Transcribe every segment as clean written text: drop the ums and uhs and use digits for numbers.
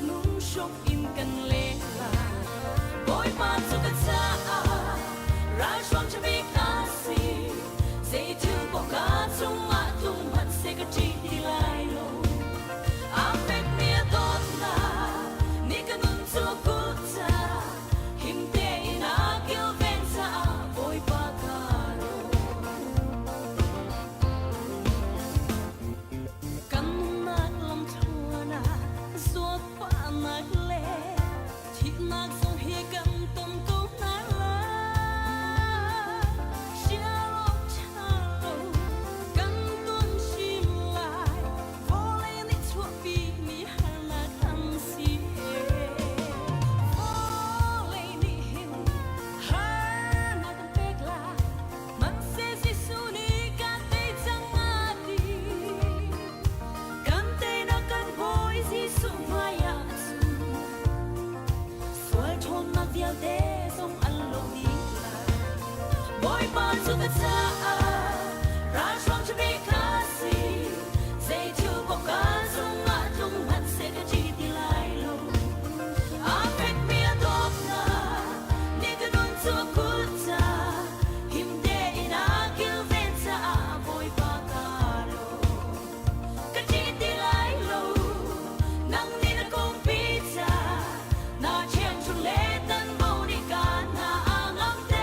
Nung hrok in kan leng lai. Bawipa cu ka caah ralhruang ṭha bik a si. Zeithil paoh ka cungah tlung hmanh seh ka ṭih ti lai lo. Aa fekmi a dawtnak nih ka nun cu a kulh caah him tein a kilven caah Bawipa kaa lawm. Kan nunnak lamthluan ah zawtfahnak le thihnak zong hi kan ton ko hna lai. Hrial awk ṭha lo kan ton hrim lai. Vawlei nih chuahpimi harnak an si. Vawlei nih hin harnak an pek lai. Hmanhseh Jesuh nih kan tei cang a ti. Kan teinak kan Bawi Jesuh hmaiah cun sual ṭhawnnak vialte zong an lo dih lai. Bawipa cu ka caah ralhruang ṭha bik a si. Zeithil paoh ka cungah tlung hmanh seh ka ṭih ti lai lo. Aa fekmi a dawtnak nih ka nun cu a kulh caah him tein a kilven caah Bawipa kaa lawm. Ka ṭih ti lai lo, nang nih na kungpi caah na ṭhiangṭhunh le tanbo nih ka hna a ngamter.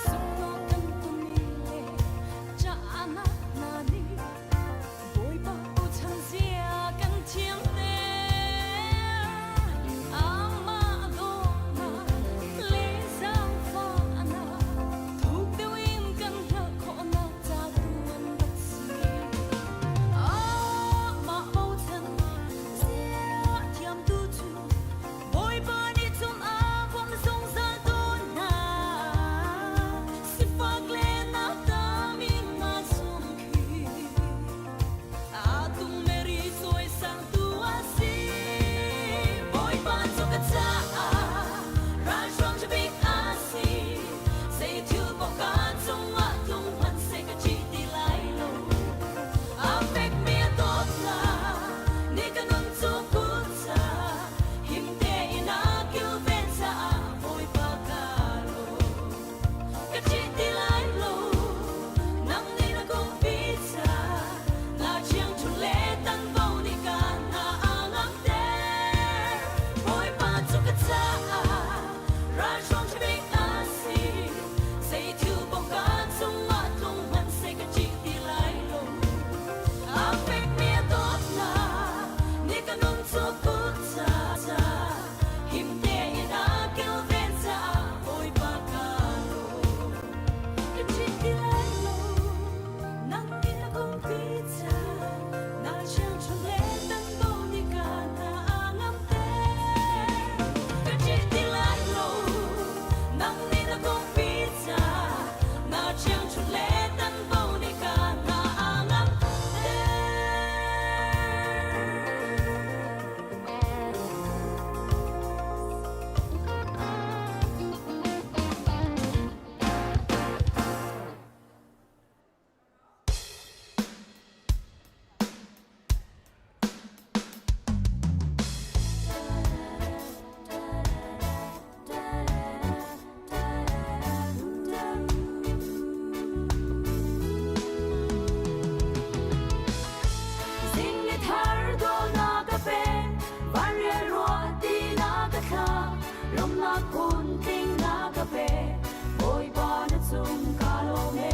Sunglaw kan tumi le caahnak hna nih Bawipa bochan zia kan thiamter. Amah dawtnak le zaangfahnak thuk deuh in kan hngalh khawhnak ca tu an rak si. Amah bochan zia thiamtu cu Bawipa nih cun a bawmh zungzal tawn hna. Sifak le nahtami hna chung khi aa tung meri cawisangtu a si. Bawipa cu ka caah ralhruang ṭha bik a si. Zeithil paoh ka cungah tlung hmanh seh ka ṭih ti lai lo. A fekmi a dawtnak nih ka nun cu kulh caah him tein a kilven caah Bawipa kaa lawm. Ka ṭih ti lai lo, nang nih na kungpi caah na ṭhiangṭhunh le tanbo nih ka hna a ngamter. Bawipa cu ka caah ralhruang ṭha bik a si. Zeithil paoh ka cungah tlung hmanh seh ka ṭih ti lai lo. A fekmi a dawtnak nih ka nun cu kulh caah him tein a kilven caah Bawipa kaa lawm. Ka ṭih ti lai lo, nang nih na kungpi caah na ṭhiangṭhunh le tanbo nih ka hna a ngamter. Ka ṭih ti lai lo, nang nih na kungpi caah na ṭhiangṭhunh le tanbo nih ka hna a ngamter. Zing ni thar dawh na ka pe, vanrial ruah ti na ka thla, lawmnak phun tling na ka pe, Bawipa na cung ka lawm ee.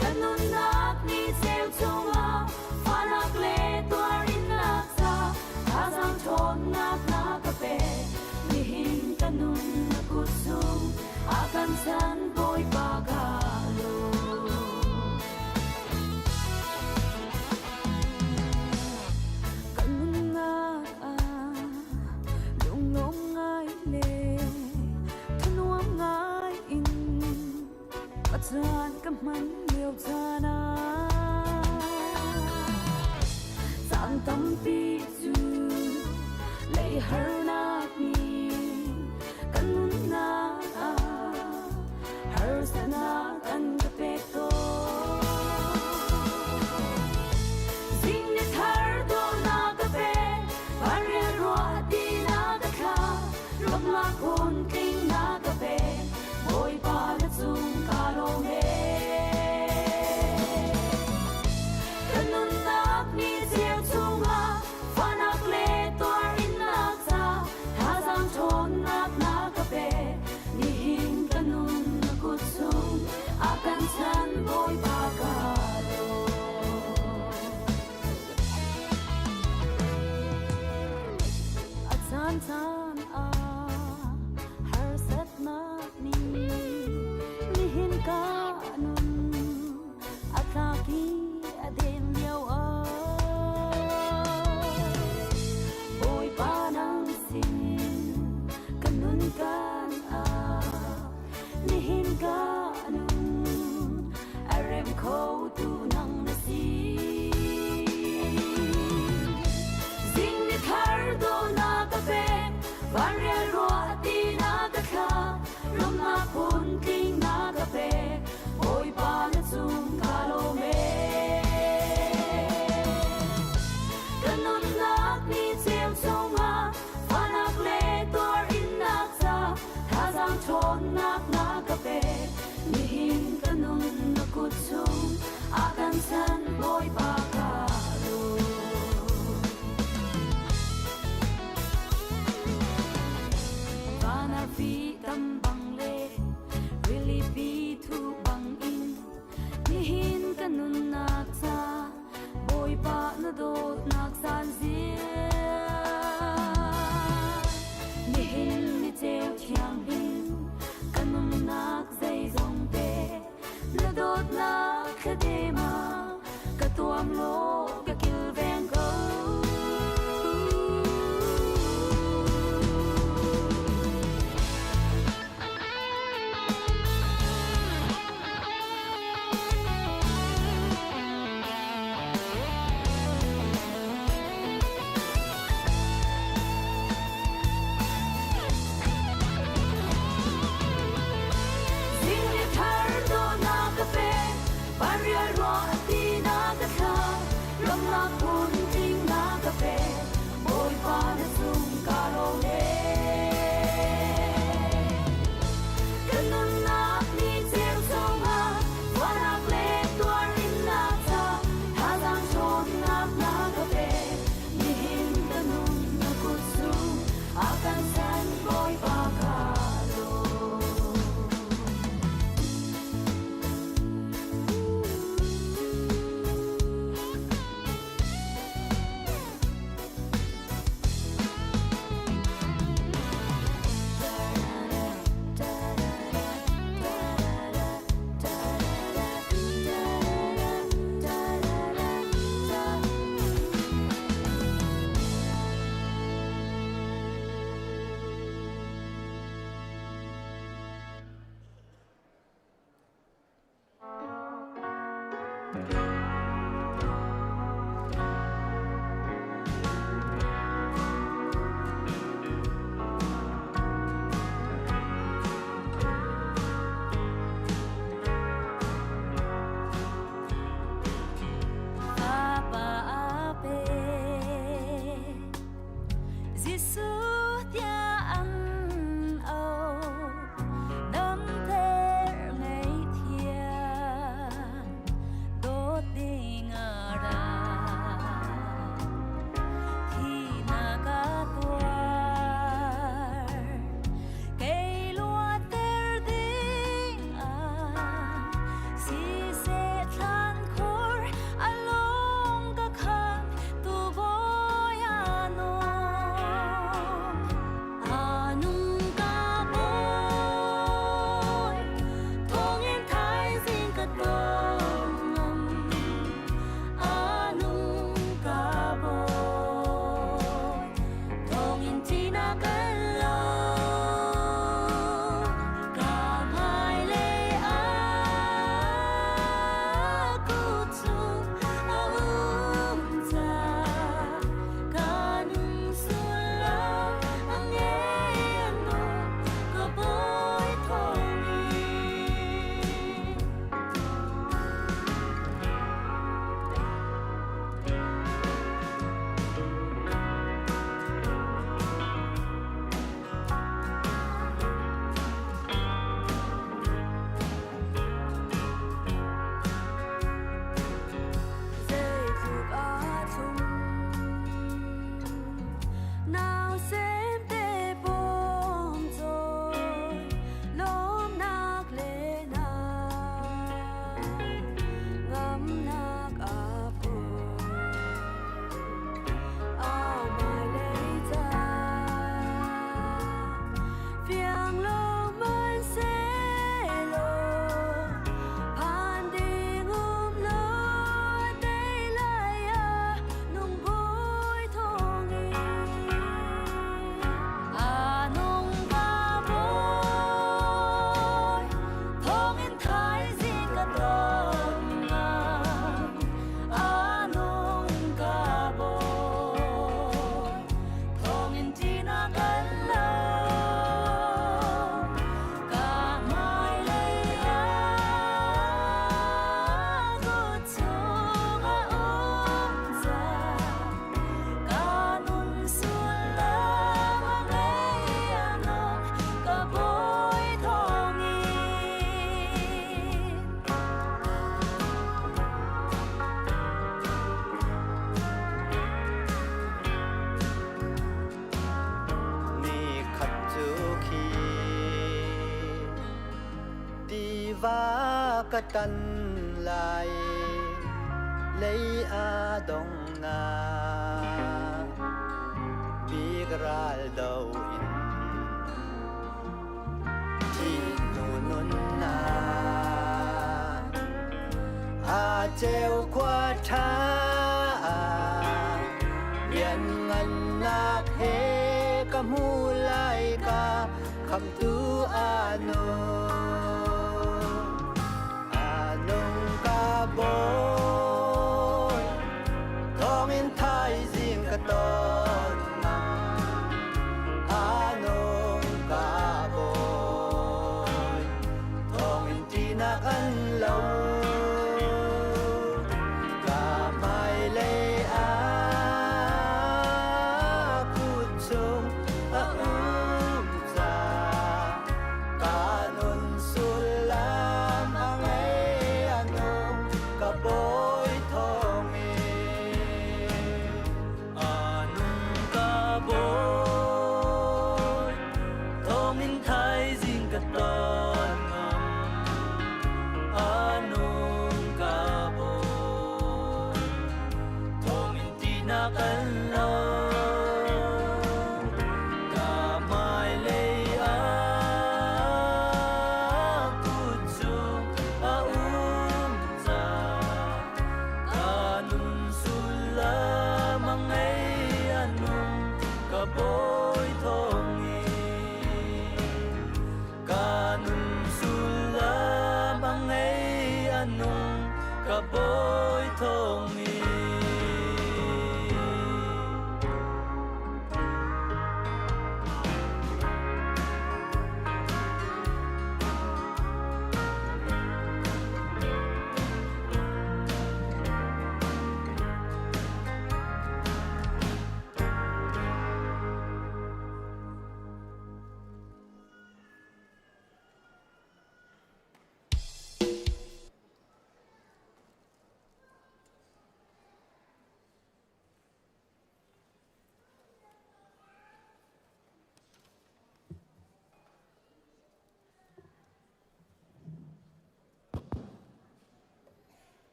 Ka nunnak ni ceu chungah fahnak le tuarinnak ca thazaang ṭhawnnak na ka pe, nihin ka nun na kut chung a kan chan Bawipa ka lawm. Ka nunnak ah lunglawm ngai le thanuam ngai in Pathian ka hman lio. lio caan ah caan tampi cu lei harnak nih kan nunnak ah harsatnak an ka pek tawn. Zing ni thar dawhnak ka pek, vanrial ruah ti na ka thla, lawmhnak phun tling na ka pek, Bawipa na cung ka lawm ee. Ka nunnak ni cheu chungah fahnak le tuarinnak ca thazaang ṭhawnnak na ka pek. Nihin ka nun na kut chung a kan chan Bawipa ka lawm. A caan caan ah harsatnak nih nihin ka nun a tlak i a den lio ah Bawipa nang sin ka nun kan ah nihin ka nun a rem kho tu nang na si. Zing ni thar dawhnak ka pek, vanrial ruah ti na ka thla, lawmhnak phun tling na ka pek, Bawipa na cung ka lawm ee. Ka nunnak ni cheu chungah fahnak le tuarinnak ca thazaang ṭhawnnak na ka pek. Nihin ka nun na kut chung a kan chan Bawipa ka lawm. Van arfi tam bang le rilipi thu bang in nihin ka nunnak ca Bawipa na dawtnak zan Nihin ni ceu thianghlim ka nunnak zeizong te na dawtnak thladem ah ka tuam law ka kilveng ko. Zing ni thar dawhnak ka pek, vanrial ruah ti na ka thla, lawmhnak phun tling na ka pek, Bawipa na cung ka lawm ee. Ka nunnak ni ceu chungah fahnak le tuarinnak ca thazaang ṭhawnnak na ka pek. Nihin ka nun na kut cung a kan san Bawipa ka lawm. Jesuh tiah an auh damter ngei thiang dawt. Tiva ka tan lai lei a dongnak bik ral do in thihnu nunnak a ceu khua ṭha lianngannak he ka hmu lai ka Khamhtu a nung, a nung ka bawi, thawngin thaizing ka ton ngam. A nung ka bawi, thawngin ṭihnak an lo. Ka hmailei ah kut chung a um ca ka nun sullam a ngei a nung ka bawi thawngin a nung ka bawi thawngin thaizing ka ton ngam a nung ka bawi thawngin tinak an lo Ka hmailei ah kut cung a um ca ka nun sullam a ngei a nung ka bawi thawngin ka nun sullam a ngei a nung ka bawi thawngin.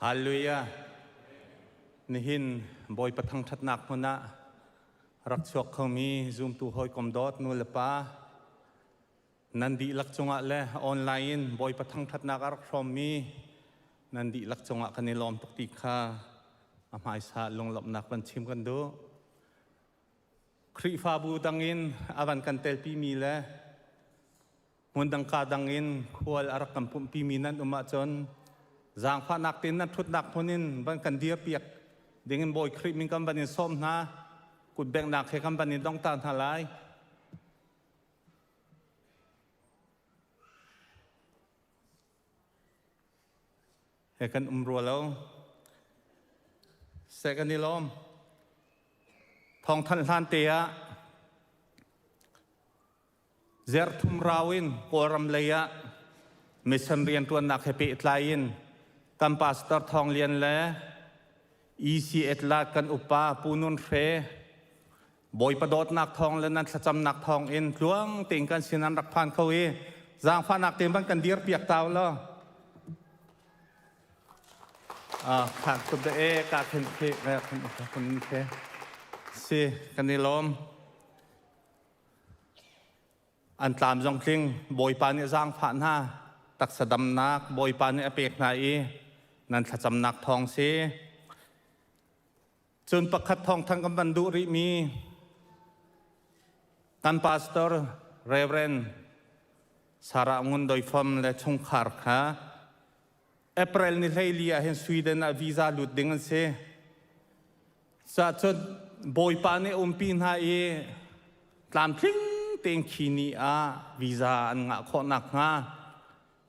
Hallelujah. Nihin Bawipa thangṭhatnak hmun ah rak chuak khomi zumtu hawikom dawt nu le pa Nan dihlak cungah le online in Bawipa thangṭhatnak a rak hrawmmi nan dihlak cungah kan i lawm tuk ti kha a hmaisa lunglawmhnak van chim kan duh. Khrihfabu dangin a van kan telpimi le hmun dang ka dang in khual a rak kan pumhpimi nan um ahcun zaangfahnak tein nan ṭhutnak hmun in van kan dirpiak dingin Bawi Khrih min kan van in sawm hna. Kutbengnak he kan van in dong ta hna lai. He kan um rua lo. Seh kan i lawm. Thawngthanh hlan te ah zerthum rau in Kawlram lei ah mission rianṭuannak he pehtlai in kan pastor Thawng Lian le EC Etla kan upa Pu Nun Hre Bawipa dawtnak thawng le nan thlacamnak thawng in tluang tein kan sin an rak phan kho i zaangfahnak tein van kan dir piak tau law khan kut de e ka khen khe khen khen khe si kan i lawm an tlam zong tling Bawipa nih zaangfah hna taksa damnak Bawipa nih a pek hna i nan thlacamnak thawng si Cun pakhat thawngthang kan van duh rihmi kan pastor Reverend Sarah Ngun Doi Fom le chungkhar kha April ni 14 ah hin Sweden ah visa lut ding an si. Ca cun Bawipa nih umpi hna i tlamtling tein khi ni ah visa an ngah khawh nakhnga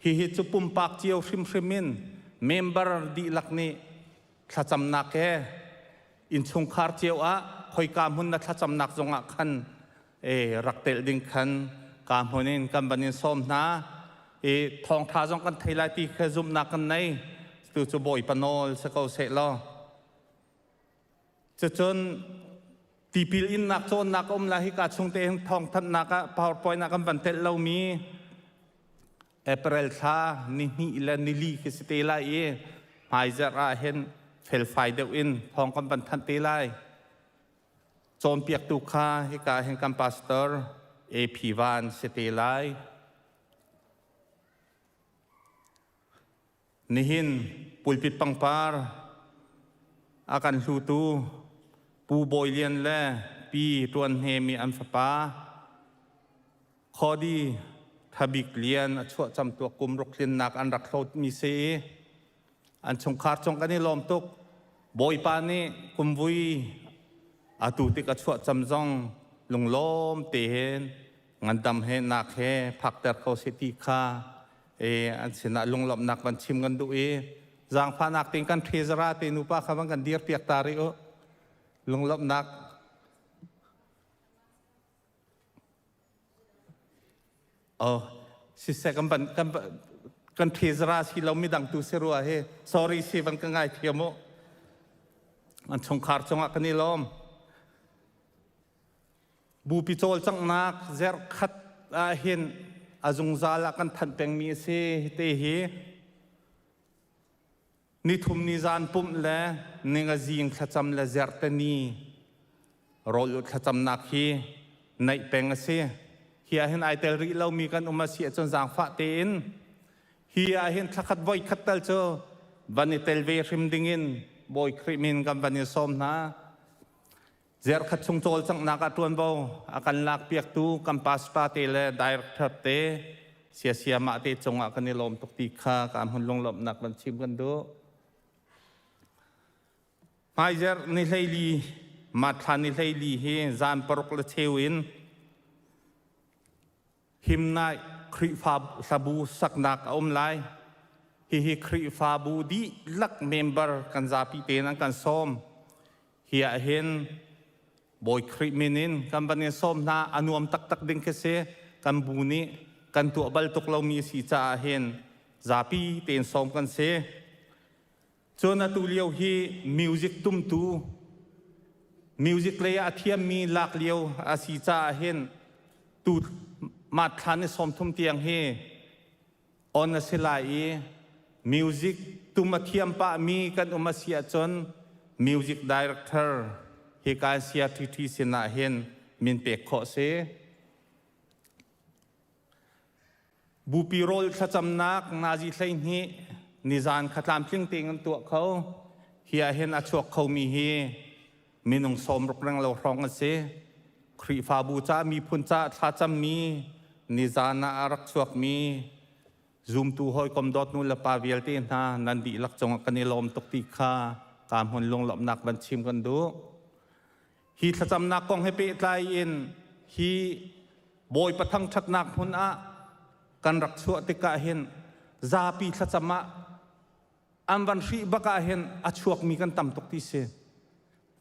hihi cu pumpak cio hrimhrim in member dihlak nih thlacamnak he innchungkhar cio ah khoika hmun na thlacamnak zongah khan rak telh ding khan ka hmun in kan van in sawm hna i thawngtha zong kan thei lai ti kha zumhnak kan nei tu cu Bawipa nawl si ko seh law cucun. Tipil innak cawnnak a um lai hika chung te hin thawngthanhnak ah PowerPoint ah kan van telh lomi April thla nihnih le nili khi si te lai i hmaizarh ah hin felfai deuh in thawng kan van thanh te lai. Cawnpiaktu kha hika hin kan pastor AP Van si te lai. Nihin pulpit pangpar a kan hlutu Pu Bawi Lian le Pi Tuan Hnem i an fapa Khawdi Thabik Lian a chuah camtuak kum ruk tlinnak an rak hlawtmi si i an chungkhar cung kan i lawm tuk. Bawipa nih kumvui atu tik a chuah cam zong lunglawm te hin ngandam he nak he phakter kho si ti kha e an sinah lunglawmhnak van chim kan duh i zaangfahnak tein kan treasurer te nupa kha van kan dir piak ta rih u lunglawmhnak oh siseh kan ban kan kan treasurer si lo midang tu si rua he sorry si van ka ngai thiam u an chungkhar cungah kan i lawm Bupi cawlcanghnak zerhkhat ahhin a zungzal ah kan thanh pengmi a si. Te hi nithum ni zan pumh le ninga zing thlacam le zerte ni rawl thlacamnak hi naih peng a si. Hi ahhin ai tel rih lomi kan um a si ahcun zaangfah tein hi ahhin thlakhat voi khat tal cu van i tel ve hrim dingin Bawi Khrih min kan van i sawm hna. Zerkhat chung cawlcanghnak ah ṭuanvo a kan lakpiaktu kan pastor te le director te siasiamah te cungah kan i lawm tuk ti kha ka hmun lunglawmhnak van chim kan duh. Hmaizer ni hleili Mathla ni hleili hi zan paruk le cheu in Himnai Khrihfa hlabu saknak a um lai. Hihi Khrihfabu dihlak member kan zapi tein an kan sawm. Hi ah hin Bawi Khrih min in kan van in sawm hna a nuam taktak ding khi si. Kan bu nih kan tuah bal tuk lomi si caah hin zapi tein sawm kan si. Cun atu lio hi music tumtu music lei ah a thiammi lak lio a si caah hin tu mathla ni 30 tiang hi on a si lai i music tum a thiam pahmi kan um a si ahcun music director hika CRTT sinah hin min pek khawh si. Bupi rawl thlacamnak nazi 12 nizan kha tlamtling tein an tuah kho. Hi ah hin a chuak khomi hi minung 60 reng lo hrawng an si. Khrihfabu ca miphun ca thlacammi nizan ah a rak chuakmi zumtu hawikom dawt nu le pa vialte hna nan dihlak cungah kan i lawm tuk ti kha ka hmun lunglawmhnak van chim kan duh. Hi thlacamnak kong he pehtlai in hi Bawipa thangṭhatnak hmun ah kan rak chuah tikah hin zapi thlacam ah an van hrih bak ah hin a chuakmi kan tam tuk ti si.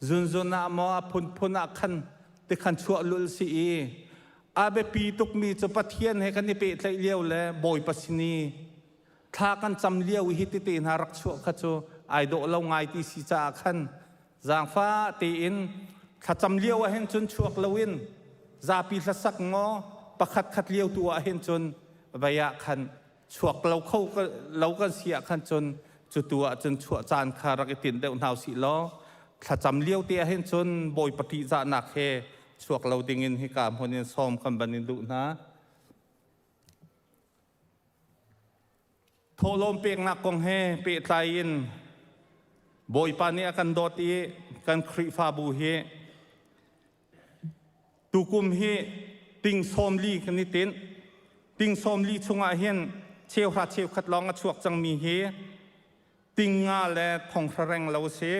Zunzun ah maw a phunphun ah khan tikhan chuah lul si i a biapi tukmi cu Pathian he kan i pehtlaih lio le Bawipa sin i thla kan cam lio i hi tete hna rak chuah kha cu ai dawh lo ngai ti si caah khan Zaangfah tein thlacam lio ah hin cun chuak loin zapi hlasak maw pakhat khat lio tu ah hin cun vei ah khan chuak lo kho lo kan si ah khan cun cu tu ah cun chuah caan kha rak i tinh deuh hna usih law thlacam lio te ah hin cun Bawipa ṭihzahnak he chuak lo dingin hika hmun in sawm kan van in duh hna. Thawhlawm peknak kong he pehtlai in Bawipa nih a kan dawt i kan Khrihfabu hi tukum hi ting 40 kan i tinh. Ting 40 chungah hin cheuhra cheukhat lawng a chuak cangmi hi ting nga le thonghra reng lo si.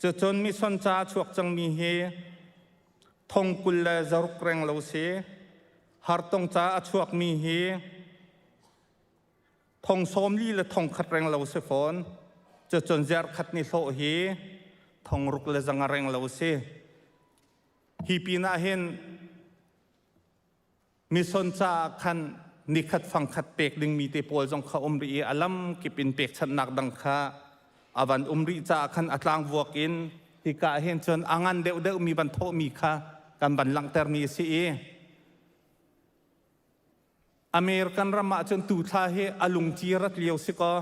Cucun mission ca a chuak cangmi hi thong 20 le zaruk reng lo si. Hartong ca a chuakmi hi thong 40 le thong khat reng lo si fawn. Cucun zerkhat ni hlawh hi thong ruk le zanga reng lo si. Hi pinah hin mission caah khan nikhat fangkhat pek dingmi te pawl zong kha um rih i a lam kip in pekchanhnak dang kha a van um rih caah khan a tlangvuak in Hika ah hin cun a ngan deuhdeuh mi van thawhmi kha kan van langhtermi a si i American ram ah cun tu thla hi a lungci rat lio si kaw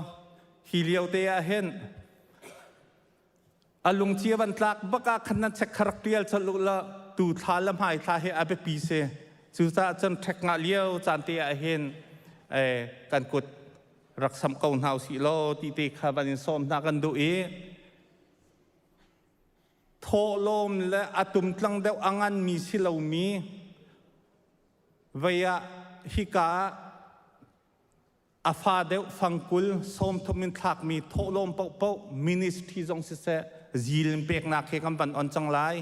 hi lio te ah hin a lungci a van tlak bak ah khan nan chek kha rak tial colh u law tu thla le hmai thla hi a biapi si. Cucaah cun ṭhek ngah lio caan te ah hin kan kut rak samh ko hna usih law ti te kha van in sawm hna kan duh i thawhlawm le a tumtlang deuh a nganmi si lomi vei ah hika ah a fa deuh fangkul 30 in thlakmi thawhlawm paohpaoh ministry zong siseh zil in peknak he kan van on cang lai.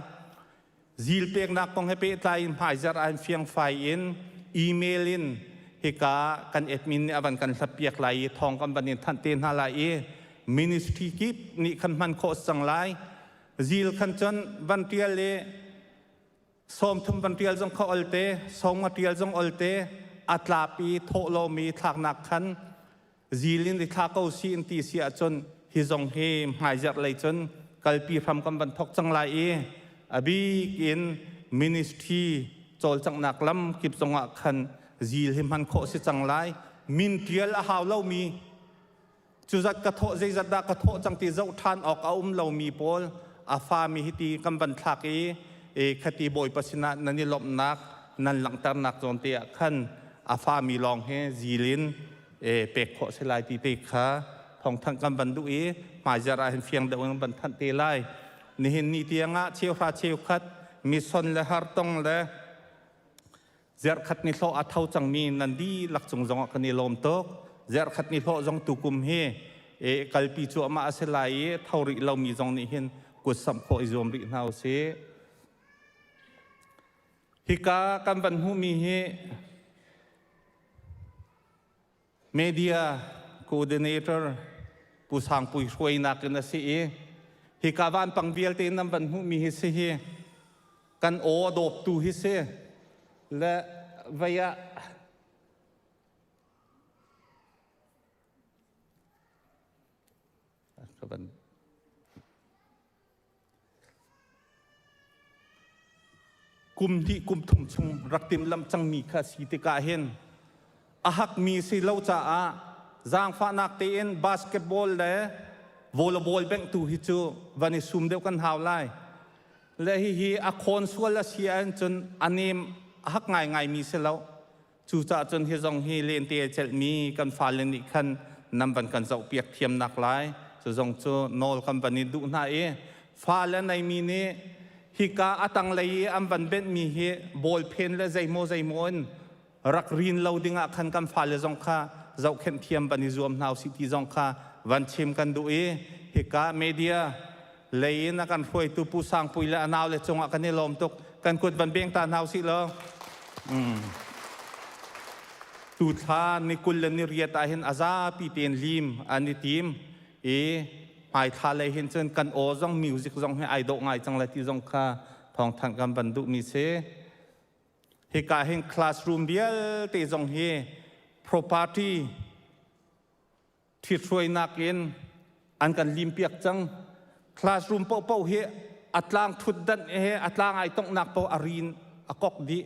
Zil peknak kong he pehtlai in hmaizarh ah fiangfai in email in hika kan admin nih a van kan hlatpiak lai i thawng kan van in thanh te hna lai i ministry kip nih khan hman khawh cang lai. Zil khan cun van tial i 30 van tial zong kha olte, 50 tial zong olte, a tlap i thawh lomi thlaknak khan zil in i thla ko si in ti si ahcun hi zong hi hmaizarh lei cun kalpi hram kan van thok cang lai i a bik in ministry cawlcanghnak lam kip zongah khan zil hi hman khawh si cang lai. Min tial a hau lomi, cuzat ka thawh, zeizat dah ka thawh cang ti zoh ṭhan awk a um lomi pawl a fami hiti kan van thlak i khati Bawipa sinah nan i lawmhnak nan langhternak zawn te ah khan a fami lawng he zil in pek khawh si lai ti te kha thawngthanh kan van duh i hmaizarh ah hin fiang deuh in van thanh te lai. Nihin ni tiangah cheuhra cheukhat mission le hartong le Zarhkhat ni hlawh a tho cangmi nan dihlak cung zongah kan i lawm tuk. Zarhkhat ni hlawh zong tukum hi e, kalpi cuahmah a si lai i tho rih lomi zong nih hin kut samh khawh i zuam rih hna usih. Hika kan van hmuhmi hi media coordinator Pu Sangpui hruainak in a si i hika vanpang vialte nan van hmuhmi hi si hi kan aw a dawptu hi si le vei ah ka van Kum hnih kum thum chung rak timhlamh cangmi kha si tikah hin a hakmi si lo caah zaangfahnak tein basketball le volleyball benghtu hi cu van i sum deuh kan hau lai. Le hihi a khawn sual a si ahcun a nem a hak ngaingaimi si lo. Cucaah cun hi zong hi lente a celhmi kan fale nih khan nan van kan zohpiak thiamnak lai. Cu zong cu nawl kan van i duh hna i fale neimi nih hika a tanglei i an van benhmi hi bawlphen le zeimaw zeimaw in rak rin lo dingah khan kan fale zong kha zohkhenh thiam van i zuam hna usih ti zong kha van chim kan duh i hika media lei in a kan hruaitu Pu Sangpui le a nau le cungah kan i lawm tuk. Kan kut van beng ta hna usih law. Tu thla ni 28 ah hin a zapi tein lim an i tim i hmai thla lei hin cun kan aw zong music zong hi ai dawh ngai cang lai ti zong kha thawngthanh kan van duhmi si. Hika hin classroom vialte zong hi property ṭhithruainak in an kan limpiak cang. Classroom paohpaoh hi a tlang ṭhutdanh he a tlang ai tonghnak paoh a rin a kok dih.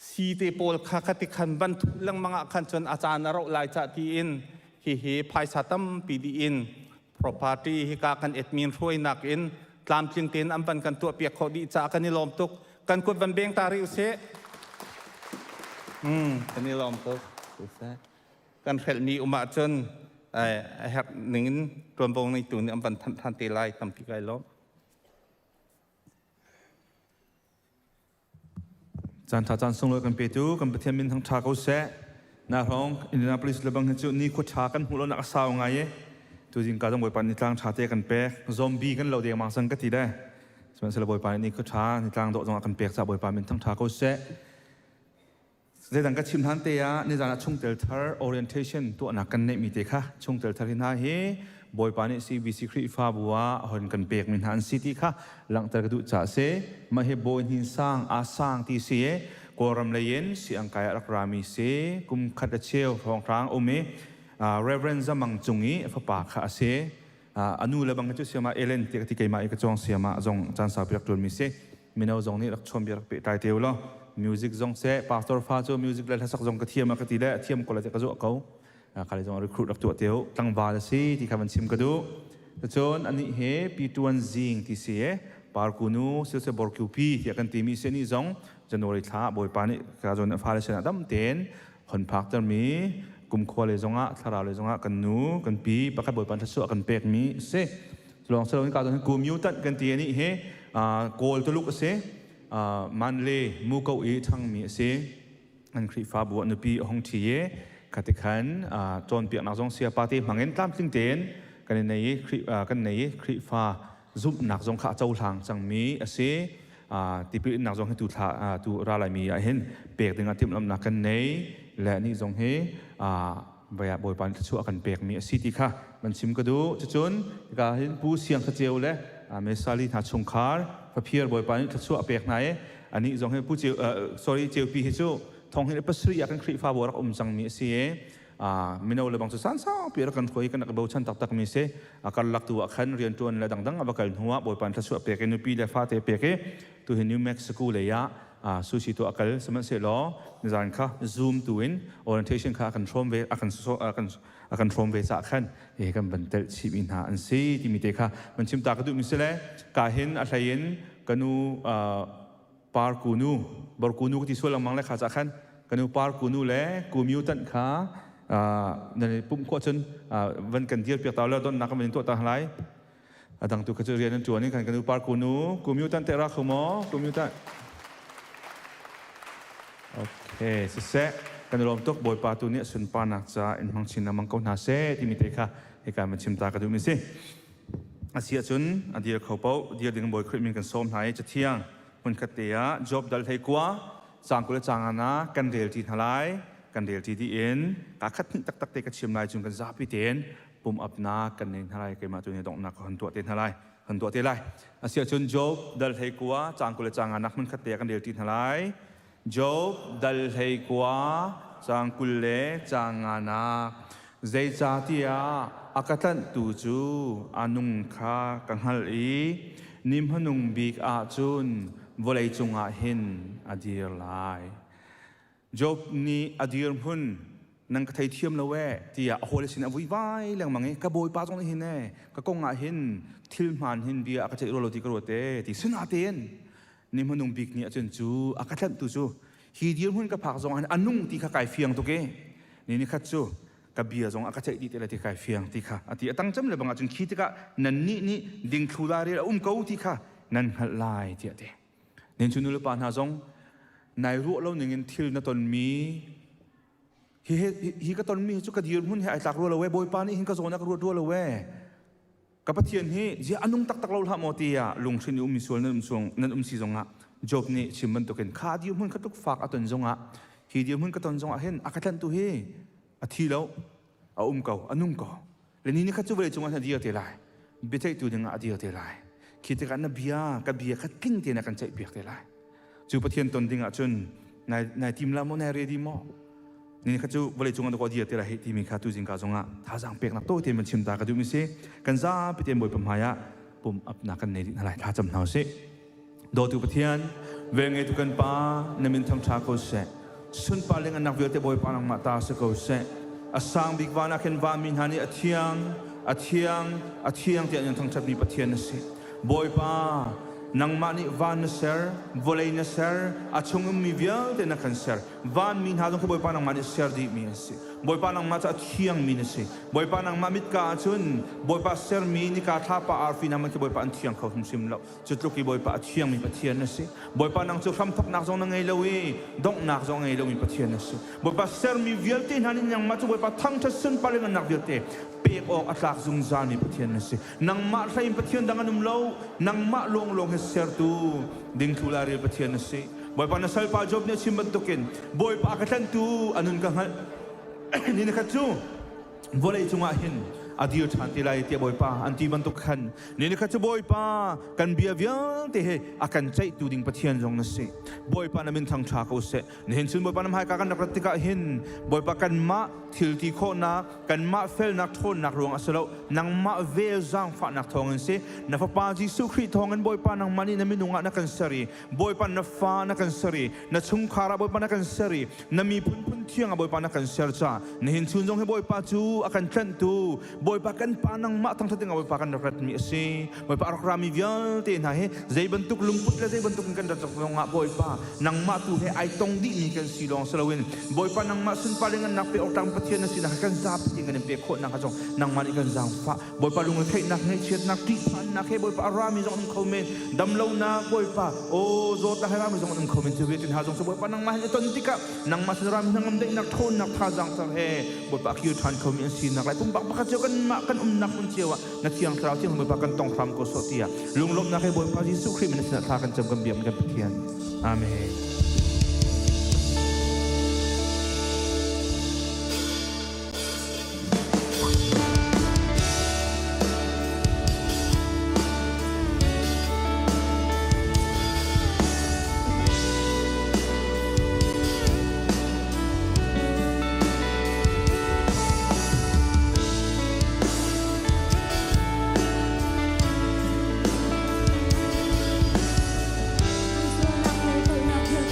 Si te pawl kha khati khan van thuh lengmang ah khan cun a caan a roh lai cah tiin hihi phaisa tampi dih in property hika kan admin hruainak in tlamtling tein an van kan tuahpiak khawh dih caah kan i lawm tuk. Kan kut van beng ta rih usih. Kan i lawm tuk. Kan hrelhmi um ahcun a herh ning in ṭuanvo ngeitu nih an van thanh ṭhan te lai. Tampi kai lawm. Caan ṭha caan sunglawi kan petu kan Pathian min thang ṭha ko seh. Na hrawng Indianapolis lebang hi cu ni khua ṭha kan hmuh lonak a sau ngai i tuzing ka zong Bawipa nih tlang ṭha te kan pek. Zombie kan lo dengmang cang ka ti le. Sihmanhsehlaw Bawipa nih ni khua ṭha ni tlang dawh zong a kan pek caah Bawipa min thang ṭha ko seh. Zeidang ka chim hlan te ah nizan ah chungtel thar orientation tuahnak kan neihmi te kha chungtel thar hi hna hi Bawipa nih CBC Khrihfabu ah hon kan pekmi hna an si ti kha langhter ka duh caah si. Mah hi Bawi Hnin Sang aa sang ti si i Kawlram lei in siangkai ah rak rami si. Kum khat a cheu hrawnghrang um i Reverend Zamang Cung i fapa kha a si. Anu le bang cu siama Ellen ti ka ti keimah i ka cawng siama zong caan saupi rak ṭuanmi si. Mino zong nih rak chawn bia rak pehtlai te u law music zong seh pastor fa cu music le hlasak zong ka thiam a ka ti le a thiam ko la ti ka zuah ko. Khale zong recruit rak tuah te u. Tlangval a si ti kha van chim ka duh. Cun anih he Pi Tuan Zing ti si e Parkunu silse Borkyu pi tiah kan timi si nih zong January thla Bawipa nih ka zawn fale sinah dam tein hon phaktermi kumkhua le zongah thlarau le zongah kan nu kan pi pakhat Bawipa thluachuah kan pekmi a si. Lawng si loin ka zawn kum mutant kan ti anih hi Kawl Tuluk a si. Manle Muko i changmi a si. An Khrihfabu ah nupi a hung ṭhi i khatikhan cawnpiaknak zong sayapa te hmangin tlamtling tein kan i nei i kan nei i Khrihfa zumhnak zong kha a cohlang cangmi a si. Tipil innak zong hi tu thla tu ra laimi ah hin pek dingah timhlamhnak kan nei le nih zong hi Baya Bawipa nih thluachuah a kan pekmi a si ti kha van chim ka duh. Cucun hika hin Pu Siang Thaceu le Mesali hna chungkhar faphir Bawipa nih thluachuah a pek hna i anih zong hi Pu Ceu sorry Ceupi hi cu thong hin pasarih ah kan Khrihfabu a rak um cangmi a si i mino le bang cu san saupi rak kan hruai kan rak bochan taktakmi si. A karlak tu ah khan rianṭuan le dangdang a va kal hnu ah Bawipa nih thluachuah pek i nupi le fate pek i tu hi New Mexico lei ah sushi tu a kal. Sihmanhsehlaw nizan kha Zoom tu in orientation kha a kan hrawm ve a kan a kan hrawm ve cah khan he kan van telh chih mi hna an si timi te kha van chim ta ka duh mi si le ka hin a hlei in kanu par kunu bor kunu ka ti sual lengmang le kha cah khan kanu par kunu le ku mutant kha nan pumh khawh cun van kan dir piak ta lo don nak kan van tuah ta lai. A dang tu kha cu rian an ṭuan i kan kan upar kunu kumutant te ra kho maw kumutant? Okay, siseh, kan i lawm tuk. Bawipa tu nih a sunparnak ca in hmang chin lengmang ko hna seh timi te kha hika man chim ta ka duhmi si. A si ahcun a dir kho paoh dir ding Bawi Khrih min kan sawm hna i Cathiang hmunkhat te ah Job dal 19 caang 20 le caang nga kan rel ṭi hna lai. Kan rel ṭi dih in kaa khat hnih taktak te ka chim lai, cun kan zapi tein pum apnak kan nei hna lai. Keimah tu nih donghnak ka hon tuah te hna lai, hon tuah te lai. Asiahcun Job dal 19 caang 20 le caang nga nak hmun khat te ah kan rel ṭi hna lai. Job dal 19 caang 20 le caang nga nak. Zeicahtiah a ka tlanhtu cu a nung kha ka hngalh i ni hmanung bik ah cun vawlei cungah hin a dir lai. Job nih a dirhmun nan ka theithiam lo ee tiah a hawile sin a vuivai lengmang i ka bawipa zong nih hin ee ka kong ah hin thil hmaan hin bia a ka ceih rua lo ti ka ruat ee ti. Sinatein ni hmanung bik ni ahcun cu a ka tlanhtu cu hi dirhmun ka phak zong ah hin a nung ti kha kai fiang tuk i ni ni khat cu ka bia zong a ka ceih dih te lai ti kai fiang ti kha a ti. A tang cem le bang ahcun khi tikah nannih nih dingthlu lairel a um ko ti kha nan hngalh lai tiah a ti. Nen cu nulepa hna zong nai ruah lo ningin thil na tonmi hi hi ka tonmi hi cu ka dirhmun he ai tlak rua lo e, Bawipa nih hin ka zawn a ka ruat rua lo e, ka Pathian hi zia a nung taktak lo hlah maw tiah lunghrin i ummi sual nan um suang nan um si zongah Job nih chim bantukin kha dirhmun kha tuk fak a ton zongah hi dirhmun ka ton zongah hin a ka tlanhtu hi a thi lo, a um ko, a nung ko le ni ni khat cu vawlei cungah a dir te lai, biaceihtu dingah a dir te lai. Khi tikah na bia ka bia kha tling tein a kan ceihpiak te lai. Cu Pathian ton ding ah cun nai nai tim la maw, nai ready maw? Ni ni khat cu vawlei cungah na dir te lai hei timi kha tu zingka zongah thazaang peknak tawi tein van chim ta ka duhmi si. Kan zapi tein Bawipa hmai ah pum apnak kan nei dih hna lai. Thla cam hna usih. Dawtu Pathian, velngeitu kan Pa, na min thangṭha ko seh. Sunpar le ngannak vialte Bawipa nangmah ta si ko seh. A sang bik van ah khin vanmi hna nih a thiang, a thiang, a thiang tiah an thangṭhatmi Pathian na si. Bawipa, nangmah nih van na ser, vawlei na ser, a chung ummi vialte na kan ser. Vanmi hna zong khi Bawipa nangmah nih ser dihmi an si. Bawipa nangmah cu a thiangmi na si. Bawipa nangmah mitka ahcun Bawipa sermi nika thlapa arfi hna hmanh khi Bawipa an thiang kho hrimhrim lo. Cu tluk i Bawipa a thiangmi Pathian na si. Bawipa, nang cu hramthawknak zong na ngei lo i donghnak zong a ngei lomi Pathian na si. Bawipa, sermi vialte hna nih nangmah cu Bawipa thangṭhat sunpar in ngannak vialte pek awk a tlak zungzalmi Pathian na si. Nangmah hlei in Pathian dang an um lo. Nangmah lawnglawng hi sertu dingthlu lairel Pathian na si. Bawipa, na salpa Job nih a chim bantukin Bawipa a ka tlanhtu a nun ka hngalh. Ni nikhat cu vawlei cungah hin a dir ṭhan te lai tiah Bawipa an ti bantuk khan ni ni khat cu Bawipa kan bia vialte he a kan ceihtu ding Pathian zong na si. Bawipa na min thangṭha ko seh. Nihin chun Bawipa na hmaika kan rak rat tikah hin Bawipa kanmah thil ti khawhnak, kanmah felnak ṭhawnnak ruang a si lo, nangmah vel zaangfahnak thawngin si. Na Fapa Jesuh Khrih thawngin Bawipa nangmah nih na minung ah na kan ser i Bawipa na fa na kan ser i na chungkhar ah Bawipa na kan ser i na miphun phun thiang ah Bawipa na kan ser ca nihin chun zong hi Bawipa cu a kan tlanhtu Bawipa kan pa nangmah thangṭhat ding ah Bawipa kan rak ratmi a si. Bawipa a rak rami vialte hna hi zei bantuk lungput le zei bantuk in kan rat zong ah Bawipa nangmah tu he ai tong dihmi kan si lawng si loin Bawipa nangmah sunpar in nak pe awk tlak Pathian na sinak kan zapi in kan in pek khawh nak zong nangmah nih kan zaangfah. Bawipa lungretheihnak, ngaihchiatnak, ṭihphannak he Bawipa a rami zong an um kho men. Damlonak Bawipa, aw zawtnak he rami zong an um kho men. Cu vialte hna zong cu Bawipa nangmah hin i ton tikah nangmah sin rami hnangam daihnak, ṭhawnnak, thazaang thar he Bawipa a kir ṭhan khomi an sinak lai pumpak pakhat cio kanmah kan umnak hmun cio ah na thiang thlarau thiang Bawipa kan tong hram ko sawh tiah lunglawmhnak he Bawipa Jesuh Khrih min sinah thla kan cam kan biak kan Pathian. Amen. Sualnak le palhnak.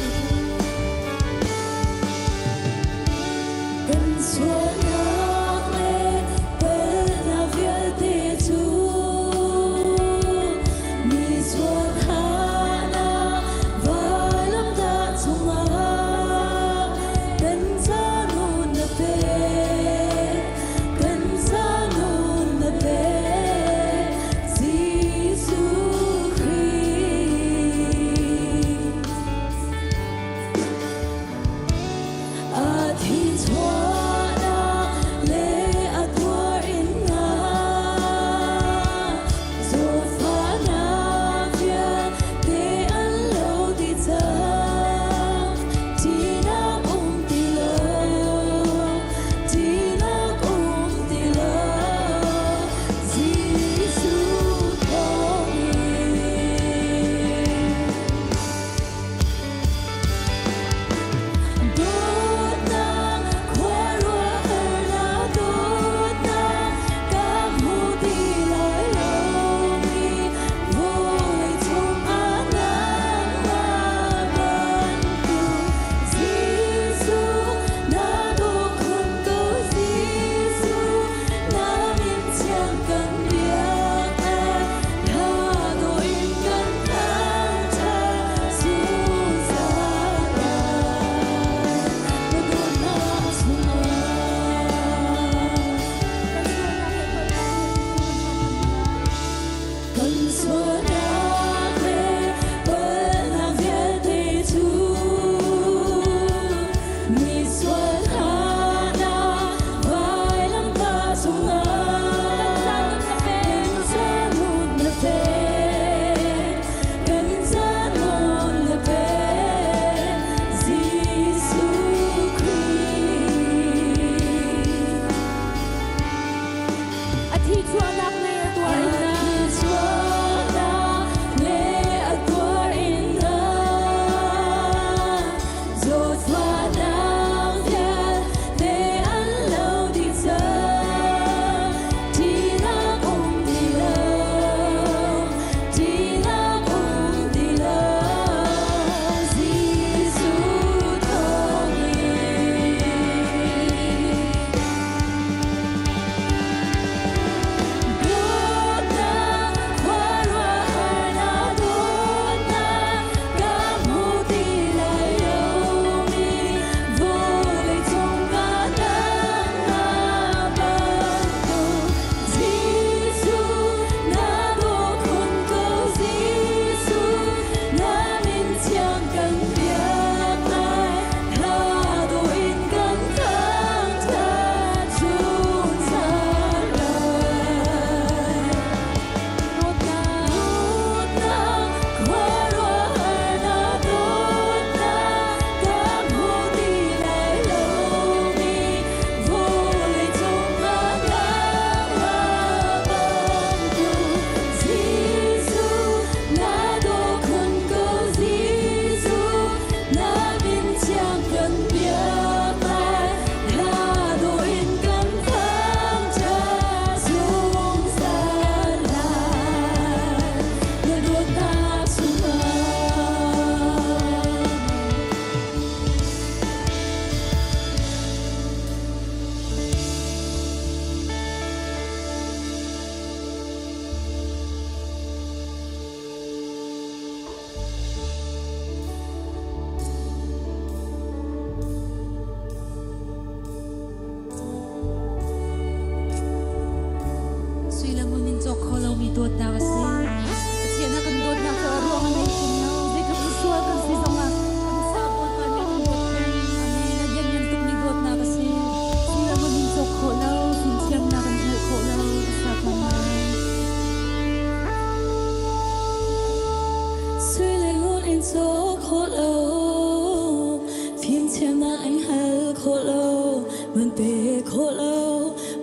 Man pe kho lo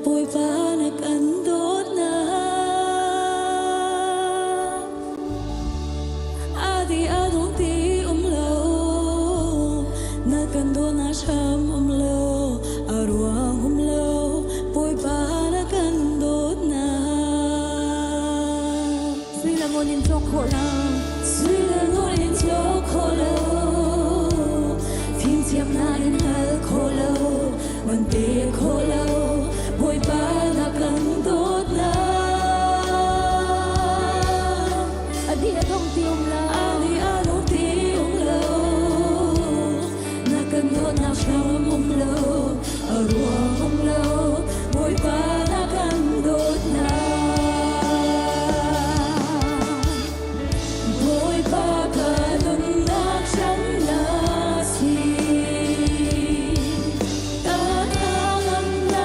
Bawipa na kan dawtnak. Adi adong ti um lo na kan dawtnak hram um lo a ruang um lo Bawipa na kan dawtnak. Sui le ngun in cawk khawh lo. Sui le ngun in cawk khawh lo, fimthiamnak in hal khawh lo, man pe khawh lo, Bawipa na kan dawtnak. A di a dong ti um lo. A di a dong ti um lo, na kan dawtnak hram um lo, a ruang um lo, Bawipa na kan dawtnak. Bawipa ka nunnak hram na si. Ka thangamnak.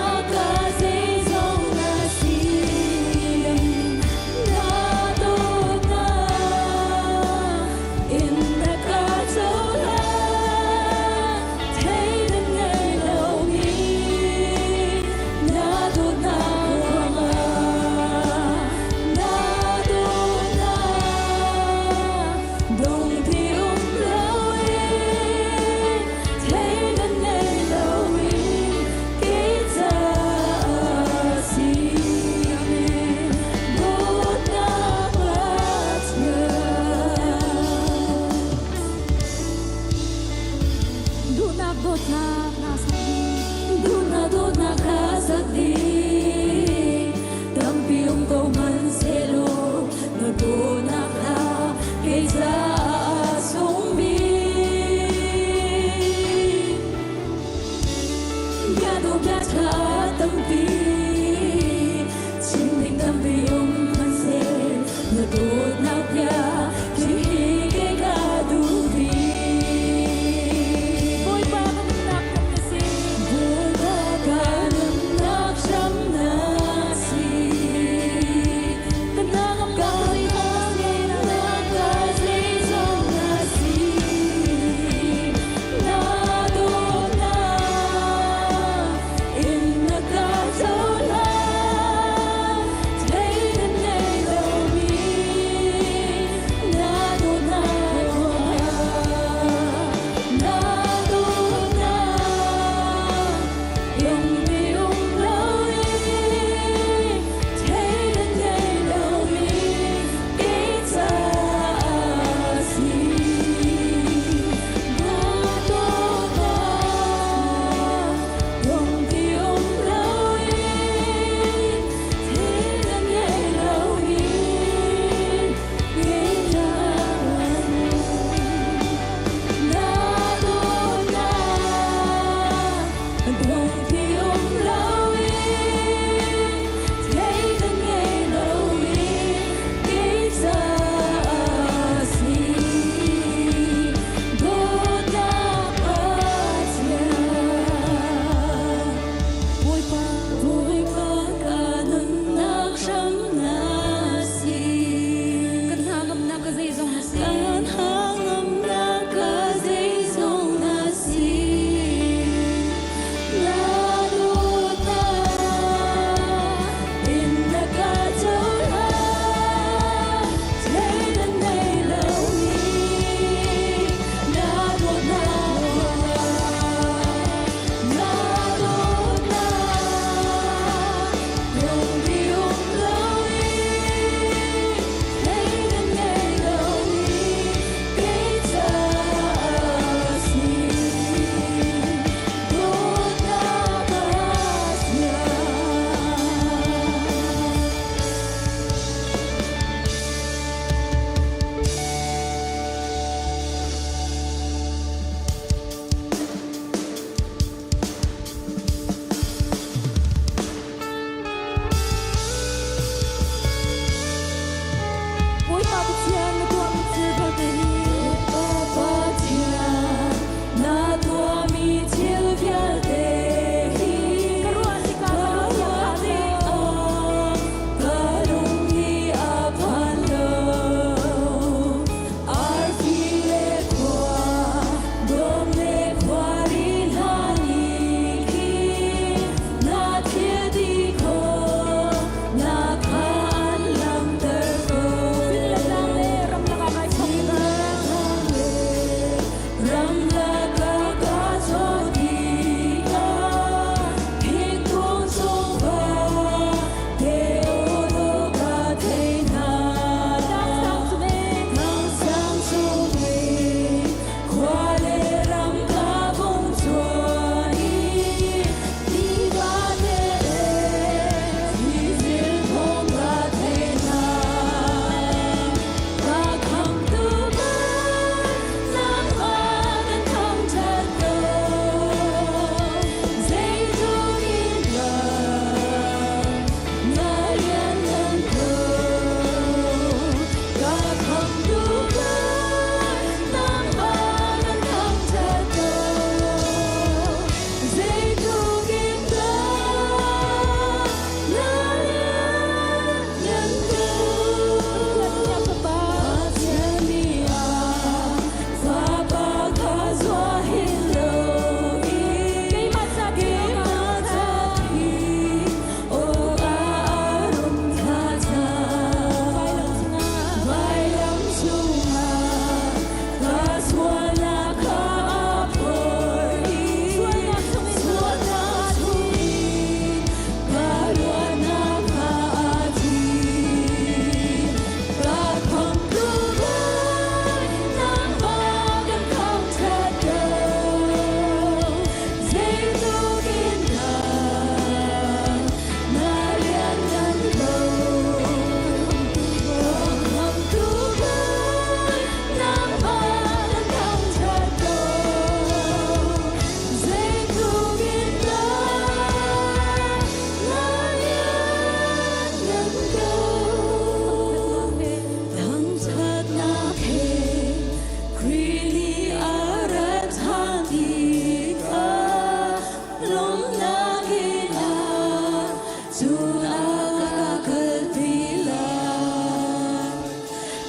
Cun a ka kalpi lai.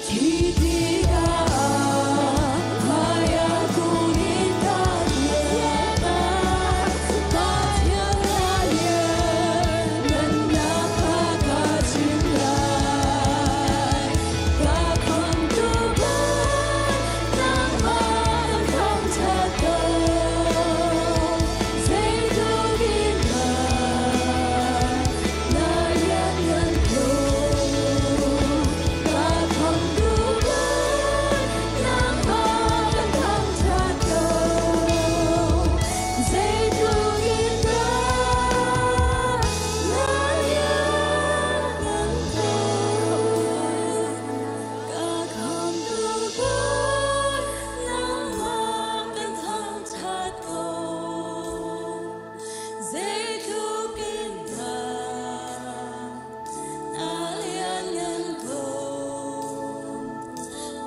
Khi tikah hmaiah kun in ka dir lai. Pathian na lianngannak kha ka chim lai. Ka khamhtu Bawi, nangmah kan thangṭhat ko. Zeitluk in dah na lianngan ko. Ka khamhtu Bawi, nangmah kan thangṭhat ko. Zeitluk in dah na lianngan ko. Ka khamhtu Bawi, nangmah kan thangṭhat ko. Zeitluk in dah na lianngan ko.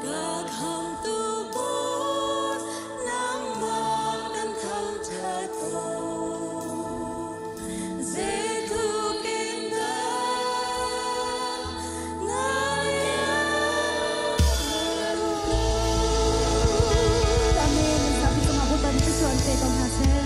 Ka khamhtu Bawi, nangmah kan thangṭhat ko. Zeitluk in dah na lianngan ko. Amen. Sabi ko nga po ba dito suante ko nga sir.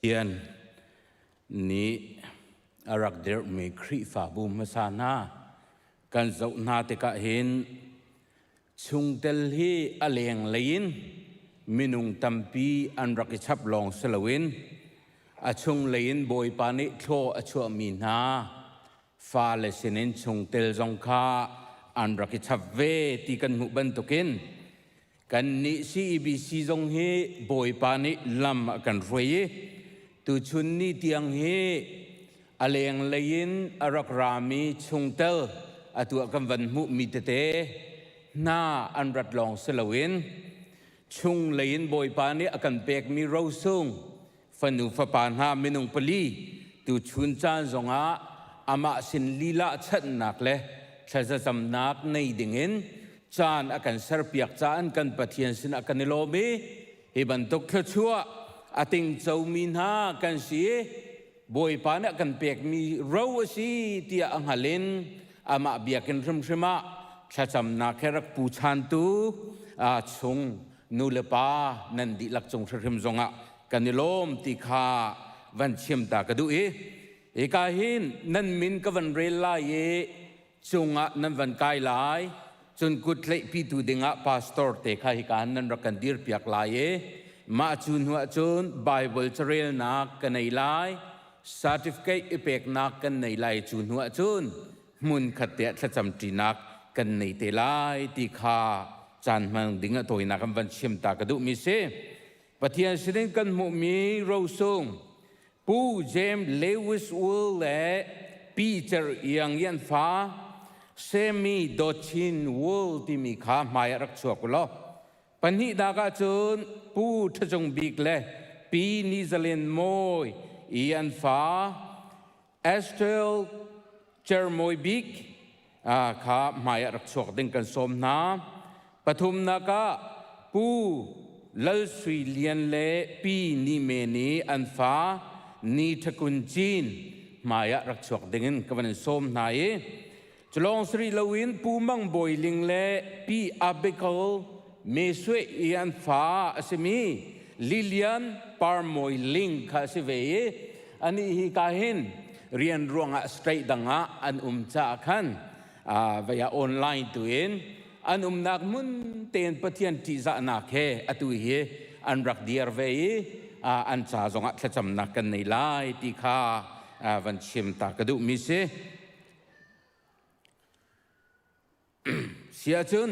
Pathian nih a rak dirhmi Khrihfabu hmasa hna kan zoh hna tikah hin chungtel hi a lenglei in minung tampi an rak i chap lawng si loin a chunglei in Bawipa nih thlaw a chuahmi hna fale sinin chungtel zong kha an rak i chap ve ti kan hmuh bantukin Kannih CEBC zong hi Bawipa nih lam a kan hruai i tuchun ni tiang hi a lenglei in a rak rami chungtel atu ah kan van hmuhmi tete hna an rat lawng si loin chunglei in Bawipa nih a kan pekmi rosung fanu fapa hna minung pali tuchun caan zongah amah sin lila chanhnak le thlazacamnak nei dingin caan a kan serpiak caan kan Pathian sinah kan i lawm i hi bantuk thluachuah a tingcomi hna kan si i Bawipa nih a kan pekmi ro a si tiah a hngal in amah biakinn hrimhrim ah thlacamnak he rak pu chantu chung nu le pa nan dihlak cung hrimhrim zongah kan i lawm ti kha van chim ta ka duh i hika hin nan min ka van rel lai i cungah nan van kai lai cun kut tlaihpitu dingah pastor te kha hika hin nan rak kan dir piak lai i mah cu hnu ah cun Bible carelnak ka nei lai certificate i peknak kan nei lai cu hnu ah cun hmun khat te ah thlacam ṭinak kan nei te lai ti kha caan hmang ding a tawinak kan van chim ta ka duhmi si. Pathian sinin kan hmuhmi rosung Pu James Lewis Wool le Peter Iang Yan fa Semi Dotchin Wool timi kha hmai ah rak chuak u law pahnih dak ahcun Pu Thacung Bik le Pi Ni Zalen Mawi i an fa Estelle Cermawi Bik kha hmai ah rak chuak ding kan sawm hna. Pathumnak ah Pu Lal Sui Lian le Pi Ni Me nih an fa Ni Ṭhakun Cin hmai ah rak chuak ding in ka van in sawm hna i culawng sari loin Pu Mang Bawi Ling le Pi Abigail Me Sue i an fa a simi Lilian Parmawi Ling kha a si ve i Anih hi ka hin rian ruangah state dang ah an um caah khan vei ah online tu in an umnak hmun tein Pathian ṭihzahnak he atu hi an rak dir ve i an ca zongah thlacamnak kan nei lai ti kha van chim ta ka duhmi si. Si ahcun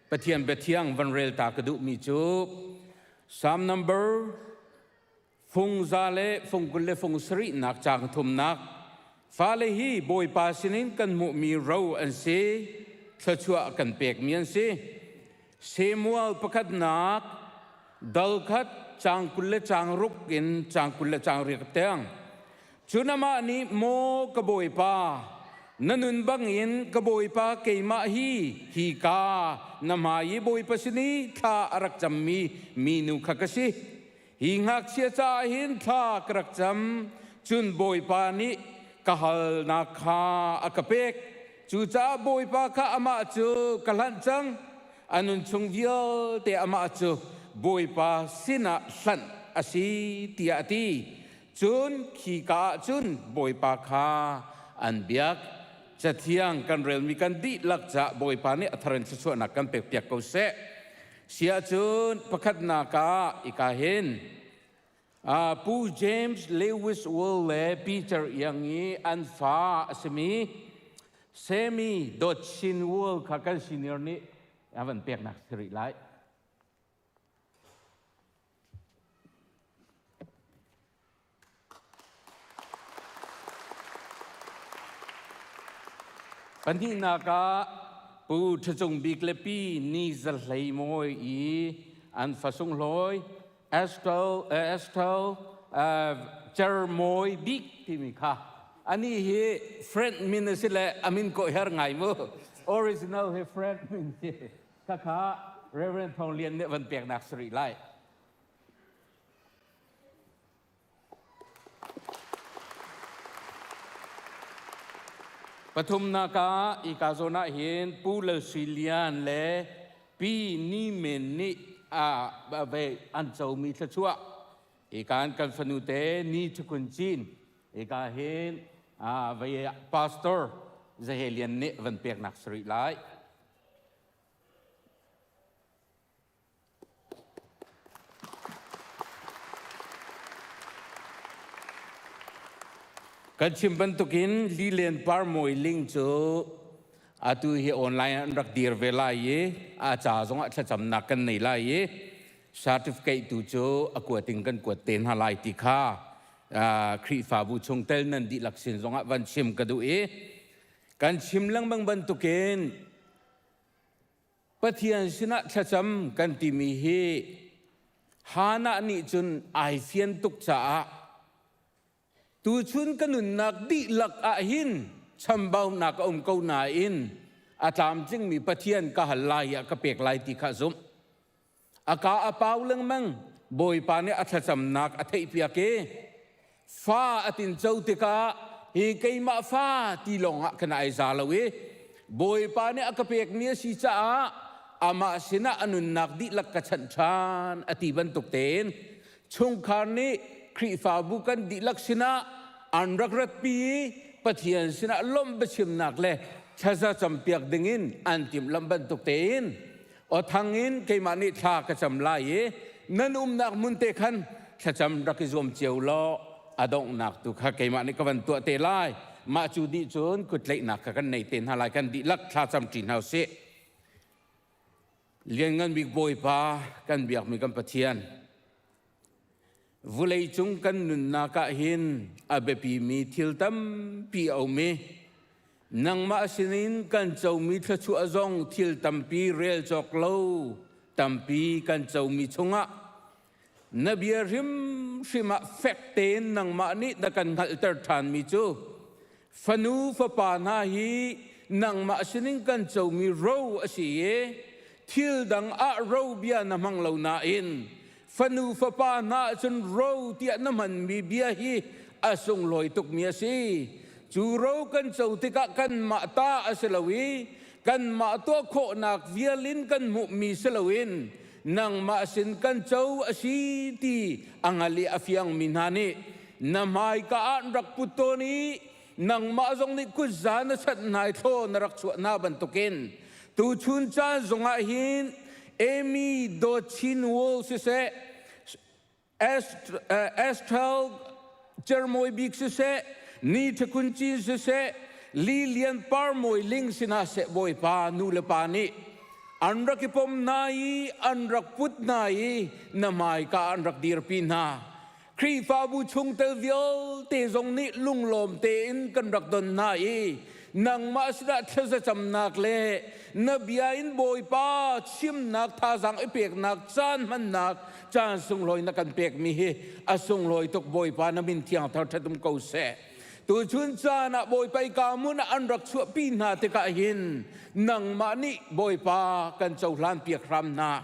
Pathian biathiang van rel ta ka duhmi cu Psalm number fung za le fung 20 le fung sarihnak caang thumnak fale hi Bawipa sinin kan hmuhmi ro an si. thluachuah kan pekmi an si. Samuel pakhatnak dal khat caang 20 le caang ruk in caang 20 le caang riat tiang. Cun amah nih, Maw ka bawipa, na nun bangin ka bawipa keimah hi hi ka na hmai i bawipa sin i thla a rak cammi minu kha ka si. Hi ngakchia caah hin thla ka rak cam, cun bawipa nih ka halnak kha a ka pek. Cucaah bawipa kha amah cu ka hlanh cang. A nun chung vialte amah cu bawipa sinah hlanh a si tiah a ti. Cun khika ah cun bawipa kha an biak. Cathiang kan relmi kan dihlak caah bawipa nih a thar in thluachuahnak kan pekpiak ko seh. Siahcun pakhatnak ah ika hin Pu James Lewis Will le Peter Iang i an fa a simi Sammy Dawt Chin Will kha kan senior nih a van peknak si rih lai. Pahnihnak ah Pu Ṭha Cung Bik le Pi Ni Za Hlei Mawi i an fa sunglawi Estelle, Estelle Cer Mawi Bik timi kha anih hi French min a si le a min kawh her ngai mu. Original hi French min si. Khakha Reverend Thawng Lian nih van peknak si rih lai. Pathumnak ah ika zawn ah hin Pu Lal Sui Lian le Pi Ni Men nih a ve an comi thluachuah ika an kan fanu te Ni Thukun Cin ika hin vei pastor Zahe Lian nih van peknak si rih lai. Kan chim bantukin Lilen Parmawi Ling cu atu hi online an rak dir ve lai i a ca zongah thlacamnak kan nei lai i certificate tu cu a kuating kan kuat te hna lai ti kha Khrihfabu chungtel nan dihlak sin zongah van chim ka duh i kan chim lengmang bantukin Pathian sinah thlacam kan timi hi Hannah nih cun ai fian tuk caah tuchun ka nunnak dihlak ah hin chambaunak a um ko nain a tlamtlingmi Pathian ka hal lai ah ka pek lai ti kha zumh. A ka a pau lengmang Bawipa nih a thlacamnak a theihpiak i fa a tinco tikah hi keimah fa ti lawngah khan ai za lo i Bawipa nih a ka pekmi a si caah amah sinah a nunnak dihlak ka chanh ṭhan a ti bantuk tein chungkhar nih Khrihfabu kan dihlak sinah an rak ratpi i Pathian sinah lawmh biachimnak le thlaza campiak dingin an timhlamh bantuk tein Aw thang in keimah nih thla ka cam lai i nan umnak hmun te khan thlacam rak i zuam cio law a donghnak tu kha keimah nih ka van tuah te lai. Mah cu dih cun kutleihnak kha kan nei te hna lai kan dihlak thla cam ṭi hna usih. Lianngan bik Bawipa kan biakmi kan Pathian Vuleicung kan nunnak ah hin a biapimi thil tampi a um i nangmah sinin kan comi thluachuah zong thil tampi rel cawk lo tampi kan comi chungah na bia hrimhrim ah fek tein nangmah nih na kan hngalhter ṭhanmi cu fanu fapa hna hi nangmah sinin kan comi ro a si i thil dang ah ro bia na hmang lo nain Fanu fapa hna ahcun ro tiah na hmanmi bia hi a sunglawi tukmi a si. Cu ro kan co tikah kanmah ta a si lo i kanmah tuah khawhnak vial in kan hmuhmi si loin nangmah sin kan co a si ti a hngal i a fiangmi hna nih na hmaika ah an rak put tawn i nangmah zong nih kutza na chanh hna i thlaw na rak chuah hna bantukin tuchun caan zongah hin Amy Dawt Chin Wall siseh Estelle Cermawi Bik siseh Ni Thakun Cin siseh Li Lian Par Mawi Ling sinah seh Bawipa nu le pa nih an rak i pom hna i an rak put hna i na hmaika an rak dirpi hna Khrihfabu chungtel vialte zong nih lunglawm tein kan rak don hna i. Nangmah sinah thlazacamnak le na bia in Bawipa chimnak thazaang i peknak caan hmannak caan sunglawi na kan pekmi hi a sunglawi tuk Bawipa na min thiang thar ṭhat um ko seh. Tuchun caan ah Bawipa i ka hmun ah an rak chuahpi hna tikah hin nangmah nih Bawipa kan cohlan piak hram hna.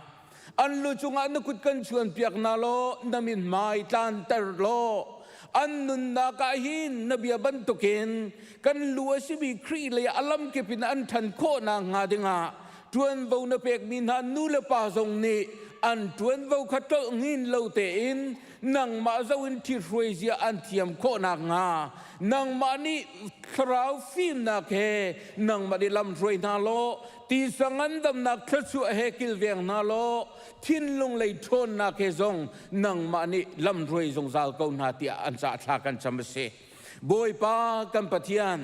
An lu cungah na kut kan chuan piak hna law na min hmai tlanter law an nunnak ah hin na bia bantukin kan lu a simi Khrih lei a lamkip in an ṭhan khawhnak hnga dingah ṭuanvo na pekmi hna nu le pa zong nih an ṭuanvo kha tlolh hngin lo tein nangmah zo in ṭhithruai zia an thiam khawh nakhnga nangmah nih thlarau fimnak he nangmah nih lamhruai hna law tisa ngandamnak thluachuah he kilveng hna law thinlung lei ṭhawnnak he zong nangmah nih lamhruai zungzal ko hna tiah an cah thla kan cam a si. Bawipa kan Pathian,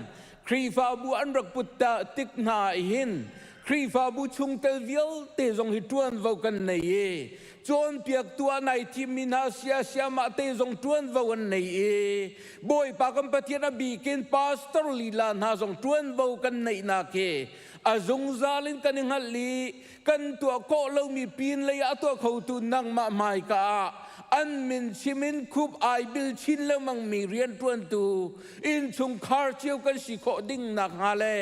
Khrihfabu an rak put tik hna hin Khrihfabu chungtel vialte zong hi ṭuanvo kan nei i cawnpiaktu ah nai thimmi hna siasiamah te zong ṭuanvo an nei i Bawipa kan Pathian a bikin pastor lila hna zong ṭuanvo kan neihnak hi a zungzal in kan i hngalh i kan tuah khawh lomi pin lei ah tuah khotu nangmah hmaika ah an min chim in khup ai bil chin lengmang mi rianṭuantu innchungkhar cio kan si khawh ding nak hnga le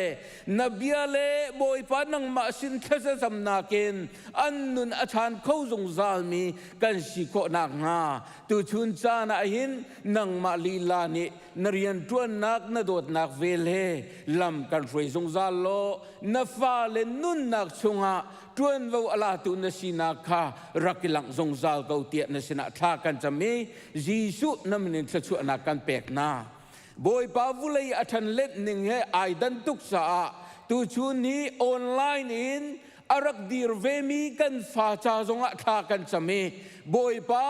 na bia le Bawipa nangmah sin thlacamnak in an nun a chan kho zungzal mi kan si khawh nak hnga tuchun caan ah hin nangmah lila nih na rianṭuannak na dawtnak vel he lam kan hruai zungzal law na fale nunnak chungah ṭuanvo a latu na sinak kha rak i langh zungzal ko tiah na sinah thla kan cam i Jesuh na min in thluachuahnak kan pek hna. Bawipa vulei a ṭhan let ning he ai dan tuk caah tuchun hi online in a rak dir vemi kan fa ca zongah thla kan cam i Bawipa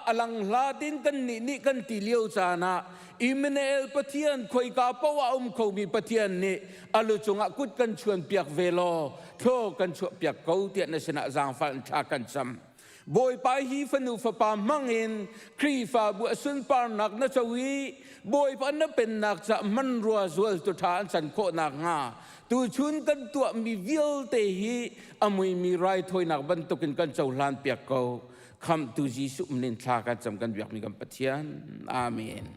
a lang hlat in kan nih nih kan ti lio caan ah Immanuel Pathian khoika paoh ah um khomi Pathian nih a lu cungah kut kan chuan piak ve law thlaw kan chuah piak ko tiah na sinah zaangfah in thla kan cam. Bawipa hi fanu fapa hmang in Khrihfabu a sunparnak na co i Bawipa na pennak ca hmanrua zual tu ṭha an can khawh nakhnga tuchun kan tuahmi vialte hi a muimi raithawinak bantukin kan cohlan piak ko. Khamhtu Jesuh min in thla kan cam kan biakmi kan Pathian. Amen.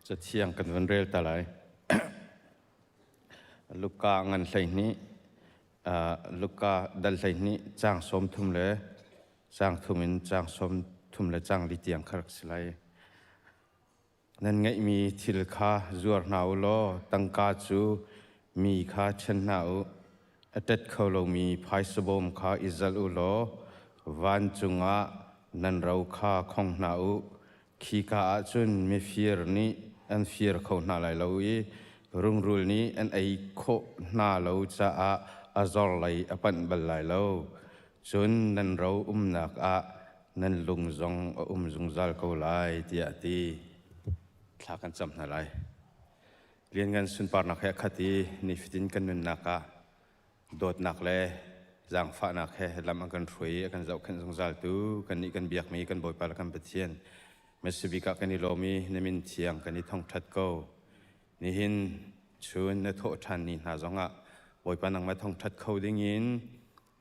Cathiang kan van rel ta lai. Luka ngan 12 Luka dal 12 caang 30 le caang thum in caang 34 le caang li tiang kha rak si lai. Nan ngeihmi thil kha zuar hna u law tangka cu mi kha ṭhen hna u. A ṭet kho lomi phaisa bawm kha i zalh u law vancung ah nan ro kha khong hna u. Khika ah cun mifir nih an fir kho hna lai lo i rungrul nih an ei khawh hna lo caah a zor lei a panh bal lai lo. Cun nan ro umnak ah nan lung zong a um zungzal ko lai tiah a ti. Thla kan cam hna lai. Lianngan sunparnak he a khat i nifatin kan nunnak ah dawtnak le zaangfahnak he lam an kan hruai i a kan zohkhenh zungzaltu kannih kan biakmi kan Bawipa le kan Pathian. Mesibik ah kan i lawm i na min thiang kan i thangṭhat ko. Nihin chun na thawh ṭhan ni hna zongah Bawipa nangmah thangṭhat kho dingin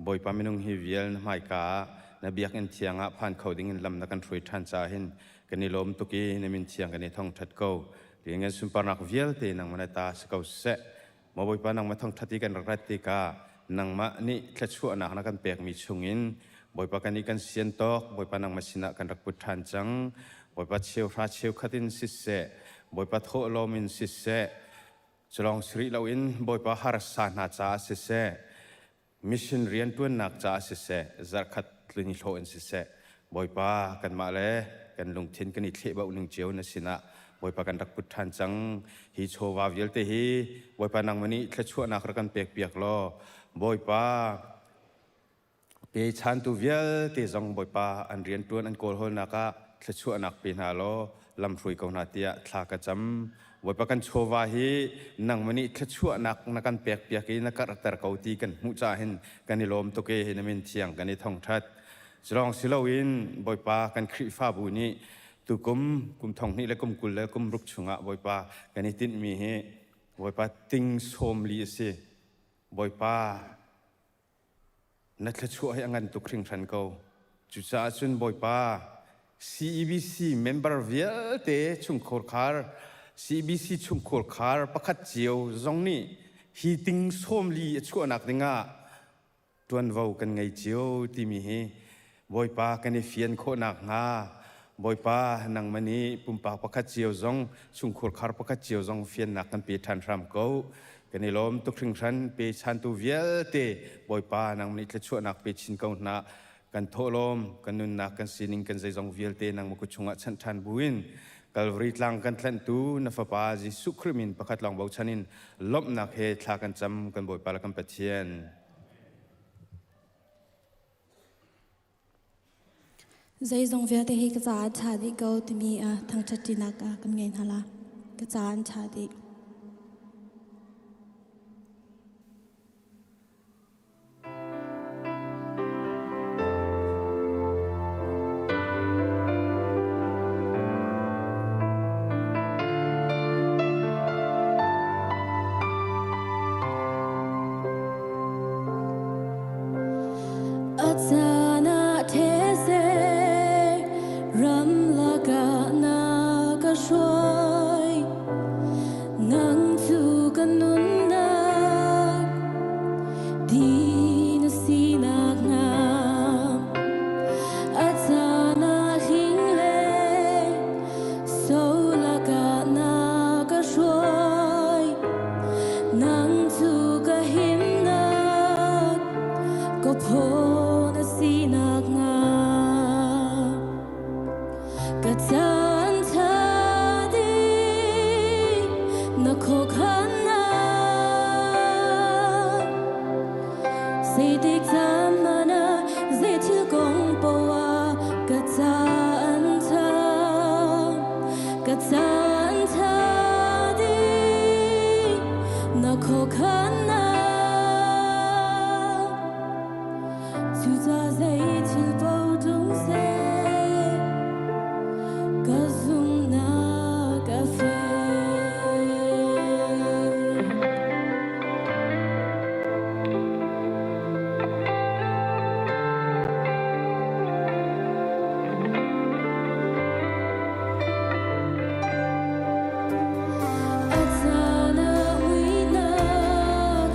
Bawipa minung hi vial na hmaika ah na biakinn thiang ah phan kho dingin lam na kan hruai ṭhan caah hin kan i lawm tuk i na min thiang kan i thangṭhat ko. Lianngan sunparnak vialte nangmah na ta si ko seh. Maw Bawipa nangmah thangṭhat i kan rak rat tikah nangmah nih thluachuahnak na kan pekmi chungin Bawipa kan i kan sian tawk Bawipa nangmah sinah kan rak put ṭhan cang. Bawipa cheuhra cheukhat in siseh, Bawipa thawhlawm in siseh, culawng si rih loin Bawipa harsa hna caah siseh, mission rianṭuannak caah siseh, zarhkhat tlun i hlawh in siseh, Bawipa kanmah le kan lungthin kan i thlehbauh ning cio na sinah Bawipa kan rak put ṭhan cang. Hi chawva vialte hi Bawipa nangmah nih thluachuahnak rak kan pekpiak law Bawipa Pechantu vialte zong Bawipa an rianṭuan an kawlhawlnak ah thluachuahnak pe hna law lamhruai ko hna tiah thla ka cam. Bawipa kan chawva hi nangmah nih thluachuahnak na kan pekpiak i na karhter ko ti kan hmuh caah hin kan i lawm tuk i na min thiang kan i thongṭhat. Culawng si loin Bawipa kan Khrihfabu nih tukum kum thong hnih le kum 20 le kum ruk chungah Bawipa kan i tinhmi hi Bawipa ting 40 a si. Bawipa Na thluachuah hi a ngan tuk hringhran ko. Cucaah cun Bawipa, CEBC member vialte chungkhur khar, CEBC chungkhur khar pakhat cio zong nih hi ting 40 a chuahnak dingah ṭuanvo kan ngei cio timi hi Bawipa kan i fian khawh nakhnga Bawipa nangmah nih pumpak pakhat cio zong chungkhur khar pakhat cio zong fiannak kan pe ṭhan hram ko. Kan i lawm tuk hringhran pe chantu vialte Bawipa nangmah nih thluachuahnak pe chin ko hna. Kan thawhlawm, kan nunnak, kan sining, kan zeizong vialte nangmah kut chungah chanh ṭhan buin Calvary tlang kan tlanhtu na Fapa Jesuh Khrih min pakhat lawng bochan in lawmhnak he thla kan cam kan Bawipa le kan Pathian. Zeizong vialte hi ka caah an ṭha dih ko timi thangṭhatṭinak kan ngei hna la. Ka caah an ṭha dih. A caan ah these ramlak ah na ka hruai nang cu ka nunnak ti na sinak hnga a caan ah hling le so lakah na ka hruai Nang cu ka himnak, ka phaw na sinak hnga. Ka caan ṭha dih, na khuakhannak. Zeitik caan hmanh ah, zei thil kong paoh ah ka caan ṭha. Ka caan ṭha dih, na khuakhannak. Cucaah zei thil paoh tlung seh, ka zumhnak a fek. A caan ah muihnak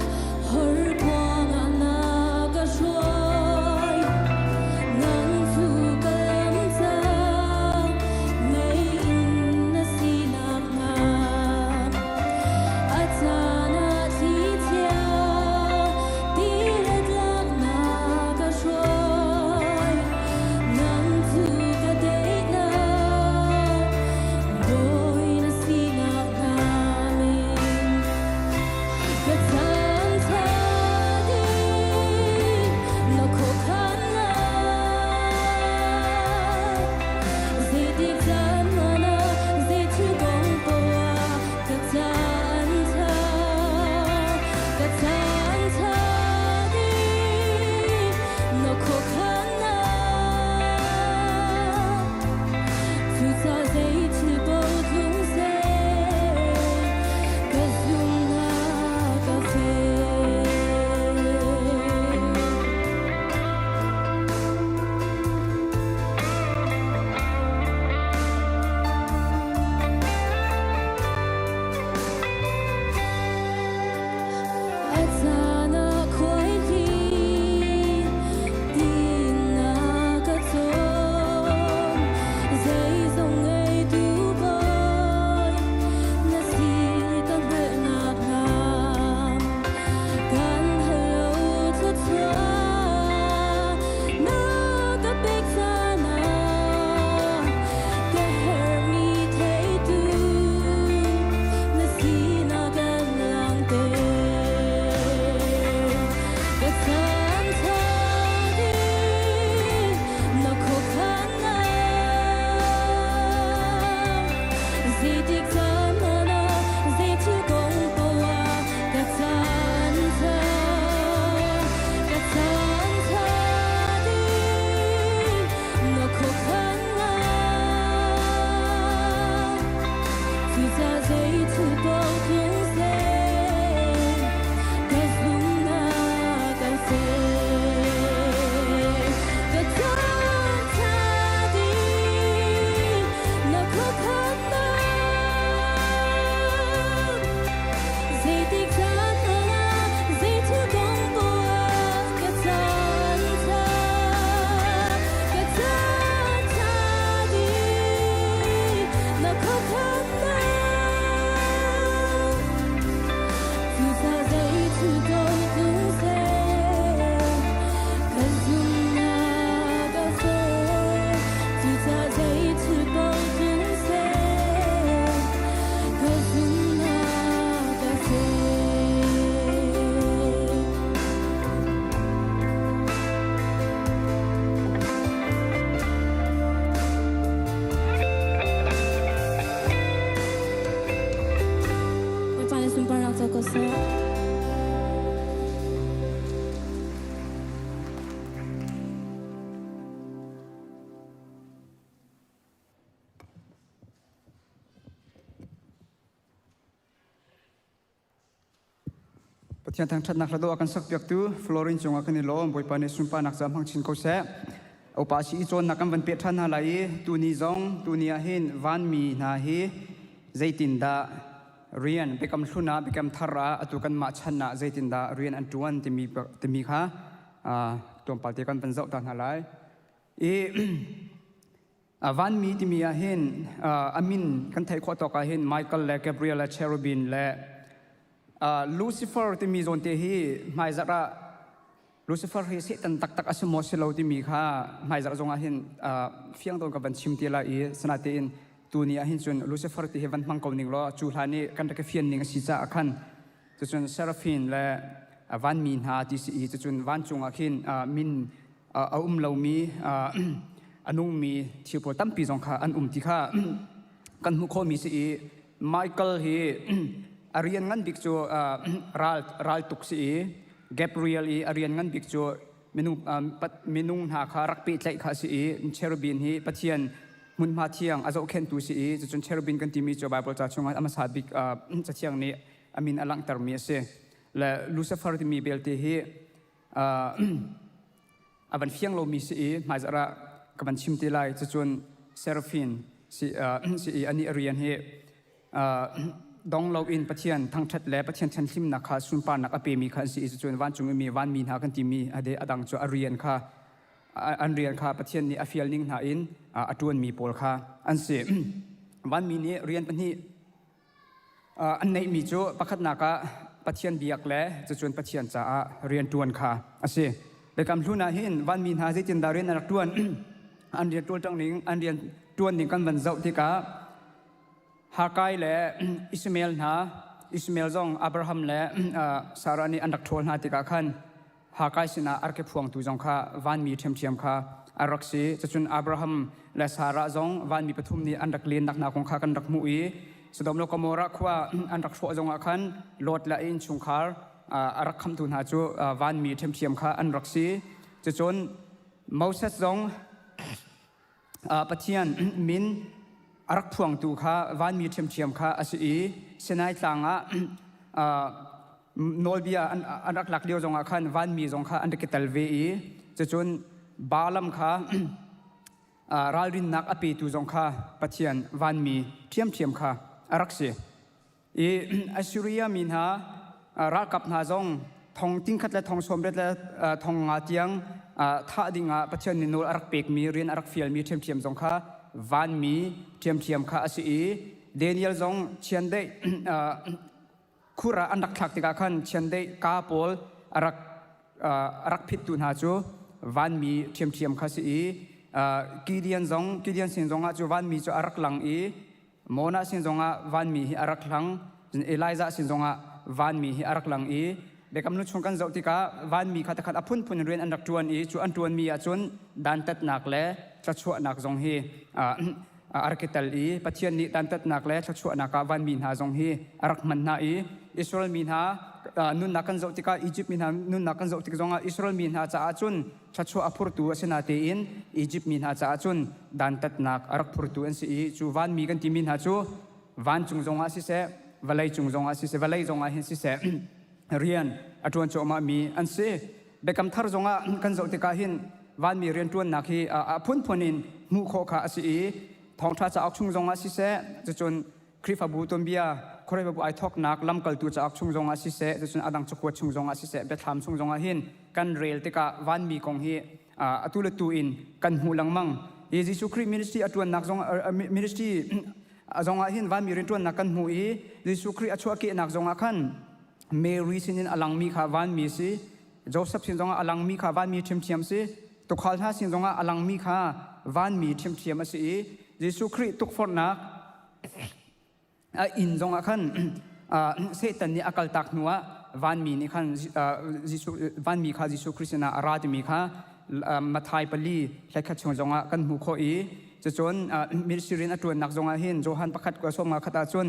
thil kong tlung seh, ka zumhnak a fek. Cucaah zei thil paoh tlung seh, ka zumhnak a fek. Bawipa nih sunparnak co ko seh. Pathian thangṭhatnak hla dawh a kan sakpiaktu Florin cungah kan i lawm. Bawipa nih sunparnak ca hmang chin ko seh. Upa si i cawnnak kan van peh ṭhan hna lai i tuni zong tuni ah hin vanmi hna hi zeitindah rian biakam hlun ah biakam thar ah atu kanmah chan ah zeitindah rian an ṭuan timi timi kha tlawmpal te kan van zoh ta hna lai. I Vanmi timi ah hin a min kan theih khawh tawk ah hin Michael le Gabriel le Cherubim le Lucifer timi zawn te hi hmaizarh ah Lucifer hi Satan taktak a si maw si lo timi kha hmaizarh zong ah hin fiang tawn ka van chim te lai i sinatein tuni ah hin cun Lucifer ti hi van hmang ko ning law cu hlan i kan rak i fian ning a si caah khan cucun Seraphim le vanmi hna ti si i cucun vancung ah khin min a um lomi a nungmi thil pawl tampi zong kha an um ti kha kan hmuh khawhmi si i Michael hi a rian ngan bik cu ral raltuk si i Gabriel i a rian ngan bik cu minung minung hna kha rak pehtlaih kha si i cherubim hi Pathian hmunhma thiang a zohkhenhtu si i cucun cherubim kan timi cu Bible ca chungah a hmasa bik cathiang nih a min a langhtermi a si le Lucifer timi belte hi a van fiang lomi si i hmaizarh ah ka van chim te lai. Cucun Seraphim si, si i anih a rian hi dong loin Pathian thangṭhat le Pathian thianhlimnak kha sunparnak a pemi kha an si i cucun vancung i mi vanmi hna kan timi ade a dang cu a rian kha an rian kha Pathian nih a fial ning hna in a ṭuanmi pawl kha an si. Vanmi nih rian pahnih An neihmi cu pakhatnak ah Pathian biak le cucun Pathian caah rianṭuan kha a si. Biakam Hlun ah hin vanmi hna zeitindah rian an rak ṭuan, an rian ṭuan ning, an rian ṭuan ning kan van zoh tikah Hakai le Ishmael hna, Ishmael zong Abraham le Sarah nih an rak ṭhawl hna tikah khan Hakai sinah a rak i phuangtu zong kha vanmi ṭhiamṭhiam kha a rak si. Cucun Abraham le Sarah zong vanmi pathum nih an rak lennak hna kong kha kan rak hmuh i Sodom le Gomorrah khua an rak hrawh zongah khan Lot le a innchungkhar a rak khamhtu hna cu vanmi ṭhiamṭhiam kha an rak si. Cucun Moses zong Pathian min a rak phuangtu kha vanmi ṭhiamṭhiam kha a si i Sinai tlang ah nawlbia an rak lak lio zongah khan vanmi zong kha an rak i tel ve i cucun Balaam kha ralrinnak a petu zong kha Pathian vanmi ṭhiamṭhiam kha a rak si. I Assyria mi hna ralkap hna zong thong tingkhat le thong sawmriat le thong nga tiang thah dingah Pathian nih nawl a rak pekmi rian a rak fialmi ṭhiamṭhiam zong kha vanmi ṭhiamṭhiam kha a si i Daniel zong chiandeih khur ah an rak thlak tikah khan chiandeih kaa pawl a rak a rak phittu hna cu vanmi ṭhiamṭhiam kha si i Gideon zong Gideon sin zongah cu vanmi cu a rak lang i Mona sin zongah vanmi hi a rak hlang cun Elijah sin zongah vanmi hi a rak lang i Biakam Hlun chung kan zoh tikah vanmi kha takhat a phunphun in rian an rak ṭuan i cu an ṭuanmi ahcun dantatnak le thluachuahnak zong hi a rak i tel i Pathian nih dantatnak le thluachuahnak ah vanmi hna zong hi a rak hman hna i Israel mi hna nunnak kan zoh tikah Egypt mi hna nunnak kan zoh tik zongah Israel mi hna caah cun thluachuah a phurtu a si natein Egypt mi hna caah cun dantatnak a rak phurtu an si i cu vanmi kan timi hna cu vancung zongah siseh vawlei cung zongah siseh vawlei zongah hin siseh rian a ṭuan cuahmah mi an si. Biakam thar zongah kan zoh tikah hin vanmi rianṭuannak hi a phunphun in hmuh khawh kha a si i thawngṭha cauk chung zongah siseh cucun Khrihfabu tuanbia Khrihfabu ai thawknak lamkaltu cauk chung zongah siseh cucun adang cakuat chung zongah siseh biathlam chung zongah hin kan rel tikah vanmi kong hi atu le tu in kan hmuh lengmang. Hi Jesuh Khrih ministry a ṭuannak zong ministry zongah hin vanmi rianṭuannak kan hmuh i Jesuh Khrih a chuahkehnak zongah khan. Mary sinin a langmi kha vanmi si Joseph sin zongah a langmi kha vanmi ṭhiamṭhiam si tuukhal hna sin zongah a langmi kha vanmi ṭhiamṭhiam a si i Jesuh Khrih tukforhnak a inn zongah khan Satan nih a kaltak hnuah vanmi nih khan Jesuh vanmi kha Jesuh Khrih sinah a ra timi kha Matthai pali hlekhat chung zongah kan hmuh khawh i cucun ministry rian a ṭuannak zongah hin Johan pakhat sawmnga khat ah cun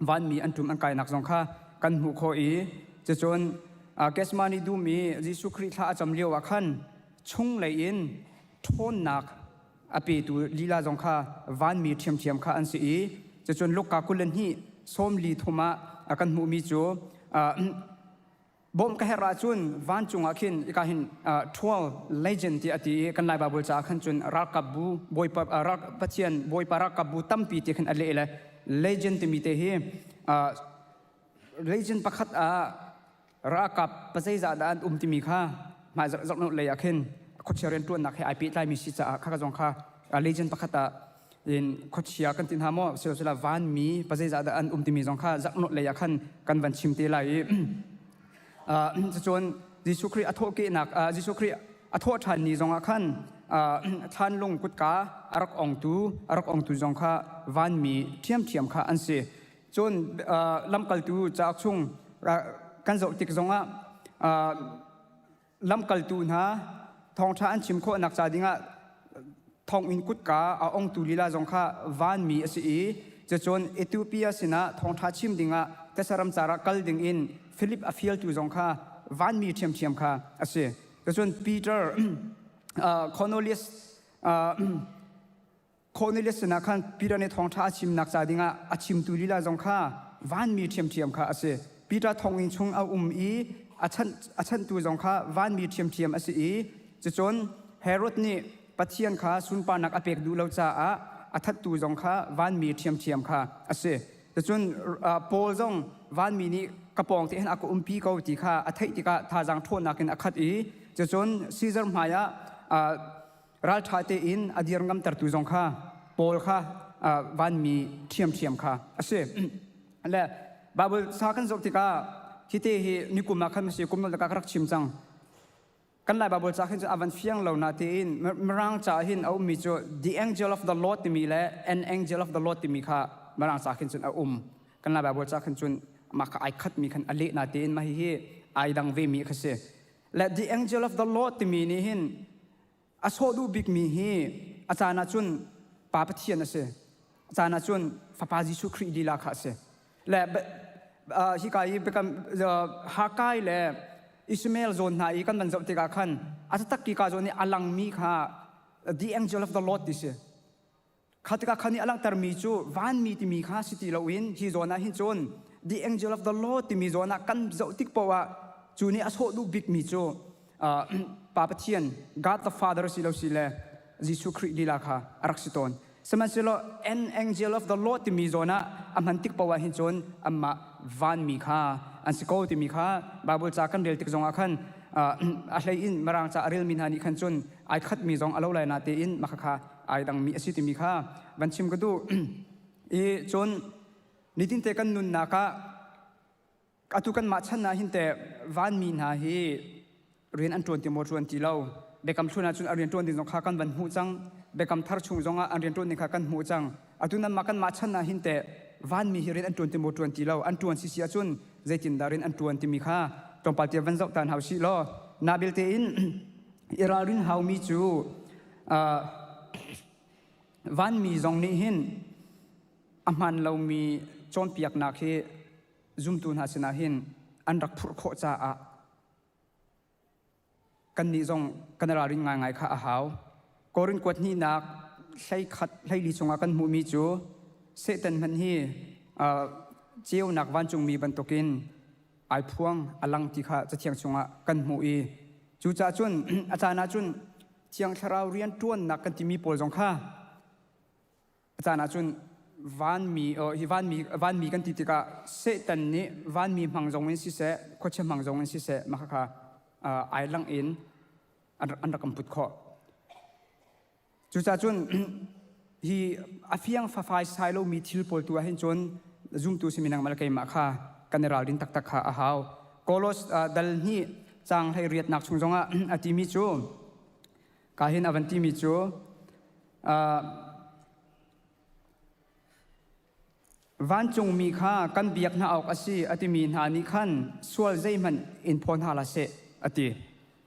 vanmi an ṭum an kainak zong kha kan hmuh khawh i cucun Gethsemane dum i Jesuh Khrih thla a cam lio ah khan chunglei in ṭhawnnak a petu lila zong kha vanmi ṭhiamṭhiam kha an si i cucun Luka 22 43 ah kan hmuhmi cu Bawmh ka herh ahcun vancung ah khin ika hin 12 legend ti a ti i kan Lai Baibal caah khan cun ralkap bu Bawipa Pathian Bawipa ralkap bu tampi ti khin a leh le legend timi te hi legend pakhat ah ralkap pazeizah dah an um timi kha hmai zarh lei ah khin khuachia rianṭuannak he ai pehtlaimi si caah kha zong kha legend pakhat ah in khuachia kan ti hna maw sila vanmi pazeizah dah an um timi zong kha zarhnawt lei ah khan kan van chim te lai i cucun Jesuh Khrih a thawhkehnak Jesuh Khrih a thawh ṭhan ni zong ah khan thlanlung kutka a rak ongtu a rak ongtu zong kha vanmi ṭhiamṭhiam kha an si. Cun lamkaltu cauk chung kan zoh tik zongah lamkaltu hna thawngṭha an chim khawhnak ca dingah thonginn kutka a ongtu lila zong kha vanmi a si i cucun Ethiopia sinah thawngṭha chim dingah Tesaram car ah kal dingin Philip a fialtu zong kha vanmi ṭhiamṭhiam kha a si. Cucun Peter Cornelius Cornelius sinah khan Peter nih thawngṭha a chimnak ca dingah a chimtu lila zong kha vanmi ṭhiamṭhiam kha a si. Peter thonginn chung a um i a chanh a chanhtu zong kha vanmi ṭhiamṭhiam a si i cucun Herod nih Pathian kha sunparnak a pek duh lo caah a thattu zong kha vanmi ṭhiamṭhiam kha a si. Cucun Paul zong vanmi nih ka pawng te hin a ka umpi ko ti kha a theih tikah thazaang ṭhawnnak in a khat i cucun Caesar hmaiah ralṭha tein a dir ngamtertu zong kha Paul kha vanmi ṭhiamṭhiam kha a si. Le Bible sa kan zoh tikah hite hi nikum ah khan si kum ka rak chim cang. Kan Lai Bible ca khin cu a van fiang lo na tein Mirang ca hin a ummi cu the angel of the Lord timi le an angel of the Lord timi kha Mirang ca khin cun a um. Kan Lai Bible ca khin cun mah kha ai khatmi khan a leh na tein mah hihi ai dang vemi kha si. Le the angel of the Lord timi nih hin A sawh duh bikmi hi a caan ahcun Pa Pathian a si. A caan ahcun Fapa Jesuh Khrih lila kha a si. Le hika i biakam Hakai le Ishmael zawn hna i kan van zoh tikah khan a taktak ki ka zawn i a langmi kha the angel of the Lord ti si. Kha tikah khan i a langhtermi cu vanmi timi kha si ti loin hi zawn ah hin cun the angel of the Lord timi zawn ah kan zoh tik paoh ah cu nih a sawh duh bikmi cu Pa Pathian God the Father si lo si le Jesuh Khrih lila kha a rak si tawn. Sihmanhsehlaw an angel of the Lord timi zawn ah a hman tik paoh ah hin cun anmah vanmi kha an si ko timi kha Bible ca kan rel tik zongah khan a hlei in Mirang ca a relmi hna nih khan cun ai khatmi zong a lo lai na tein mah kha ai dangmi a si timi kha van chim ka duh. I cun nitinte kan nunnak ah atu kanmah chan ah hin teh vanmi hna hi rian an ṭuan ti maw ṭuan ti lo biakam hlun ahcun a rian ṭuan ding zong kha kan van hmuh cang biakam thar chung zong ah an rian ṭuan ding kha kan hmuh cang atu nanmah kanmah chan ah hin teh vanmi hi rian an ṭuan ti maw ṭuan ti lo an ṭuan sisi ahcun zeitindah rian an ṭuan timi kha tlawmpal te van zoh tan hau sih law na belte in i ralrin haumi cu Vanmi zong nih hin a hmaan lomi cawnpiaknak hi zumtu hna sinah hin an rak phurh khawh caah kannih zong kan ralrin ngaingai kha a hau. Korin kuat hnihnak 11 hleili chungah kan hmuhmi cu Satan hmanh hi ceunak vancungmi bantukin ai phuang a lang ti kha cathiang chungah kan hmuh i cucaah cun a caan ah cun Thiang Thlarau rian ṭuannak kan timi pawl zong kha a caan ah cun vanmi hi vanmi vanmi kan ti tikah Satan nih vanmi hmang zong in siseh khuachia hmang zong in siseh mah kha ai lang in an rak kan put khawh. Cucaah cun hi a fiang fafai sai lomi thil pawl tu ah hin cun zumtu simi nangmah le keimah kha. kan i ralrin taktak kha a hau. Kolos dal hnih caang hlei riatnak chung zongah a timi cu ka hin a van timi cu Vancungmi kha kan biak hna awk a si a timi hna nih khan sual zeihmanh in phaw hna hlah seh a ti.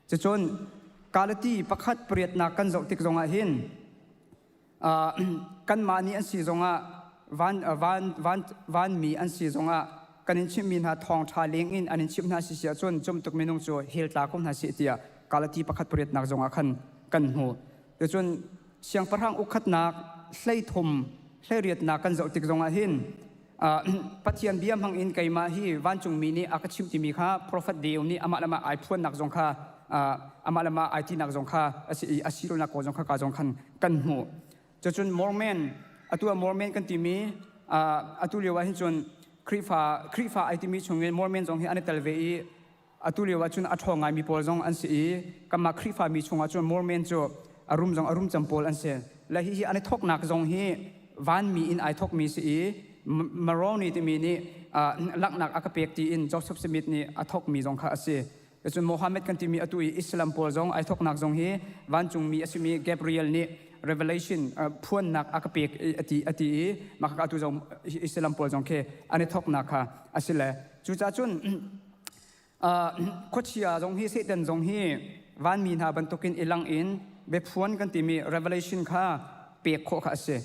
Cucun Galati pakhat pariatnak kan zoh tik zongah hin kanmah nih an si zongah van, van, van, vanmi an si zongah kan in chimhmi hna thawngṭha leng in an in chimh hna si si ahcun cumtuk minung cu hell tla ko hna seh tiah Galati pakhat pariatnak zongah khan kan hmu. Cucun siangpahrang ukhatnak hleithum hleiriatnak kan zoh tik zongah hin Pathian bia hmang in keimah hi vancungmi nih a ka chimh timi kha profet Deu nih amah le amah ai phuannak zong kha amah le amah ai tinak zong kha a si i a silonak ko zong kha ka zong khan kan hmuh. Cucun Mormon atu ah Mormon kan timi atu lio ah hin cun Khrihfa Khrihfa ai timi chungin Mormon zong hi an i tel ve i Atu lio ahcun a ṭhawng ngaimi pawl zong an si i kanmah Khrihfami chungah cun Mormon cu a rum zong a rum cem pawl an si. Le hihi an i thawknak zong hi vanmi in ai thawkmi si i Moroni timi nih langhnak a ka pek tiin Joseph Smith nih a thawkmi zong kha a si. Cun Mohammed kan timi atu i Islam pawl zong ai thawknak zong hi vancungmi a simi Gabriel nih Revelation phuannak a ka pek a ti a ti i mah kha atu zong Islam pawl zong khi an i thawknak kha a si le cucaah cun Khuachia zong hi Satan zong hi vanmi hna bantukin i lang in biaphuan kan timi revelation kha pek khawh kha a si.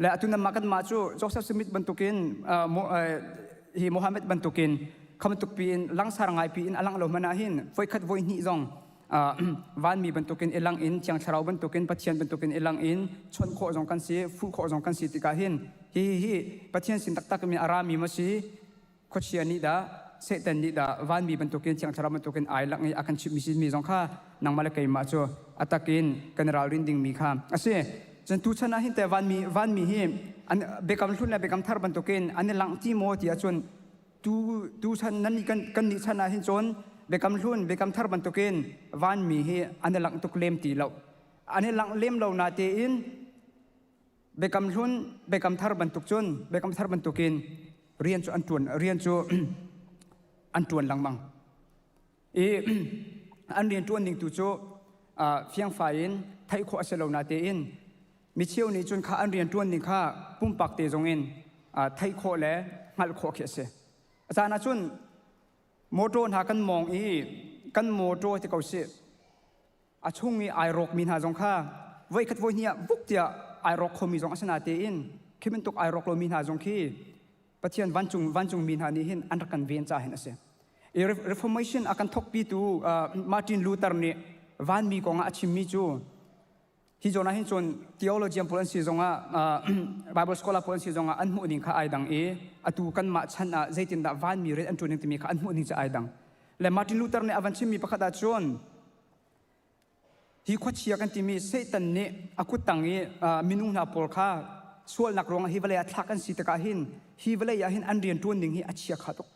Le atu nan mah kanmah cu Joseph Smith bantukin hi Muhammad bantukin khamtuk piin langsar ngai piin a lang lo hmanh ah hin voikhat voi hnih zong vanmi bantukin i lang in Thiang Thlarau bantukin Pathian bantukin i lang in chawnh khawh zong kan si fuh khawh zong kan si tikah hin hi hi Pathian sin taktak mi a rami ma si khuachia nih dah Satan nih dah vanmi bantukin Thiang Thlarau bantukin ai langh i a kan chimhmi mi zong kha nangmah le keimah cu a takin kan ralrin dingmi kha a si. Cun tuchan ah hin te vanmi vanmi hi an biakam hlun le biakam thar bantukin an i langh ti maw ti ahcun tu tuchan nan nih kan kan nih chan ah hin cun biakam hlun biakam thar bantukin vanmi hi an i langh tuk lem ti lo. An i langh lem lo na tein Biakam hlun, Biakam thar bantuk cun Biakam thar bantukin rian cu an ṭuan rian cu an ṭuan lengmang. I an rian ṭuan ning tu cu fiangfai in theih khawh a si lo natein micheu nih cun kha an rian ṭuan ning kha pumpak te zong in theih khawh le hngalh khawh khi a si. A caan ah cun mawṭaw hna kan mawng i kan mawṭaw ti ko sih a chung i ai rawkmi hna zong kha voikhat voihnih ah vuk tiah ai rawk khomi zong a si natein khi bantuk ai rawk lomi hna zong khi Pathian vancung vancungmi hna nih hin an rak kan ven ca hin a si. I Reformation a kan thawkpitu Martin Luther nih vanmi kong ah a chimmi cu hi zawn ah hin cun theologian pawl an si zongah Bible scholar pawl an si zongah an hmuh ning kha ai dang i atu kanmah chan ah zeitindah vanmi rian an ṭuan ning timi kha an hmuh ning cu ai dang. Le Martin Luther nih a van chimmi pakhat ah cun Hi khuachia kan timi Satan nih a kuttang i minung hna pawl kha sualnak ruangah hi vawlei ah thlak an si tikah hin hi vawlei ah hin an rian ṭuan ning hi a chia kha tuk.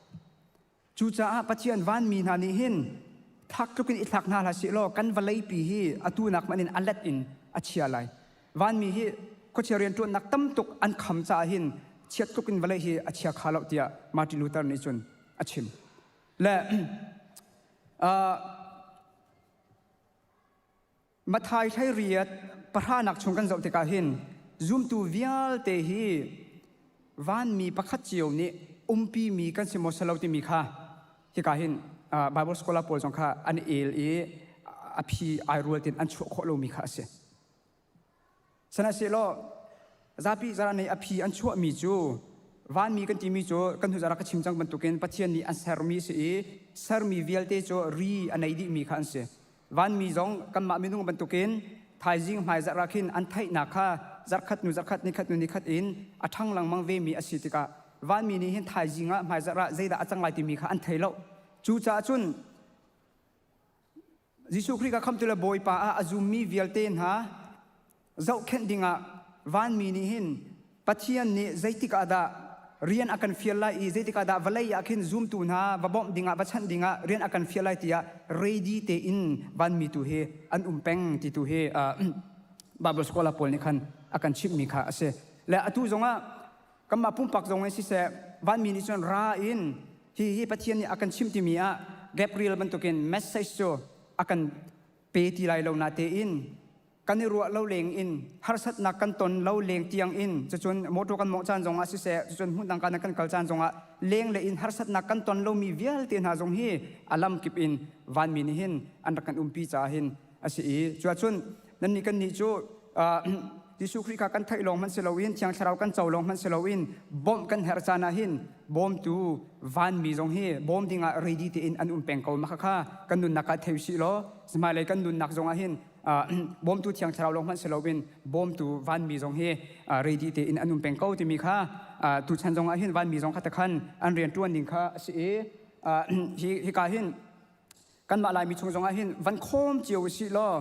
Cucaah Pathian vanmi hna nih hin thlak tluk in i thlak hna hlah sih law kan vawleipi hi atu nak hmanh in a let in a chia lai. Vanmi hi khuachia rian ṭuannak tam tuk an kham caah hin chiat tluk in vawlei hi a chia kha lo tiah Martin Luther nih cun a chim. Le Matthai hleiriat pahranak chung kan zoh tikah hin zumtu vialte hi vanmi pakhat cio nih umpi mi kan si maw si lo timi kha hika hin Bible scholar pawl zong kha an el i a phi ai rual tin an chuah khawh lomi kha a si. Sihmanhsehlaw zapi zaran nih a phi an chuahmi cu vanmi kan timi cu kan hnu zarah ka chim cang bantukin Pathian nih an sermi a si i sermi vialte cu ri a nei dihmi kha an si. Vanmi zong kanmah minung bantukin thaizing hmaizarh ah khin an theihnak kha zarhkhat hnu zarhkhat nikhat hnu nikhat in a ṭhang lengmang vemi a si tikah vanmi nih hin thaizing ah hmaizarh ah zeidah a cang lai timi kha an thei lo. Cucaah cun Jesuh Khrih kha khamtu le Bawipa ah a zummi vialte hna zohkhenh dingah vanmi nih hin Pathian nih zeitik ah dah rian a kan fial lai i zeitik ah dah vawlei ah khin zumtu hna va bawmh dingah va chanh dingah rian a kan fial lai tiah ready tein vanmi tu hi an um peng ti tu hi Bible scholar pawl nih khan a kan chimhmi kha a si. Le atu zongah kanmah pumpak zong in siseh vanmi nih cun ra in. Hi hi Pathian nih a kan chimh timi ah Gabriel bantukin message cu a kan pe ti lai lo na tein kan i ruah lo leng in harsatnak kan ton lo leng tiang in cucun motor kan mawngh caan zongah siseh cucun hmun dang kan kal caan zongah leng le in harsatnak kan ton lomi vialte hna zong hi a lam kip in vanmi nih hin an rak kan umpi caah hin a si i cuahcun nannih kannih cu Jesuh Khrih kha kan theih lawng hmanh si loin Thiang Thlarau kan co lawng hmanh si loin bawmh kan herh caan ah hin bawmtu vanmi zong hi bawm dingah ready tein an um peng ko ma kha kan nunnak ah thei sih law hmailei kan nunnak zong ah hin bawmtu Thiang Thlarau lawng hmanh si loin bawmtu vanmi zong hi ready tein an um peng ko timi kha tuchan zong ah hin vanmi zong kha takhan an rian ṭuan ding kha a si i hi hika hin kanmah Laimi chung zongah hin van khawm cio usih law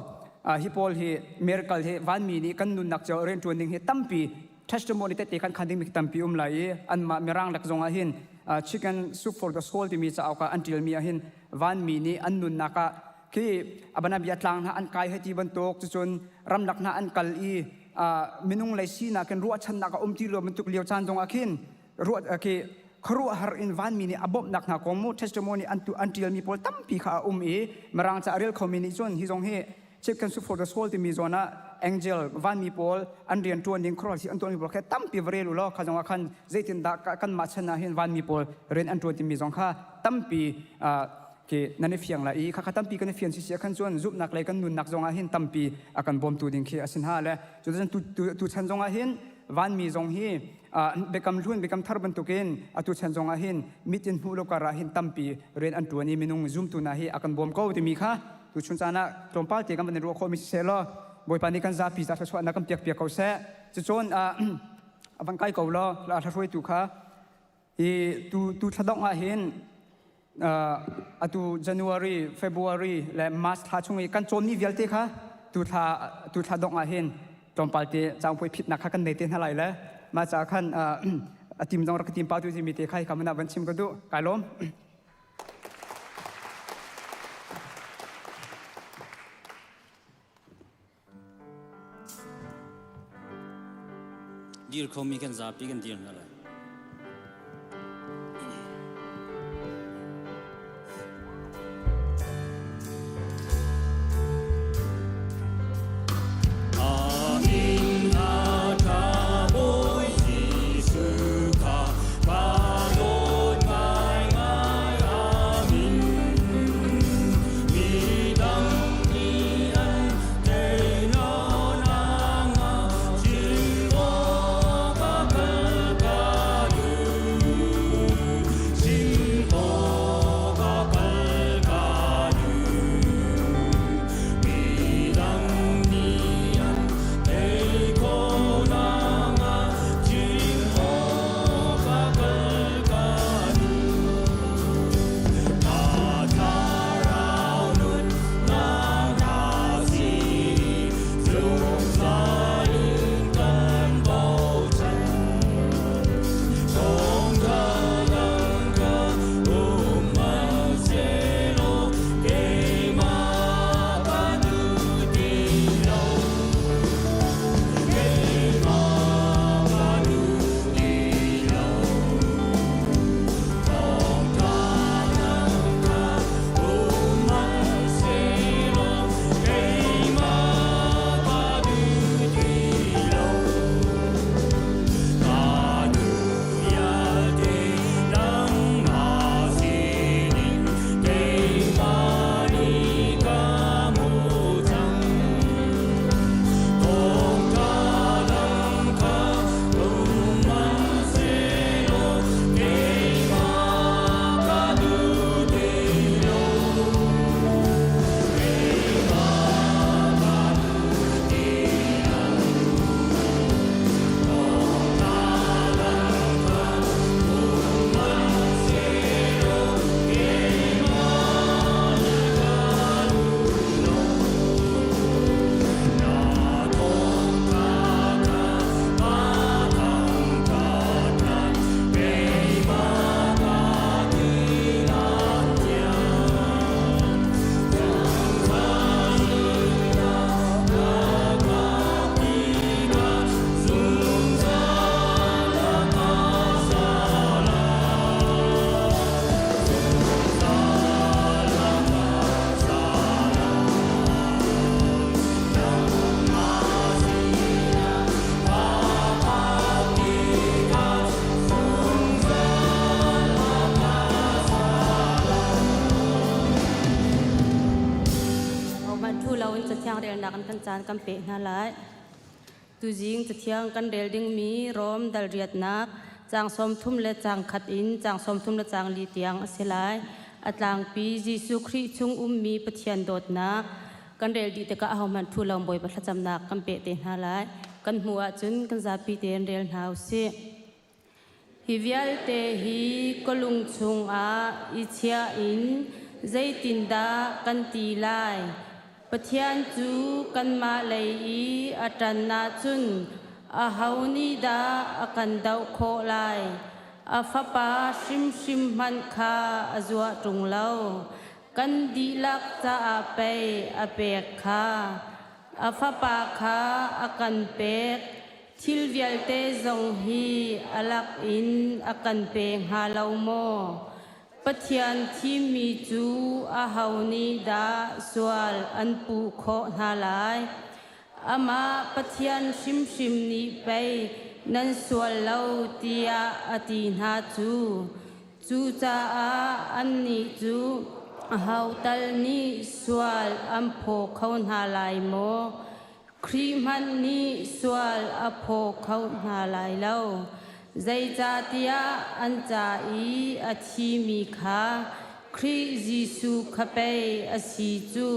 hi pawl hi miracle hi vanmi nih kan nunnak cio rianṭuan ding hi tampi testimony tete kan khan dingmi tampi um lai i anmah mirang lek zongah hin chicken soup for the soul timi cauk ah an ṭialmi ah hin vanmi nih an nunnak ah khi abanabia tlang hna an kai hei ti bantuk cucun ramlak hna an kal i minung lei sinak in ruahchannak a um ti lo bantuk lio caan zongah khin ruah khi khuaruahhar in vanmi nih a bawmhnak hna kong mu testimony an tu an ṭialmi pawl tampi kha a um i mirang ca a rel khomi nih cun hi zong hi Chicken Soup for the Soul timi zawn ah angel vanmi pawl an rian ṭuan ding khuaruahhar thil an tuahmi pawl kha tampi va rel u law kha zong ah khan zeitindah kanmah chan ah hin vanmi pawl rian an ṭuan timi zong kha tampi khi nan i fiang lai i khakha tampi kan i fian si si khan cun zumhnak lei kan nunnak zong ah hin tampi a kan bawmtu ding khi a si hna le cuticun tu chan zong ah hin vanmi zong hi biakam hlun biakam thar bantukin atu chan zong ah hin mit in hmuh lo kar ah hin tampi rian an ṭuan i minung zumtu hna hi a kan bawm ko timi kha tuchun caan ah tlawmpal te kan van i ruah khawhmi siseh law Bawipa nih kan zapi za thluachuahnak kan piak piak ko seh. Cucun a van kai ko law hla hruaitu kha hi tu tu thladongh ah hin atu January, February le March thla chung i kan cawnmi vialte kha tu thla tu thla dongh ah hin tlawmpal te caangpuai phitnak kha kan nei te hna lai le mah caah khan a tim zong rak ka tim pa tu timi te kha hika man ah van chim ka duh kai lawm. Dir khomi kan zapi kan dir hna lai. Cathiang relnak in kan caan kan peh hna lai. Tuzing Cathiang kan rel dingmi Rom dal riatnak caang 30 le caang khat in caang 34 tiang a si lai. A tlangpi Jesuh Khrih chung ummi Pathian dawtnak kan rel dih tikah ahohmanh thu lo Bawipa thlacamnak kan peh te hna lai. Kan hmuh ahcun kan zapi tein rel hna u sih. Hi vialte hi ka lung chungah i chiah in zeitindah kan ti lai? Pathian cu kanmah lei i a ṭan ahcun aho nih dah a kan doh khawh lai? A Fapa hrimhrim hmanh kha a zuah ṭung lo. Kan dihlak caah pei a pek kha. A Fapa kha a kan pek. Thil vialte zong hi a lak in a kan pe hnga lo maw? Pathian thimmi cu aho nih dah sual an puh khawh hna lai? Amah Pathian hrimhrim nih pei nan sual lo tiah a ti hna cu. Cucaah annih cu aho tal nih sual an phaw kho hna lai maw? Khrih hmanh nih sual a phaw kho hna lai lo. Zeicahtiah an ca i a thimi kha Khrih Jesuh kha pei a si cu.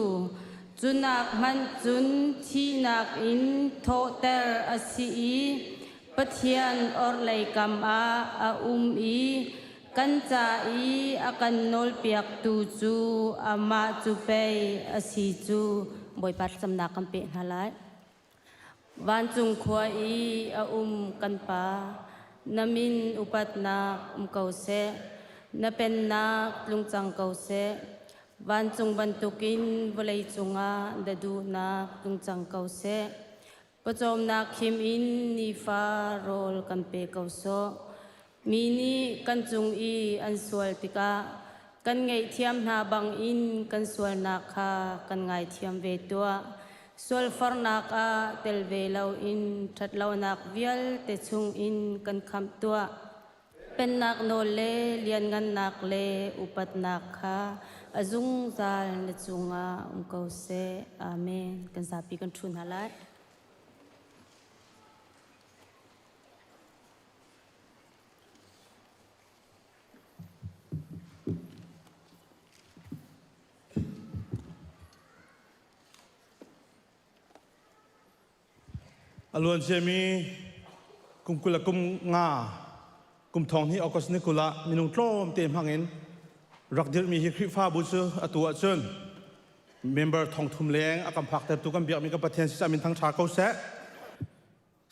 Cu nak hmanh cun thihnak in thawhter a si i Pathian orhlei kam ah a um i kan ca i a kan nawlpiaktu cu amah cu pei a si cu. Bawipa thlacamnak kan peh hna lai. Vancung khua i a um kan Pa, na min upatnak um ko seh, na pennak tlung cang ko seh. Vancung bantukin vawlei cungah na duhnak tlung cang ko seh. Pawcawmnak khim in nifa rawl kan pe ko sawh. Mi nih kan cung i an sual tikah kan ngaihthiam hna bangin kan sualnak kha kan ngaithiam ve tuah. Sualfarnak ah tel ve loin ṭhatlonak vialte chungin kan khamh tuah. Pennak nawl le lianngannak le upatnak kha a zungzal na cungah um ko seh. Amen. Kan zapi kan ṭhu hna lai. A luanciami kum 20 le kum nga kum thong hnih August ni 20 ah minung tlawmte hmangin rak dirhmi hi Khrihfabu cu atu ahcun member thong thum leng a kan phaktertu kan biakmi kan Pathian sisah min thangṭha ko seh.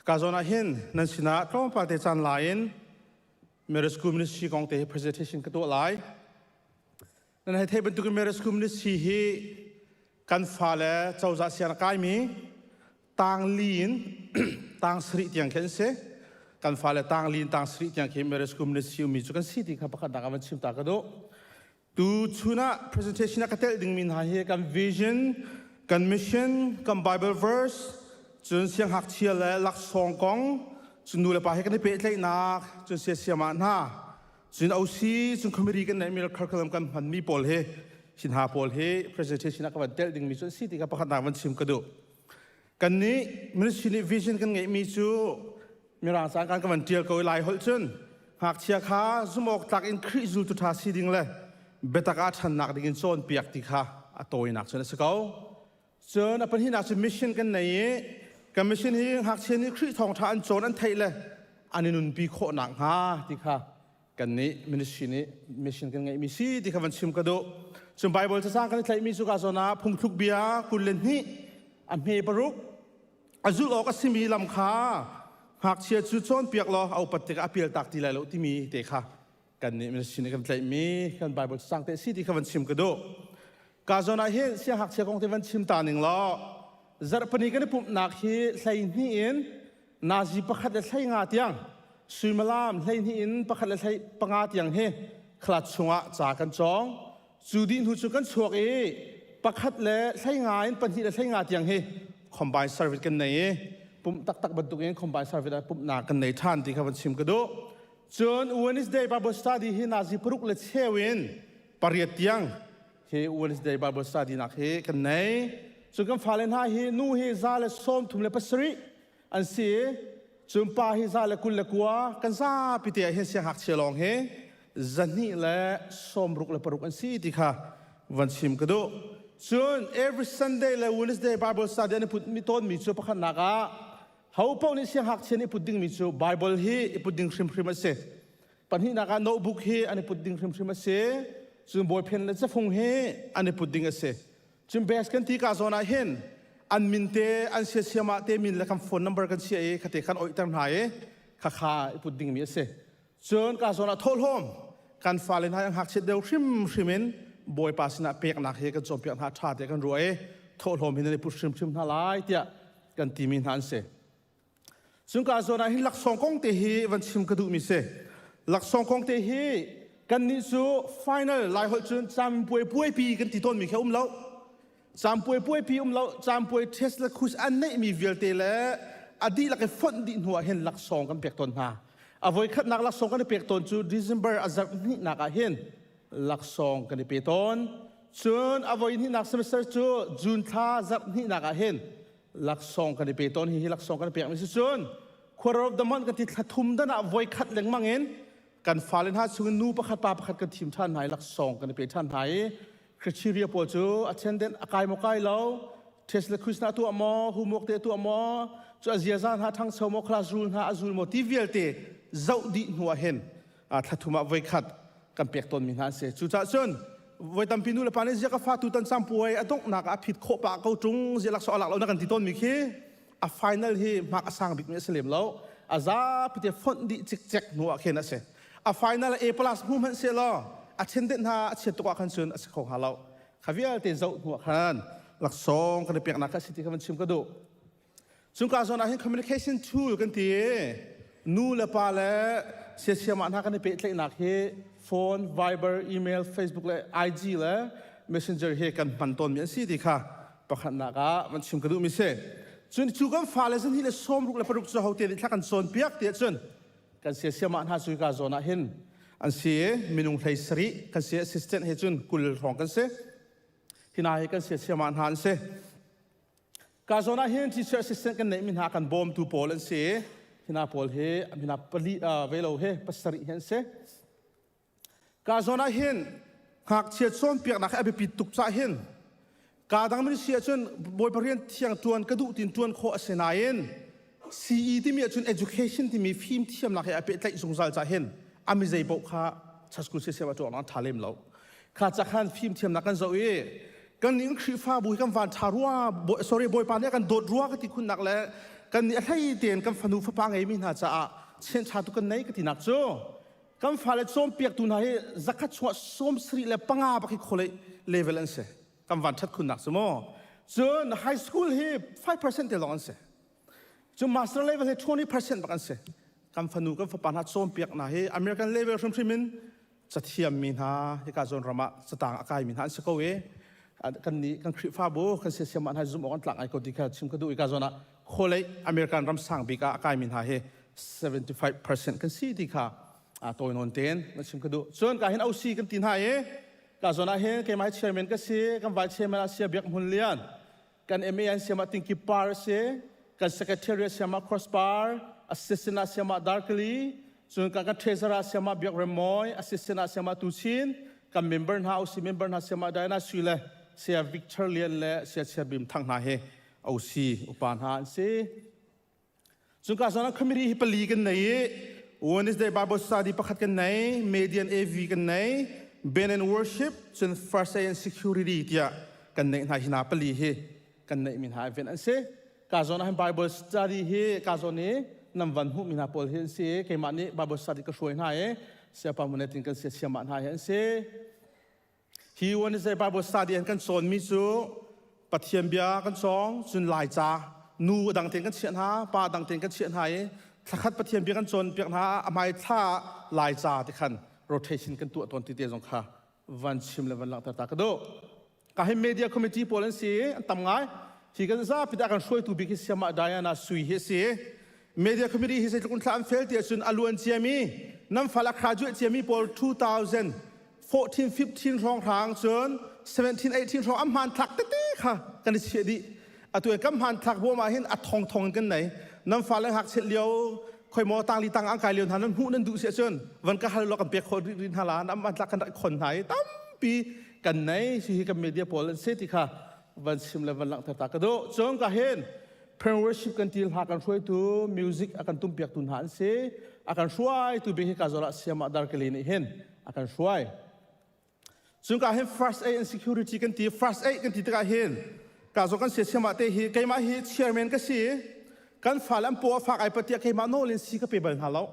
Ka zawn ah hin nan sinah tlawmpal te caan la in Marriage School Ministry kong te hi presentation ka tuah lai. Nan hei theih bantukin Marriage School Ministry hi kan fale cozah sian a kaimi tang li in tang sarih tiang khi an si. Kan fale tang li in tang sarih tiang khi Marriage School Ministry ummi cu kan si ti kha pakhat nak ah van chim ta ka duh. Tu chun ah presentation ah ka telh dingmi hna hi kan vision, kan mission, kan Bible verse, cun sianghngakchia le laksawng kong, cun nu le pa he kan i pehtlaihnak, cun siasiam ah hna Cun OC cun committee kan neihmi le curriculum kan hmanmi pawl hi hi hna pawl hi presentation ah ka van telh dingmi cu an si ti kha pakhatnak van chim ka duh. Kan nih ministry nih vision kan ngeihmi cu mirang caan kan ka van tial ko i lai holh cun ngakchia kha zumawk tlak in Khrih zultu ṭha si ding le biatak ah ṭhannak ding in cawnpiak ti kha a tawinak cun a si ko. Cun a pahnihnak cu mission kan nei i kan mission hi ngakchia nih Khrih thawngṭha an cawn an theih le an i nunpi khawh nakhnga ti kha kan nih ministry nih mission kan ngeihmi si ti kha van chim ka duh. Cun Bible cacang kan i tlaihmi cu ka zawn ah phungthluk bia 22 a hme paruk a zulh awk a simi lam kha ngakchia cu cawnpiak law a upat tikah a pialtak ti lai lo timi te kha kan nih ministry nih kan tlaihmi kan Bible cacang te si ti kha van chim ka duh. Ka zawn ah hin siangngakchia kong te van chim ta ning law zarhpini kan i pumhnak hi 12 in nazi pakhat le 15 tiang suimilam 12 in pakhat le 15 tiang hi class chungah ca kan cawng. Cu dih hnu cu kan chuak i pakhat le 15 in pahnih le 15 tiang hi combine service kan nei i pumh taktak bantukin combine service ah pumhnak kan nei ṭhan ti kha van chim ka duh. Cun Wednesday Bible study hi nazi paruk le cheu in pariat tiang hi Wednesday Bible study nak hi kan nei. Cun kan fale hna hi nu hi 137 an si. Cun pa hi 129 kan zapi te ah hin siangngakchia lawng hi 266 an si ti kha van chim ka duh. Cun every Sunday le Wednesday Bible study an i put mi tawnmi cu pakhatnak ah ho paoh nih siangngakchia nih i put dingmi cu Bible hi i put ding hrimhrim a si. Pahnihnak ah notebook hi an i put ding hrimhrim a si. Cun bawiphen le cafung hi an i put ding a si. Cun best kan ti ka zawn ah hin an min te an siasiam ah te min le kan phone number kan chia i khate kan oihter hna i khakha i put dingmi a si. Cun ka zawn ah thawhlawm kan fale hna an ngakchiat deuh hrimhrim in Bawipa sinah peknak hi kan cawnpiak hna ṭha te kan ruah i thawhlawm hi nan i put hrimhrim hna lai tiah kan timi hna an si. Cungka zawn ah hin laksawng kong te hi van chim ka duhmi si. Laksawng kong te hi kannih cu final Laiholh cun campuai puaipi kan ti tawnmi kha um lo. Campuai puaipi um lo, campuai test le quiz an neihmi vialte le a dihlak i fonh dih hnu ah hin laksawng kan pek tawn hna. A voikhatnak laksawng kan i pek tawn cu December a zarh hnihnak ah hin laksawng kan i pe tawn. Cun a voi hnihnak semester cu June thla zarh hnihnak ah hin laksawng kan i pe tawn. Hi hi laksawng kan i pekmi si. Cun quarter of the month kan ti, thla thum dan ah voi khat lengmang in kan fale hna chungin nu pakhat pa pakhat kan thim ṭhan hna i laksawng kan i pe ṭhan hna i criteria pawl cu attendant a kai maw kai lo, test le quiz na tuah maw, homework te tuah maw, cu a ziaza hna ṭhangcho maw, class rule hna a zul maw ti vialte zoh dih hnu ah hin thla thum ah voi khat kan pek tawnmi hna an si. Cucaah cun voi tampi nu le pa nih zia ka fa tutan campuai a donghnak ah a phit khawh pah ko ṭung, zia laksawng a lak lo na kan ti tawnmi khi a final hi hmak a sang bikmi a si lem lo. A zapi te fonh dih cikcek hnu ah khin a si. A final A plus hmu hmanh seh law a ṭhen hna a chiat tuk ah khan cun a si kho hnga lo. Kha vialte zoh hnu ah khan laksawng kan i peknak kha a si ti kha van chim ka duh. Cungka zawn ah hin communication tool kan ti i nu le pa le siasiam ah hna kan i pehtlaihnak hi phone, Viber, email, Facebook le IG le Messenger hi kan hman tawnmi an si ti kha pakhatnak ah van chim ka duhmi si. Cun cu kan fale zan hi le 66 cu hote nih thla kan cawnpiak ti ahcun kan siasiam ah hna cu ka zawn ah hin an si i minung 17 kan si, assistant he cun 20 hrawng kan si. Hi hna hi kan siasiam ah hna an si. Ka zawn ah hin teacher assistant kan neihmi hna kan bawmtu pawl an si. Hi hna pawl hi hina pali velo he pasarih hi an si. Ka zawn ah hin ngakchia cawnpiaknak hi a biapit tuk cah hin ka dang ministry ahcun Bawipa rian thiang tuan ka duh tin tuan khawh a si nain CE timi ahcun education timi fimthiamnak he a pehtlaih zungzal cah hin a mi zei paoh kha school siasem a tuah an tha lem lo. Kha ca khan fimthiamnak kan zoh i kan nih Khrihfabu hi kan van ṭha rua, sorry, Bawipa nih a kan dawt rua ka ti khunnak le kan nih a hlei tein kan fanu fapa ngeimi hna caah chianṭha tu kan nei ka tinak cu kan fale cawnpiaktu hna hi zakhat chungah 75 bak hi college level an si. Kan van ṭhat khunnak cu mu. Cun high school hi 5% te lawng an si. Cu master level hi 20% bak an si. Kan fanu kan fapa hna cawnpiak hna hi American level hrimhrim in cathiammi hna hika zawn ram ah catang a kaimi hna an si ko i kan nih kan Khrihfabu kan siasiam ah hna zumh awk an tlak ngai ko ti kha chim ka duh i ka zawn ah khualei American ram sang bik ah a kaimi hna hi 75% kan si ti kha tawi nawn tein na chim ka duh. Cun ka hin OC kan ti hna i ka zawn ah hin keimah chairman ka si, kan vice chairman ah Sia Biak Hmun Lian, kan MA an siam ah Tingki Par a si, kan secretary a siam ah Cross Par, assistant ah siam ah Darkly, cun kan kan treasurer ah siam ah Biak Rem Mawi, assistant ah siam ah Tu Chin, kan member hna OC member hna siam ah Diana Sui le Saya Victor Lian le Saya Chia Bim Thang hna hi OC upa hna an si. Cungka zawn ah committee hi pali kan nei i Wednesday Bible study pakhat kan nei, Median AV kan nei, Band and Worship, cun First Aid and Security tiah kan neih hna. Hi hna pali hi kan neih mi hna event an si. Ka zawn ah hin Bible study hi ka zawn i nam van hmuh mi hna pawl hi an si. Keimah nih Bible study ka hruai hna i Siapa Munetin kan sia siamah hna hi an si. Hi Wednesday Bible study an kan cawnmi cu Pathian bia kan cawng, cun Laica nu dang tein kan chiah hna, pa dang tein kan chiah hna i thlakhat Pathian bia kan cawnpiak hna, a hmai thla Laica ti khan rotation kan tuah tawn ti te zong kha van chim le van langhter ta ka duh. Ka hi media committee pawl an si, an tam ngai. Hi kan zapi dah kan hruaitu bik hi Siamah Diana Sui hi a si. Media committee hi zeitluk in thla an fel ti ahcun a luan ciami nan fal a graduate ciami pawl 2014 15 hrawnghrang cun. 17 18 hrawng an hmanthlak tete kha kan i chiah dih. Atu in kan hmanthlak bawm ah hin a thong thong in kan nei. Nan fale ngakchiat lio khoi maw tangli tang an kai lio hna nan hmuh nan duh si ahcun van ka hal law kan pek khawh rih rih hna la nan hmanthlak kan rak khon hna i tampi kan nei hi hi kan media pawl an si ti kha van chim le van langhter ta ka duh. Cun ka hin Prayer worship kan ti hla kan hruaitu music a kan tumpiaktu hna an si. A kan hruaitu bik hi ka zawl ah Siamah Darkali nih hin a kan hruai. Cun ka hin first aid and security kan ti. First aid kan ti tikah hin ka zawl kan sia siamah te hi keimah hi chairman ka si. Kan fale an paw a fak ai pat tiah keimah nawl in si ka pe bal hna lo.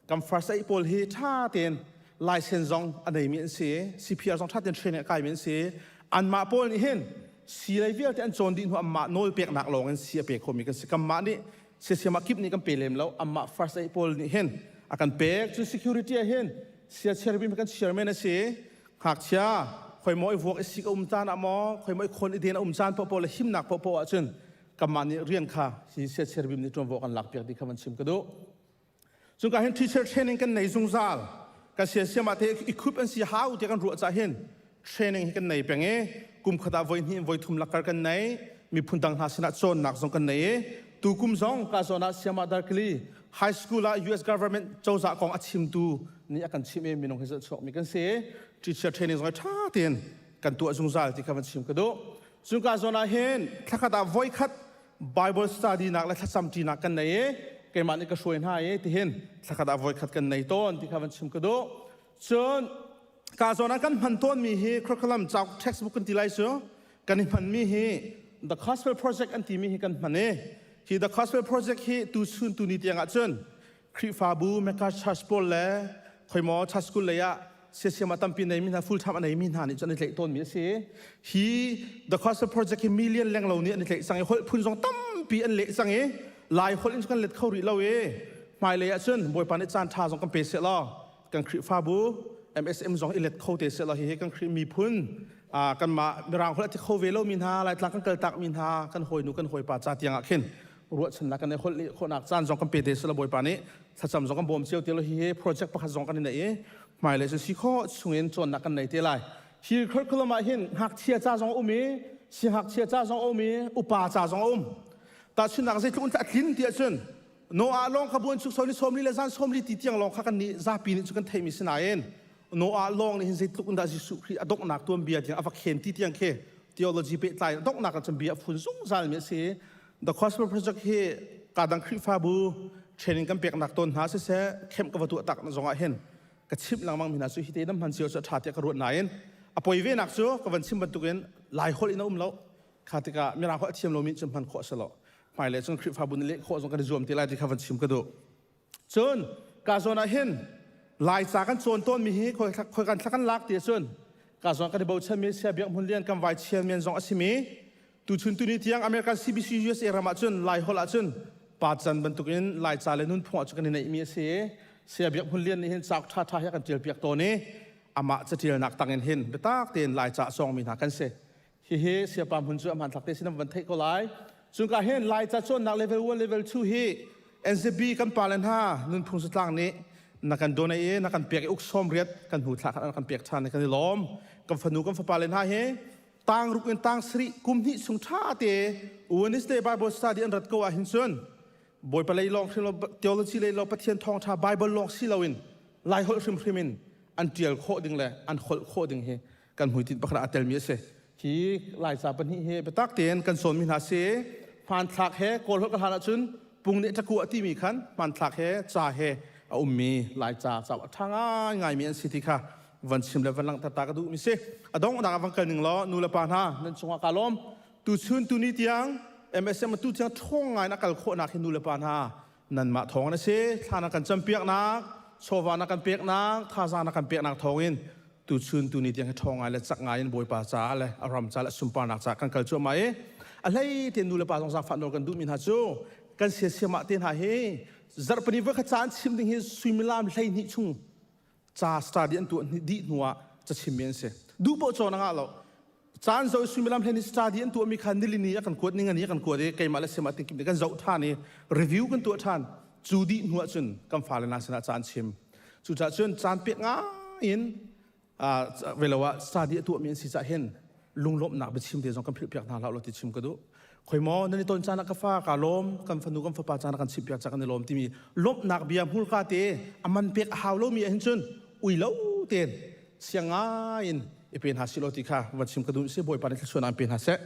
Kan first aid pawl hi ṭha tein license zong a neimi an si. CPR zong ṭha tein training a kaimi an si. Anmah pawl nih hin si lei vialte an cawn dih hnu anmah nawl peknak lawng in si a pe khomi kan si. Kanmah nih siasiam ah kip nih kan pe lem lo. Anmah first aid pawl nih hin a kan pek. Cun security ah hin sia cherubim kan chairman a si. Ngakchia khoi maw i vuak i sik a um caan ah maw khoi maw i khawn i den a um caan paohpaoh le himnak paohpaoh ahcun kanmah nih rian kha hi sia cherubim nih ṭuanvo kan lakpiak ti kha van chim ka duh. Cungka hin teacher training kan nei zungzal. Kan siasiam ah te equip an si hau ti kan ruah cah hin training hi kan nei peng i kum khat ah voi hnih voi thum lakar kan nei miphun dang hna sinah cawnnak zong kan nei i tu kum zong ka zawn ah Siama Darkali high school ah US government cozah kong a chimtu nih a kan chim i minung hi chuak mi kan si teacher training zong tha tein kan tuah zungzal ti kha van chim ka duh. Cungka zawn ah hin thlakhat ah voi khat Bible study nak le thlacam ṭinak kan nei i keimah nih ka hruai hna i tihin thlakhat ah voikhat kan nei tawn ti kha van chim ka duh. Cun ka zawn ah kan hman tawnmi hi curriculum cauk textbook kan ti lai cu kan i hmanmi hi The Gospel Project an timi hi kan hman i hi The Gospel Project hi tu chun tu ni tiang ah cun Khrihfabu Mecca Church pawl le khoimaw church school lei ah siasiam ah tampi neimi hna full time a neimi hna nih cun an i tlaih tawnmi a si. Hi The Gospel Project hi million lenglo nih an i tlaih cang i holh phun zong tampi an leh cang i Lai holh in cun kan let kho rih lo i hmailei ah cun Bawipa nih caan ṭha zong kan pe seh law kan Khrihfabu MSM zong i let kho te seh law hihi kan Khrih miphun kanmah Mirang holh a ti kho ve lomi hna Laitlang kan kaltak mi hna kan hawinu kan hawipa ca tiang ah khin ruahchannak kan i holh khawhnak caan zong kan pe te sila Bawipa nih thlacam zong kan bawm cio te lo hi project pakhat zong kan i nei i hmailei cu si khawh chungin cawnnak kan nei te lai. Hi curriculum ah hin ngakchia ca zong a um i siangngakchia ca zong a um i upa ca zong a um. Tahchunhnak zeitluk in a tlin ti ahcun Noah lawng kha buan chuk sawli sawmli le zan sawmli ti tiang lawng kha kan nih zapi nih cu kan theimi si nain Noah lawng nih hin zeitluk in dah Jesuh Khrih a donghnak tuanbia tiang a va khen ti tiang khi theology pehtlai a donghnak ah cun bia a fun zungzal mi a si. The Gospel Project hi kadang Khrihfabu training kan peknak tawn hna siseh camp ka va tuah tak na zongah hin ka chimh lengmang mi hna cu hi te nan hman cio cu a ṭha tiah ka ruat nain a poi ve nak cu ka van chim bantukin Lai holh in a um lo kha tikah mirang holh a thiam lomi cu hman khawh a si lo hmailei cun Khrihfabu nih leh khawh zong kan i zuam te lai ti kha van chim ka duh cun ka zawn ah hin Laica kan cawn tawnmi hi khoi kan thla kan lak ti ahcun ka zawn kan i bochanmi Sia Biak Hmun Lian kan vai chairman zong a simi Tuchun tuni tiang American CBC USA ram ahcun Lai holh ahcun pa can bantukin Laica le nunphung ahcun kan i neihmi a si i Saya Biak Hmun Lian nih hin cauk ṭhaṭha hi a kan ṭialpiak tawn i amah caṭialnak tangin hin biatak tein Laica a cawngmi hna kan si. Hihi Sayapa Hmun cu a hmanthlak te sin an van theih ko lai. Cunka hin Laica cawnnak level 1 level 2 hi NZB kan pale hna nunphung zatlang nih na kan donate i na kan pek i uk sawm riat kan hnu thla khan an kan pek ṭhan i kan i lawm. Kan fanu kan fapale hna hi tang ruk in tang sarih kum hnih chung ṭha te Wednesday Bible study an rat ko ah hin cun Bawipa lei lawng hrim lo theology lei lo Pathian thawngṭha Bible lawng si loin Lai holh hrimhrim in an ṭial khawh ding le an holh khawh ding hi kan hmuitinh pakhat ah a telmi a si. Hi Laica pahnih hi biatak tein kan cawnmi hna si. Hmanthlak he Kawl holh ka hlan ahcun pung nih ṭakuah timi khan hmanthlak he ca he a ummi Laica cauk a ṭha ngaingaimi an si ti kha van chim le van langhter ta ka duhmi si. A donghnak ah van kal ning law nu le pa hna nan cungah kaa lawm. Tuchun tuni tiang MSM atu tiang ṭhawng ngai in a kal khawhnak hi nu le pa hna nanmah thawng in a si. Thla na kan campiaknak, chawva na kan peknak, thazaang na kan peknak thawngin tuchun tuni tiang hi ṭhawng ngai le cak ngai in Bawipa caah le a ram ca le sunparnak caah kan kal cuahmah i a hlei te nu le pa zong zaangfah nawl kan duhmi hna cu kan siasiamah te hna hi zarhpini voikhat ca an chim ding hi suimilam 12 chung ca study an tuah dih hnuah cachimmi an si duh paoh cawn a ngah lo caan zoh suimilam hlen i study an tuahmi kha nilini a kan kuat ningani a kan kuat i keimah le siamah tingkim nih kan zoh ṭhan i review kan tuah ṭhan cu dih hnuah cun kan fale hna sinah caan chim cucaah cun caan pek ngai in velo ah study a tuahmi an si cah hin. Lunglawmhnak biachim te zong kan philh piak hna hlah law ti chim ka duh. Khoi maw nan i ton caan ah ka fa ka lawm, kan fanu kan fapa caan ah kan chimh piak ca kan i lawm timi lawmhnak bia hmurka te a man pek a hau lomi ahhin cun ui lo tein siang ngai in i pe hna sih law ti kha van chim ka duh si Bawipa nih thluachuahnak in pe hna seh.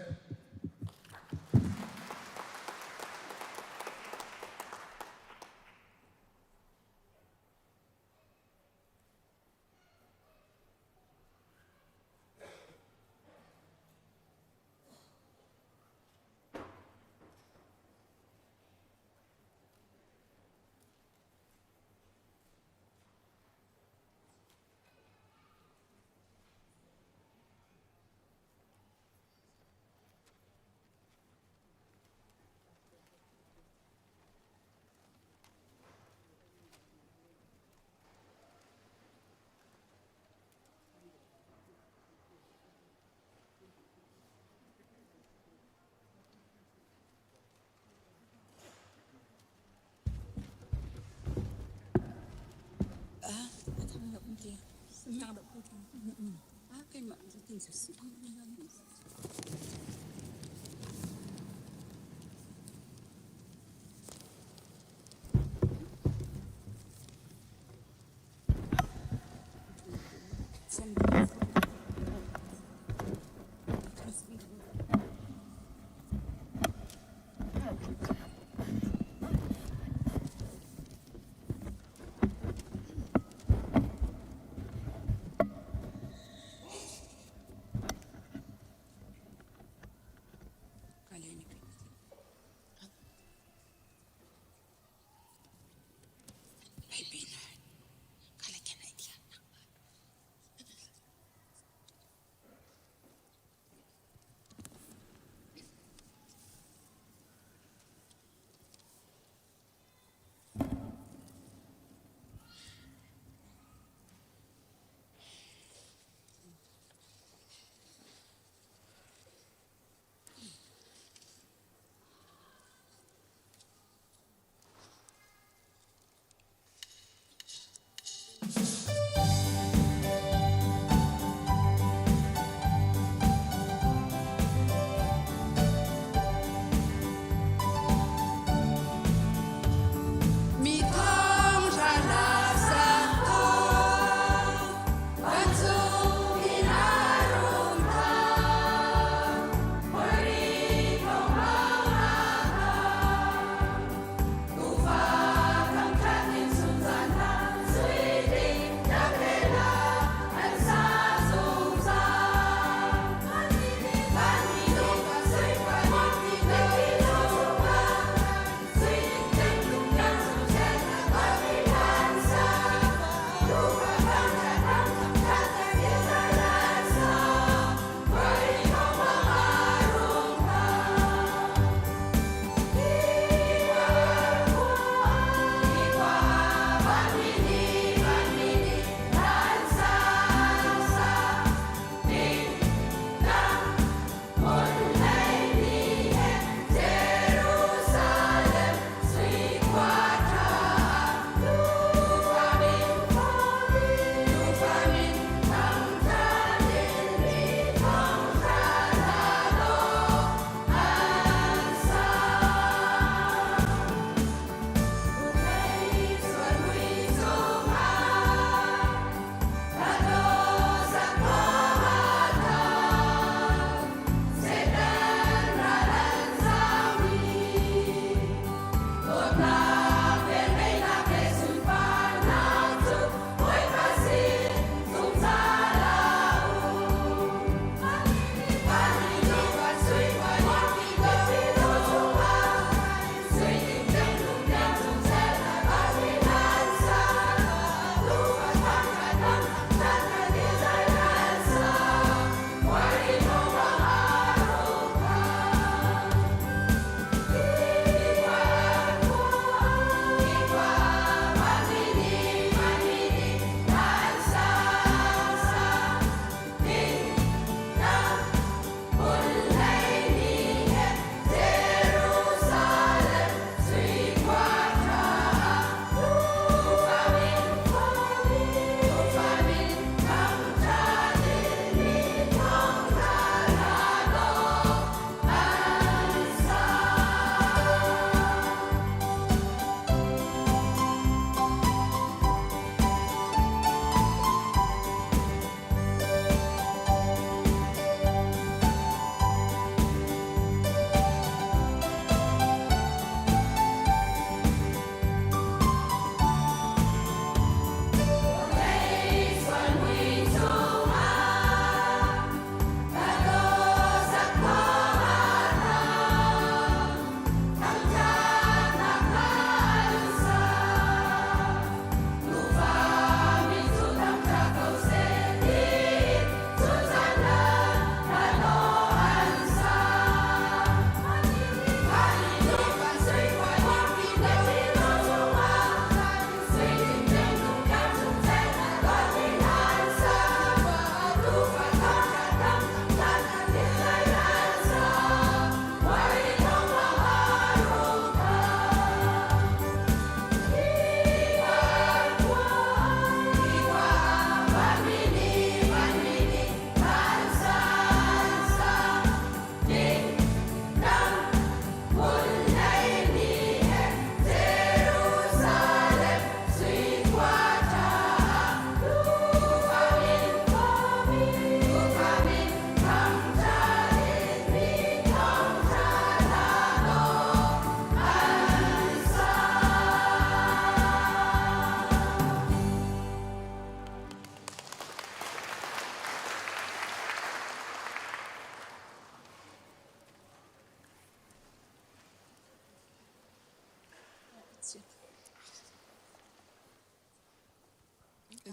Le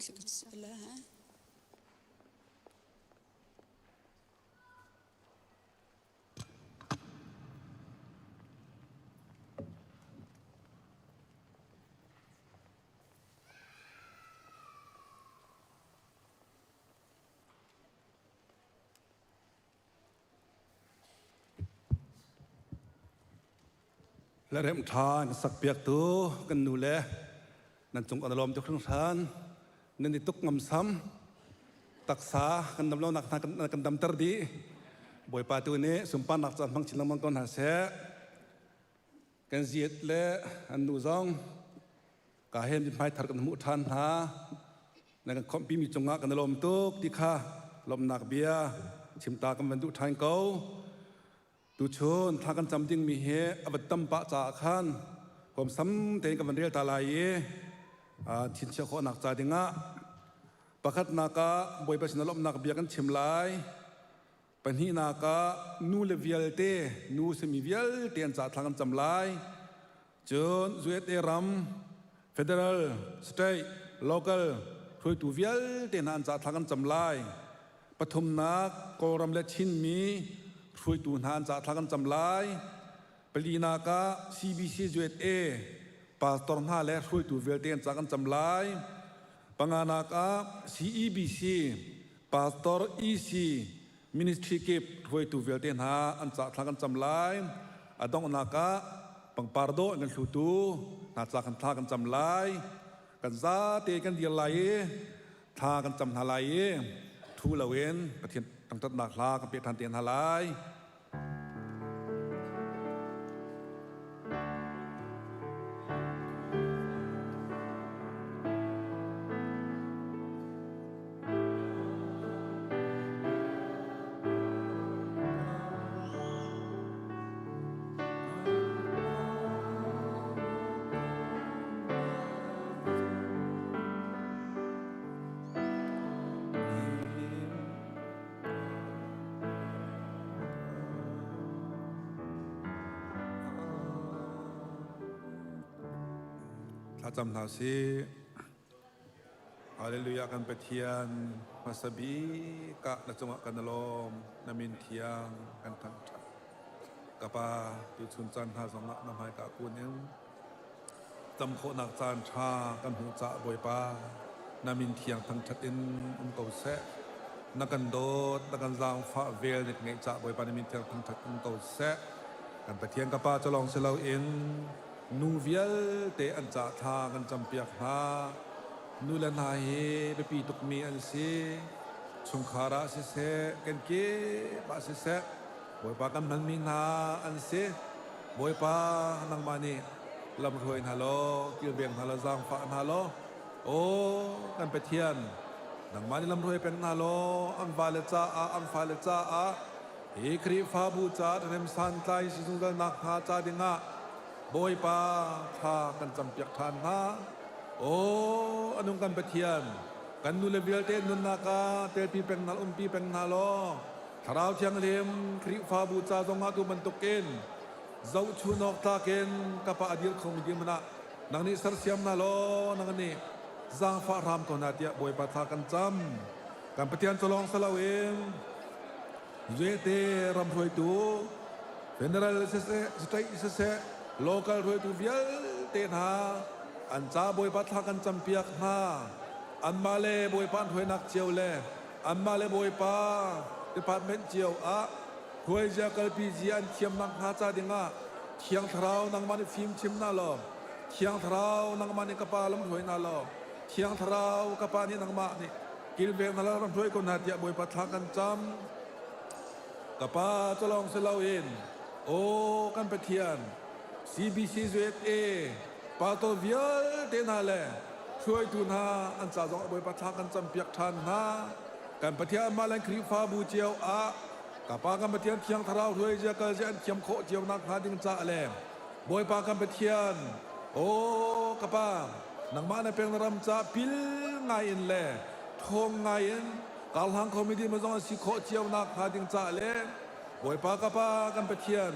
rem ṭha na sak piaktu kan nu le nan cung kan lawm tuk hringhran. Nan i tuk ngamsam taksa kan dam lonak hna kan damter dih. Bawipa tu nih sunparnak caan hmang chin lengmang ko hna seh. Kan ziat le an nu zong ka he mithmai thar kan hmuh ṭhan hna. Na kan khawmhpi mi cungah kan i lawm tuk ti kha lawmhnak bia chimta kan van duh ṭhan ko. Tuchun thla kan cam dingmi hi a va tam pah caah khan huamsam tein kan van rel ta lai i thinchiah khawhnak ca dingah pakhatnak ah Bawipa sin lawmhnak bia kan chim lai. Pahnihnak ah nu le vialte, nu simi vialte an ca thla kan cam lai. Cun USA ram, federal, state, local hruaitu vialte hna an ca thla kan cam lai. Pathumnak, Kawlram le Chinmi hruaitu hna an ca thla kan cam lai. Palinak ah CBC USA pastor hna le hruaitu vialte an ca kan cam lai. Panganak ah CEBC pastor EC ministry kip hruaitu vialte hna an ca thla kan cam lai. A donghnak ah pangpar dawh kan hlutu hna ca kan thla kan cam lai. Kan zate kan dir lai i thla kan cam hna lai i thu loin Pathian thangṭhatnak hla kan pek ṭhan te hna lai. Thlacam hna sih. Hallelujah kan Pathian hmasa bik ah na cungah kan lawm na min thiang kan thangṭhat. Ka Pa tuchun caan hna zongah na hmaika kun in Cam khawhnak caan ṭha kan hmuh caah Bawipa, na min thiang thangṭhat in um ko seh. Na kan dawt, na kan zaangfah vel na ngeih caah Bawipa na min thiang thangṭhat um ko seh. Kan Pathian ka Pa cu lawng si loin nu vialte an cah thla kan campiak hna. Nu le hna hi biapi tukmi an si. Chungkhar ah siseh, kan kip ah siseh, Bawipa kan hmanmi hna an si. Bawipa, nangmah nih lamhruai hna law, kilveng hna law, zaangfah hna law, aw kan Pathian, nangmah nih lamhruai peng hna law, an vale caah, an fale caah, hi Khrihfabu caah ṭhahnem santlai si zungzal nakhnga ca dingah Bawipa thla kan campiak ṭhan hna. Aw, a nung kan Pathian, kan nule vialte nunnak ah telpi peng hna, umpi peng hna law, Thlarau Thianghlim Khrihfabu ca zongah tu bantukin zohchun awk tlakin ka pa a dir khomi dirhmun ah nang nih sersiam hna law nang nih zaangfah hram ko hna tiah Bawipa thla kan cam. Kan Pathian cu lawng si loin Zuete ram hruaitu General siseh, state siseh, local hruaitu vialte hna an ca Bawipa thla kan campiak hna. Anmah le Bawipa an hruainak cio le Anmah le Bawipa department cio ah hruaizia kalpi zia an thiam nakhnga ca dingah Thiang Thlarau nangmah nih fim chim hna law Thiang Thlarau nangmah nih ka Pa lam hruai hna law Thiang Thlarau ka Pa nih nangmah nih kilveng hna law ram hruai ko hna tiah Bawipa thla kan cam. Ka Pa cu lawng si loin aw kan Pathian CBCUSA pastor vialte hna le hruaitu hna an ca zong Bawipa thla kan campiak ṭhan hna. Kan Pathian mah le Khrihfabu cio ah ka Pa kan Pathian Thiang Thlarau hruai zia kal zia an thiam khawh cio nakhnga ding caah le Bawipa kan Pathian aw ka Pa nangmah na peng na ram ca pil ngai in le ṭhawng ngai in karhlang khomi ding zong an si khawh cio nakhnga ding caah le Bawipa ka Pa kan Pathian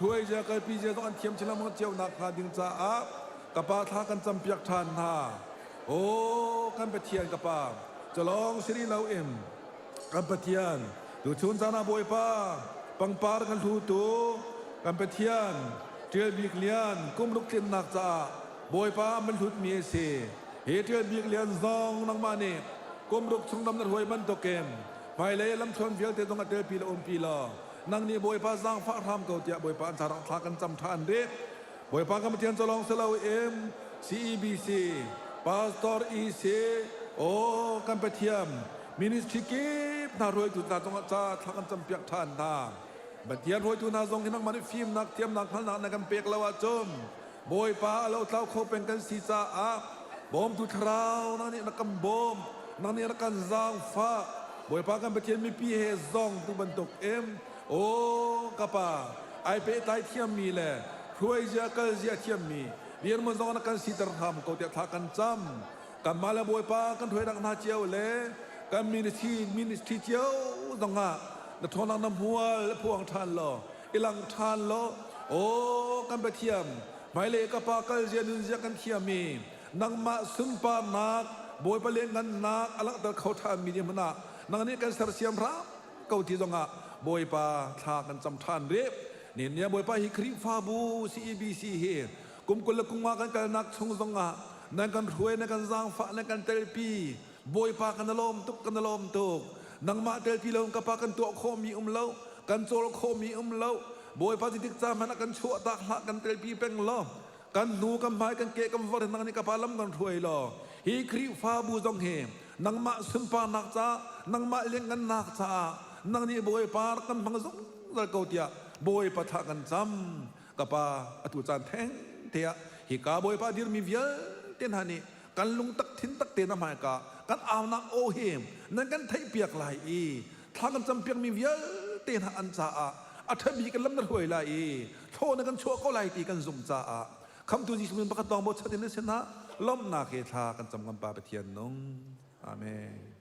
hruai zia kalpi zia zong an thiam chin lengmang cio nakhnga ding caah ka Pa thla kan campiak ṭhan hna. Aw kan Pathian ka Pa, calong siri loin kan Pathian, tuchun caan ah Bawipa, pangpar kan hlutu kan Pathian, Ṭial Bik Lian kum ruk tlinnak caah Bawipa man hlutmi a si. Hi Ṭial Bik Lian zong nangmah nih kum ruk chung ram na hruai bantukin hmailei lamthluan vialte zong a telpi le umpi law nang nih Bawipa zaangfah hram ko tiah Bawipa an ca thla kan cam ṭhan rih. Bawipa kan Pathian cu lawng si loin CEBC, Pastor EC, aw kan Pathian ministry kip hna hruaitu hna cungah ca thla kan campiak ṭhan hna. Pathian hruaitu hna zong hi nangmah nih fimnak, thiamnak, hngalhnak na kan pek lo ahcun Bawipa a lotlau kho peng kan si caah bawmtu thlarau nang nih na kan bawm, nang nih na kan zaangfah. Bawipa kan Pathian mipi he zong tu bantuk in aw ka pa ai pehtlai thiammi le hruai zia kal zia thiammi dirhmun zong na kan siter hram ko tiah thla kan cam. Kanmah le Bawipa kan hruainak hna cio le kan ministry ministry cio zong ah na ṭhawnnak na hmual phuang ṭhan law i lang ṭhan law aw kan Pathian hmailei ka pa kal zia nun zia kan thiam i nangmah sunparnak Bawipa lianngannak a langhter kho ṭhanmi dirhmun ah nang nih kan sersiam hram ko ti zongah Bawipa thla kan cam ṭhan rih. Nihin Bawipa hi Khrihfabu CEBC hi kum 20 le kum nga kan kalnak chung zongah nan kan hruai nan kan zaangfah nan kan telpi Bawipa kan lawm tuk kan lawm tuk nangmah telpi lo ka pa kan tuah khawhmi um lo kan cawl khawhmi um lo Bawipa ti tik ca hmanh ah kan chuah tak hlah kan telpi peng law kan hnu kan hmai kan ke kan vor nang nih ka pa lam kan hruai law hi Khrihfabu zong hi nangmah sunparnak ca nangmah lianngannak caah nang nih Bawipa kan hmang zungzal ko tiah Bawipa thla kan cam ka pa atu caan theng te ah hika Bawipa dirmi vialte hna nih kan lungtak thin tak te na hmaika kan aunak aw hi nan kan theihpiak lai i thla kan campiakmi vialte hna an caah a ṭhabi kan lam na hruai lai i thlaw na kan chuah ko lai ti kan zumh caah khamtu Jesuh min pakhat lawng bochan in na sinah lawmhnak he thla kan cam ngam Pa Pathian nung. Amen.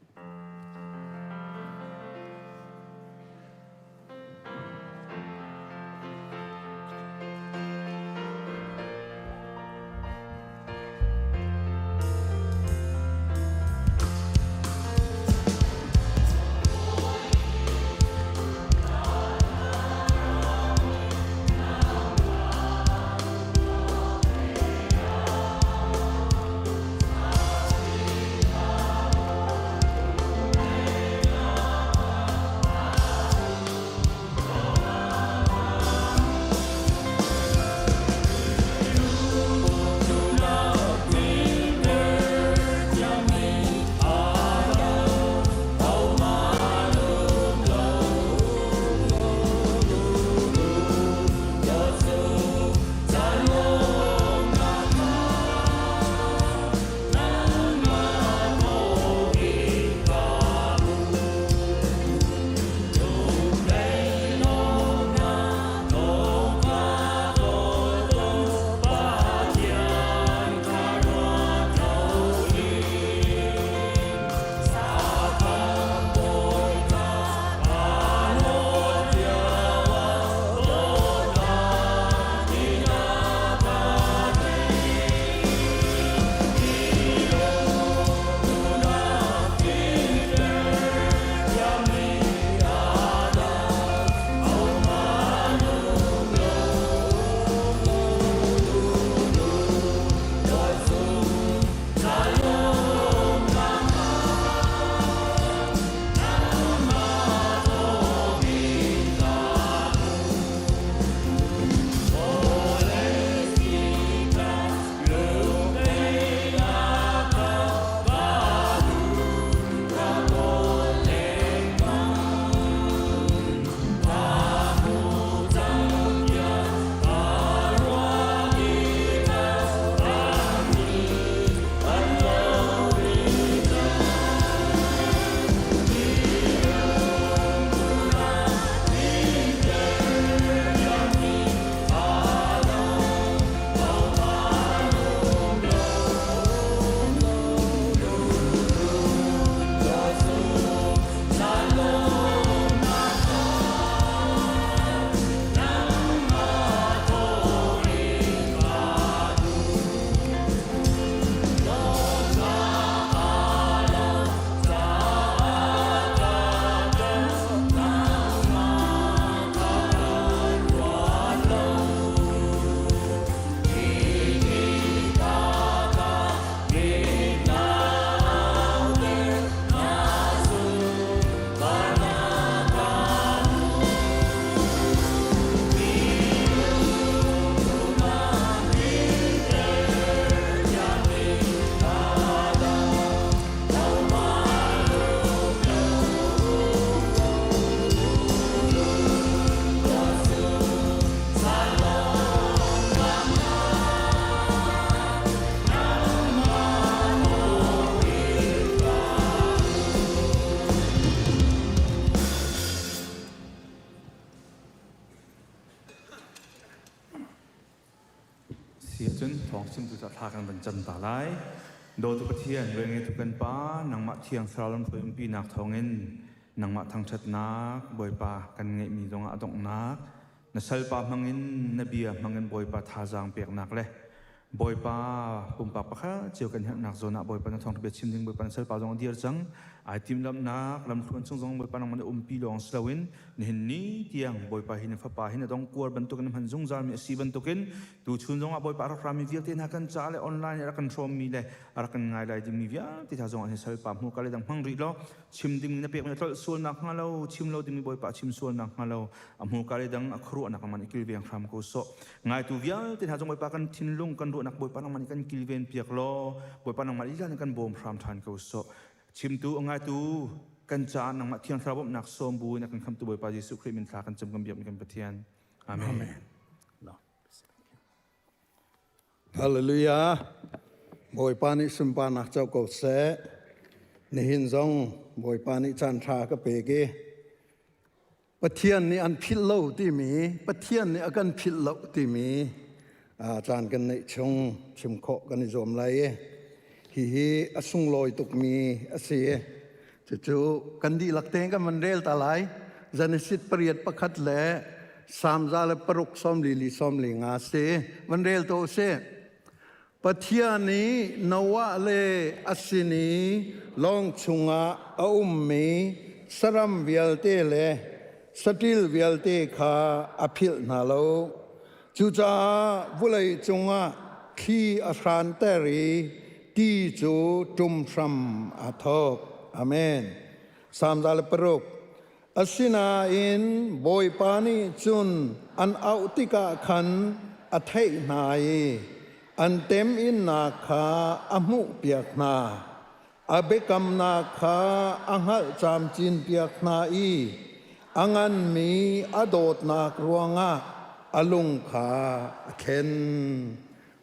Si ahcun thawng chimtu ca thla kan van cam ta lai. Dawtu Pathian, rianngeitu kan Pa, nangmah thiang thlarau lamhruai umpinak thawngin nangmah thangṭhatnak Bawipa kan ngeihmi zongah a donghnak na salpa hmangin na bia hmangin Bawipa thazaang peknak le Bawipa pumpak pakhat cio kan herhnak zawn ah Bawipa na thawngṭha bia chim ding Bawipa na salpa zong a dir cang. Ai timhlamhnak lamthluan chung zong Bawipa nangmah na umpi lawng si loin nihin ni tiang Bawipa hi na fapa hi na dong kuar bantukin na hman zungzalmi a si bantukin tuchun zongah Bawipa a rak rami vialte hna kan ca le online a rak kan hrawmmi le a rak kan ngai lai dingmi vialte hna zongah hin salpa hmurka le dang hmang rih law chim ding na pekmi a tlolh sualnak hnga lo chim lo dingmi Bawipa a chim sualnak hnga lo a hmurka le dang a khuaruahnak nangmah nih kilveng hram ko sawh. Ngaitu vialte hna zong Bawipa kan thinlung kan ruahnak Bawipa nangmah nih kan kilven piak law Bawipa nangmah lila nih kan bawm hram ṭhan ko sawh. Chimtu a ngaitu kan caah nangmah Thiang Thlarau bawmhnak sawm bu in a kan khamtu Bawipa Jesuh Khrih min thla kan cam kan biakmi kan Pathian. Amen. Amen. Hallelujah. Bawipa nih sunparnak co ko seh. Nihin zong Bawipa nih caan ṭha ka pek i Pathian nih an philh lo timi, Pathian nih a kan philh lo timi caan kan neih chung chim khawh kan i zuam lai i hihi a sunglawi tukmi a si. Cucu kan dihlak tein kan van rel ta lai. Genesis 8:1 le Salm 106 44 45 si. Van rel to usih. Pathian nih Noah le a sin i lawng chungah a ummi saram vialte le saṭil vialte kha a philh hna lo. Cucaah vawlei cungah thli a hranter i ti cu ṭum hram aa thawk. Amen. Salm 106. Asinain Bawipa nih cun an auh tikah khan a theih hna i an temhinnak kha a hmuhpiak hna. A biakamnak kha a hngalh camcinpiak hna i a nganmi a dawtnak ruangah a lung kha a thlen.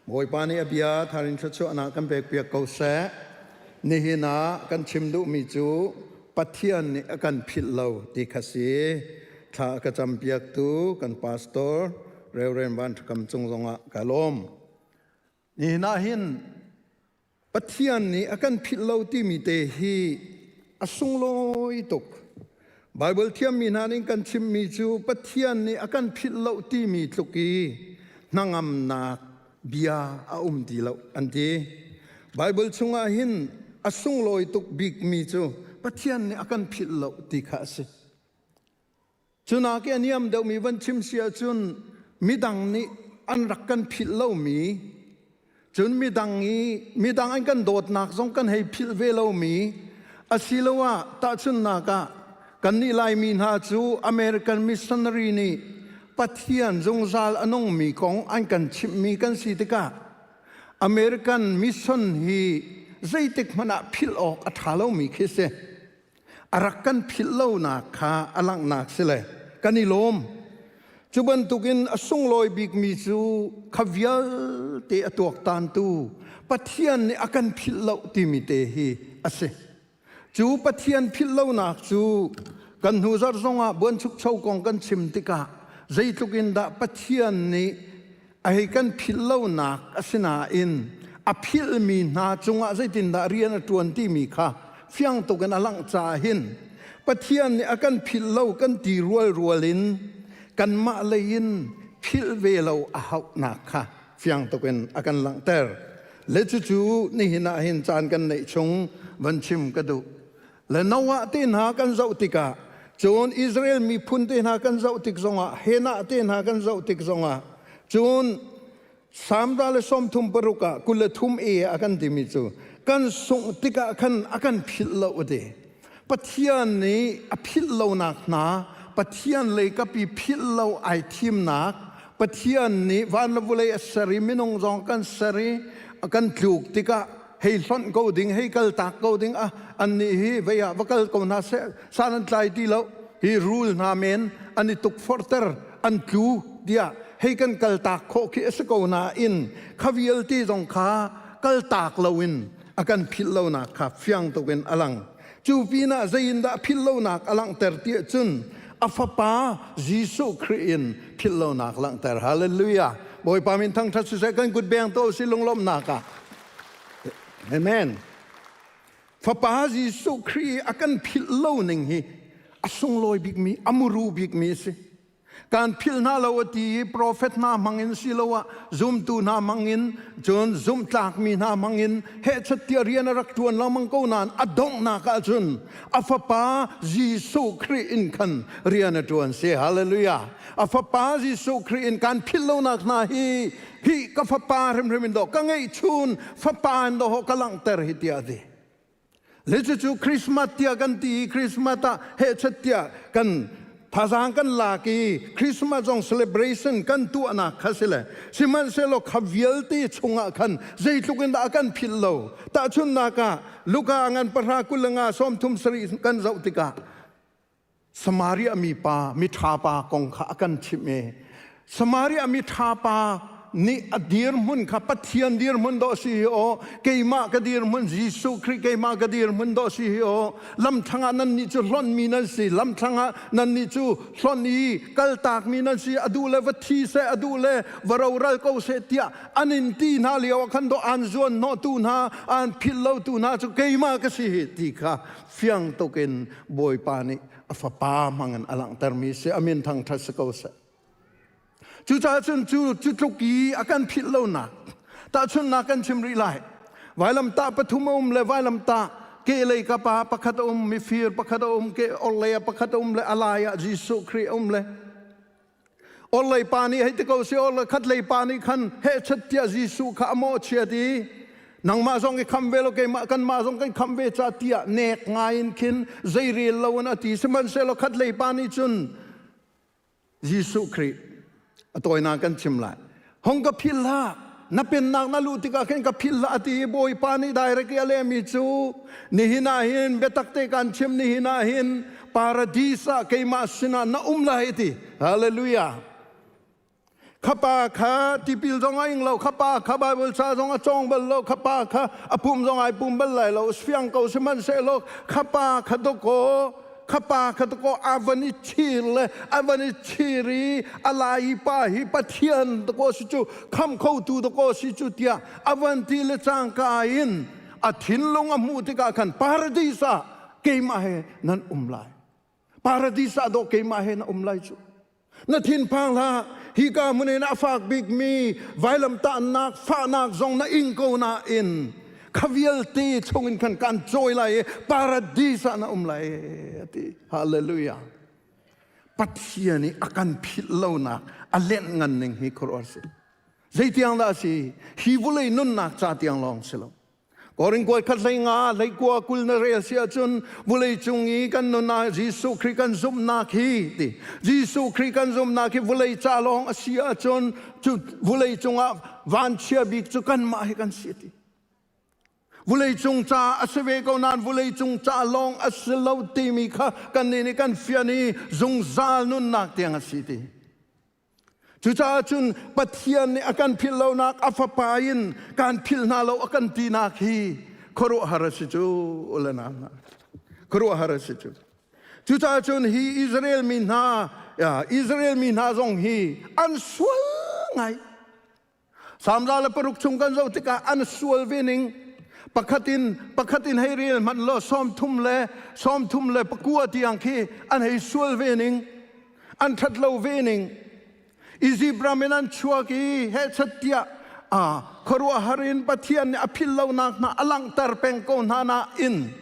Bawipa nih a bia tharin thluachuahnak kan pekpiak ko seh. Nihin ah kan chim duhmi cu Pathian nih a kan philh lo ti kha si. Thla a ka campiaktu kan pastor Reverend Van Ṭha Kam cung zongah ka lawm. Nihin ah hin Pathian nih a kan philh lo timi te hi a sunglawi tuk. Baibal thiammi hna nih kan chimmi cu Pathian nih a kan philh lo timi tluk i hnangamnak bia a um ti lo an ti. Baibal chungah hin a sunglawi tuk bikmi cu Pathian nih a kan philh lo ti kha a si. Cunak i a niam deuhmi van chim si ahcun midang nih an rak kan philh lomi, cun midang i midang an kan dawtnak zong kan hei philh ve lomi, asiloah tahchunhnak ah kannih Laimi hna cu American missionary nih Pathian zungzal a nungmi kong an kan chimhmi kan si tikah American mission hi zeitik hmanh ah philh awk a ṭha lomi khi si. A rak kan philh lonak kha a langhnak si le kan i lawm. Cu bantukin a sunglawi bikmi cu kha vialte a tuaktantu Pathian nih a kan philh lo timi te hi a si. Cu Pathian philh lonak cu kan hnu zarh zongah buanchukcho kong kan chim tikah zeitluk in dah Pathian nih a hei kan philh lonak a si nain a philhmi hna cungah zeitindah rian a ṭuan timi kha fiang tuk in a langh caah hin Pathian nih a kan philh lo kan ti rualrual in kanmah lei in philh ve lo a hauhnak kha fiang tuk in a kan langhter. Le cucu nihin ah hin caan kan neih chung van chim ka duh. Le Noah te hna kan zoh tikah cun Israel miphun te hna kan zoh tik zongah Henah te hna kan zoh tik zongah cun Salm 36 ah 23 e a kan timi cu kan sungh tikah khan a kan philh lo a ti. Pathian nih a philh lonak hna Pathian lei kapi philh lo ai thimnak Pathian nih van le vawlei a ser i minung zong kan ser i kan tluk tikah hei hlonh ko ding hei kal tak ko ding ah annih hi vei ah va kal ko hna seh san an tlai ti lo hi rul hna men an i tukforhter an tlu tiah hei kan kal tak khawh khi a si ko nain kha vialte zong kha kal tak loin a kan philh lonak kha fiang tuk in a lang cu pinah zei in dah philh lonak a langhter tiah cun a fapa Jesuh Khrih in philh lonak langhter hallelujah. Bawipa min thangṭhat siseh kan kut beng to si lunglawmhnak ah. Amen. Fapa Jesuh Khrih a kan philh lo ning hi a sunglawi bikmi, a muru bikmi a si. Kan philh hna lo a ti i profet hna hmangin siloah zumtu hna hmangin cun zumhtlakmi hna hmangin hehchat tiah rian a rak ṭuan lengmang ko nain a donghnak ah cun a fapa Jesuh Khrih in khan rian a ṭuan si. Hallelujah. A fapa Jesuh Khrih in kan philh lonak hna hi hi ka fapa hrimhrim in dawh ka ngeihchun fapa in dawh ka langhter hi tiah a ti. Le cucu Christmas tiah kan ti i Christmas ah hehchat tiah kan thazaang kan lak i Christmas zong celebration kan tuahnak kha si le sihmanhsehlaw kha vialte chungah khan zeitluk in dah a kan philh lo. Tahchunhnak ah Luka ngan pahra 25 37 kan zoh tikah Samaria mi pa miṭha pa kong kha a kan chimh i Samaria miṭha pa nih a dirhmun kha Pathian dirhmun dawh si hi aw keimah ka dirhmun Jesuh Khrih keimah ka dirhmun dawh si hi aw lamthlang ah nannih cu hlonhmi nan si lamthlang ah nannih cu hlonh i kaltakmi nan si a duh le va thi seh a duh le va roral ko seh tiah an in ti hna lio ah khan dawh aan zuan hnawhtu hna aan philh lotu hna cu keimah ka si hi ti kha fiang tukin Bawipa nih a fapa hmangin a langhtermi si a min thangṭhat si ko seh. Cucaah cun cu cu tluk i a kan philh lonak tahchunhnak kan chim rih lai. Vailamtah pathum a um le vailamtah kehlei ka pa pakhat a um, mifir pakhat a um, ke orhlei ah pakhat a um le a lai ah Jesuh Khrih a um le orhlei pa nih hei ti ko si orhlei khatlei pa nih khan hehchat tiah Jesuh kha a mawhchiat i nangmah zong i kham ve lo keimah kanmah zong kan kham ve ca tiah nek ngai in khin zeirel lo in a ti sihmanhsehlaw khatlei pa nih cun Jesuh Khrih a tawinak kan chim lai hong ka phil hlah na pennak na luh tikah khin ka phil hlah ti i Bawipa nih direct i a lehmi cu nihin ah hin biatak te kan chim nihin ah hin paradis ah keimah sinah na um lai ti hallelujah khapa kha tipil zong a ing lo khapa kha bible ca zong a cawng bal lo khapa kha a pum zong ai pum bal lai lo fiang ko sihmanhsehlaw khapa kha dawkaw khapa kha dawkaw a van i chir le a van i chir i a lai pa hi pathian dawkaw si cu kham khotu dawkaw si cu tiah a van ti le cangka in a thinlung a hmuh tikah khan paradis ah keimah he nan um lai paradis ah dawh keimah he na um lai cu na thinphang hlah hika hmun in a fak bikmi vailamtahnak fahnak zong na ing ko nain kha vialte chungin khan kan cawi lai i paradis ah na um lai ati hallelujah Pathian i a kan philh lonak a lenh ngan ning hi khuaruah si zeitiang dah a si hi vulei nunnak ca tiang lawng si lo Korin kuai khat hlei nga hlei kua 20 na rel si ahcun vulei cung i kan nun ah Jesuh Khrih kan zumhnak hi ti Jesuh Khrih kan zumhnak hi vulei ca lawng a si ahcun cu vulei cungah vanchia bik cu kanmah hi kan si ti vulei cung ca a si ve ko nain vulei cung ca lawng a si lo timi kha kannih nih kan fian i zungzal nunnak tiang a si ti Cucaah cun Pathian nih a kan philh lonak a fapa in kan philh hna lo a kan tinak hi khuaruahhar a si cu ule nau hna. Khuaruahhar a si cu. Cucaah cun hi Israel mi hna Israel mi hna zong hi an sual ngai. Salm 106 chung kan zoh tikah an sual ve ning pakhat in pakhat in hei rel hmanh law 34 tiang khi an hei sual ve ning an ṭhat lo ve ning Izipt ram in an chuak i hehchat tiah khuaruahhar in Pathian nih a philh lonak hna a langhter peng ko hna nain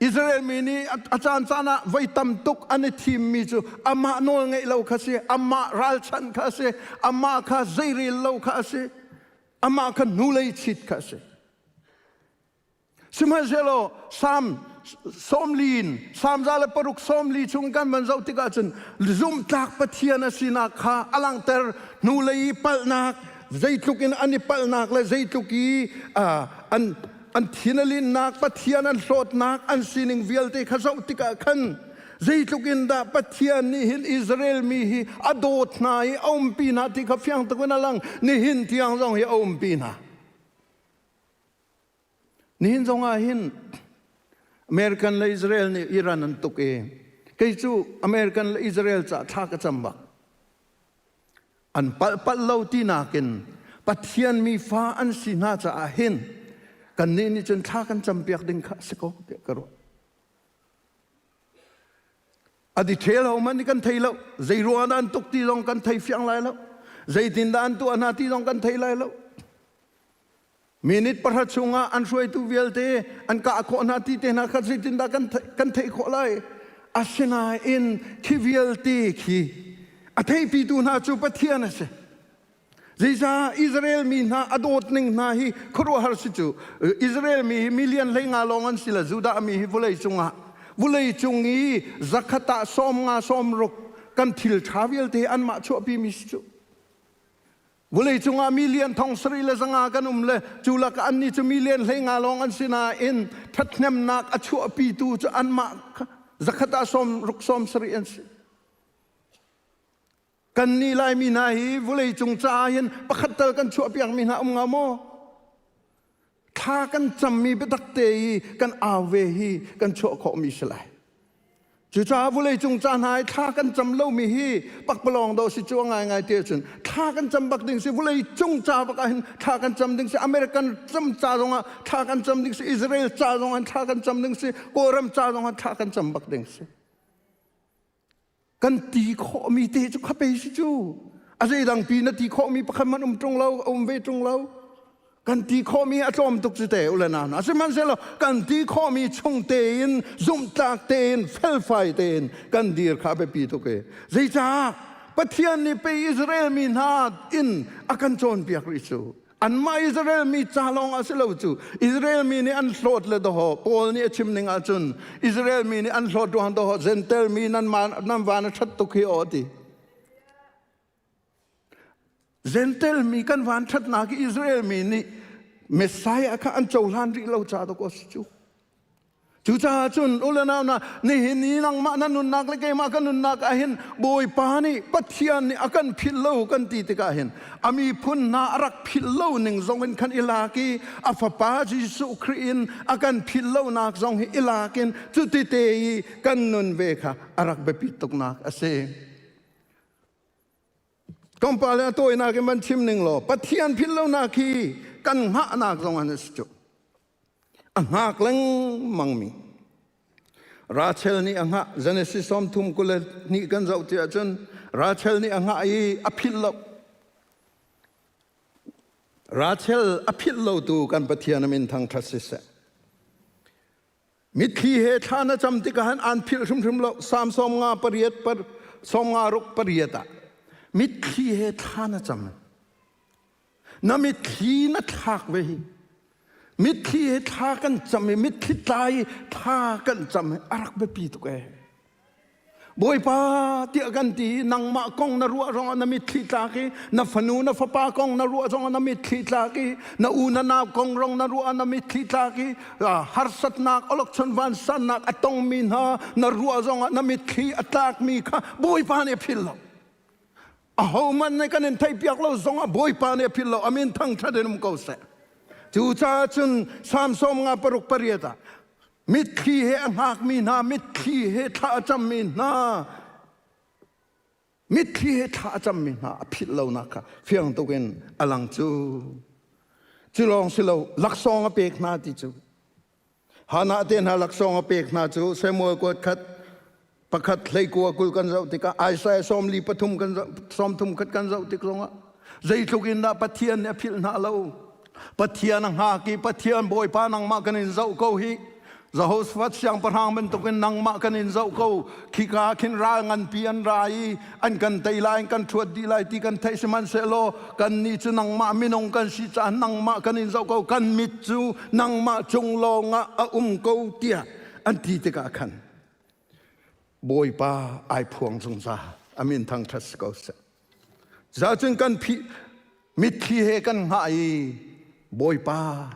Israel mi nih a caan caan ah voi tam tuk an i thimmi cu amah nawl ngeih lo kha si, amah ralchanh kha a si, amah kha zeirel lo kha a si, amah kha hnulei chit kha a si. Sihmanhsehlaw Salm 40 in Salm 106 40 chung kan van zoh tikah cun zumhtlak Pathian a sinak kha a langhter hnulei i palhnak zeitluk in an i palhnak le zeitluk i an an thin a linnak Pathian an hlawtnak an sining vialte kha zoh tikah khan zeitluk in dah Pathian nih hin Israel mi hi a dawt hna i a umpi hna ti kha fiang tuk in a lang nihin tiang zong hi a umpi hna nihin zong ah hin American le Israel nih Iran an tuk i kei cu American le Israel ca thla ka cam bak. An palh palh lo ti nakin Pathian mi fa an si hna caah hin kannih nih cun thla kan campiak ding kha a si ko tiah ka ruah. A detail ho man kan thei lo. Zei ruang dah an tuk ti zong kan thei fiang lai lo. Zeitin dah an tuah hna ti zong kan thei lai lo. Minute pahra chungah an hruaitu vialte an kah khawh hna ti te hna kha zeitindah kan theih khawh lai? Asinain khi vialte khi a theipitu hna cu Pathian a si. Zeicah Israel mi hna a dawt ning hna hi khuaruahhar si cu. Israel mi hi million 15 lawng an si le Judah mi hi vawlei cungah vawlei cung i zakhat ah 50 60 kan thil ṭha vialte anmah chuahpi mi si cu. Vawlei cungah million 7500 kan um le cu lakah annih cu million 15 lawng an si nain ṭhathnemnak a chuahpitu cu anmah zakhat ah 60 70 an si. Kannih Laimi hna hi vawlei cung caah hin pakhat tal kan chuahpiakmi hna um hnga maw? Thla kan cammi biatak te i kan au ve hi kan chuah khawhmi si lai. Cucaah vawleicung ca hna i thla kan cam lomi hi pakpalawng dawh si cu a ngaingai ti ahcun thla kan cam bak ding si vawleicung ca bak ah hin thla kan cam ding si American cam ca zongah thla kan cam ding si Israel ca zongah thla kan cam ding si Kawlram ca zongah thla kan cam bak ding si. Kan ti khawhmi te cu khape si cu a zeidang pi na ti khawhmi pakhat man um ṭung lo um ve ṭung lo kan ti khawhmi a tlawm tuk cu te ule nau hna sihmanhsehlaw kan ti khawhmi chung tein zumhtlak tein felfai tein kan dir kha a biapi tuk i zeicah Pathian nih pei Israel mi hna in a kan cawnpiak rih cu anmah Israel mi ca lawng ah si lo cu Israel mi nih an hlawt le doho Paul nih a chim ning ahcun Israel mi nih an hlawt ruang doho Gentile mi nan nan van a ṭhat tuk hi aw ti Gentile mi kan van ṭhatnak i Israel mi nih Messiah kha an cohlan rih lo ca dawk a si cu. Cucaah cun u le nau hna, nihin i nangmah na nunnak le keimah ka nunnak ah hin Bawipa nih Pathian nih a kan philh lo kan ti tikah hin a miphun hna a rak philh lo ning zong in khan i lak i a fapa Jesuh Khrih in a kan philh lonak zong hi i lak in cuti te i kan nun ve kha a rak biapit tuknak a si. Tlawmpal a tawinak in van chim ning law Pathian philh lonak hi kan hngahnak zong an si cu. A hngak lengmang mi. Rachel nih a hngah Genesis 32 kan zoh ti ahcun Rachel nih a hngah i a philh lo. Rachel a philh lo tu kan Pathian a min thangṭhat siseh. Mitthli he thla na cam tikah han aan philh hrimhrim lo. Psalm 58 par 56 pariat ah mitthli he thla na cam. Na mitthli na thlak ve hi. Mitthli he thla kan cam i mitthli tlai thla kan cam hi a rak biapi tuk ee. Bawipa tiah kan ti nangmah kong na ruah zongah na mitthli tlak i na fanu na fapa kong na ruah zongah na mitthli tlak i na u na nau kong rong na ruah na mitthli tlak i harsatnak olokchon vansannak a tongmi hna na ruah zongah na mitthli a tlakmi kha Bawipa nih a philh lo ahohmanh nih kan in theihpiak lo zongah Bawipa nih a philh lo amin thangṭhat in um ko seh cucaah cun Psalm 56 pariat ah Mitthli he a hngakmi hna, mitthli he thla a cammi hna, mitthli he thla a cammi hna a philh lonak kha fiang tuk in a lang cu. Cu lawng si lo, laksawng a pek hna ti cu. Hannah te hna laksawng a pek hna cu Samuel kuat khat pakhat hleikua 20 kan zoh tikah Isaiah 43 kan zoh 30 khat kan zoh tik zongah zeitluk in dah Pathian nih a philh hna lo Pathian a hngak i Pathian Bawipa nangmah kan in zoh ko hi Jehoshaphat siangpahrang bantukin nangmah kan in zoh ko khika khin ral nganpi an ra i an kan tei lai an kan ṭhuat dih lai ti kan theih sihmanhsehlaw kannih cu nangmah minung kan si caah nangmah kan in zoh ko kan mit cu nangmah cung lawngah a um ko tiah an ti tikah khan Bawipa ai phuang zungzal. A min thangṭhat si ko seh. Cucaah kan phih mitthli he kan hngah i Bawipa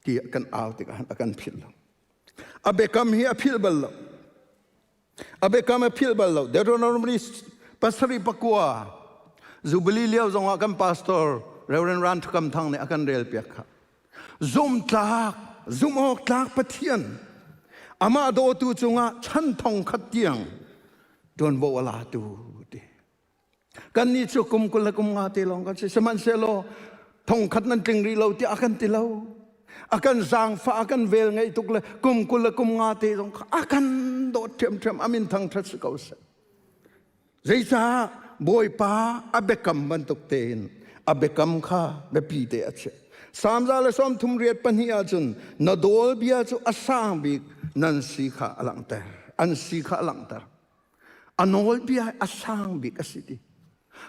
ti kan au tikah a kan philh lo. A biakam hi a philh bal lo. A biakam a philh bal lo. Deuteronomy 7:9 Jubilee lio zongah kan pastor Reverend Ran Thakam Thang nih a kan rel piak kha. Zumhtlak, zumhawktlak Pathian amah dawtu cungah chan thong khat tiang ṭuanvo a latu ti. Kannih cu kum 20 le kum nga te lawng kan si. Sihmanhsehlaw thongkhat nan tling rih lo tiah a kan ti lo. A kan zaangfah, a kan vel ngeih tuk le kum 20 le kum nga te zong kha a kan dawt ṭhiamṭhiam. A min thangṭhat si ko seh. Zeicah Bawipa a biakam bantuk tein a biakam kha biapi te a chiah. Salm 138 ahcun na dawl bia cu a sang bik nan si kha a langhter. An si kha a langhter. A nawlbia a sang bik a si ti.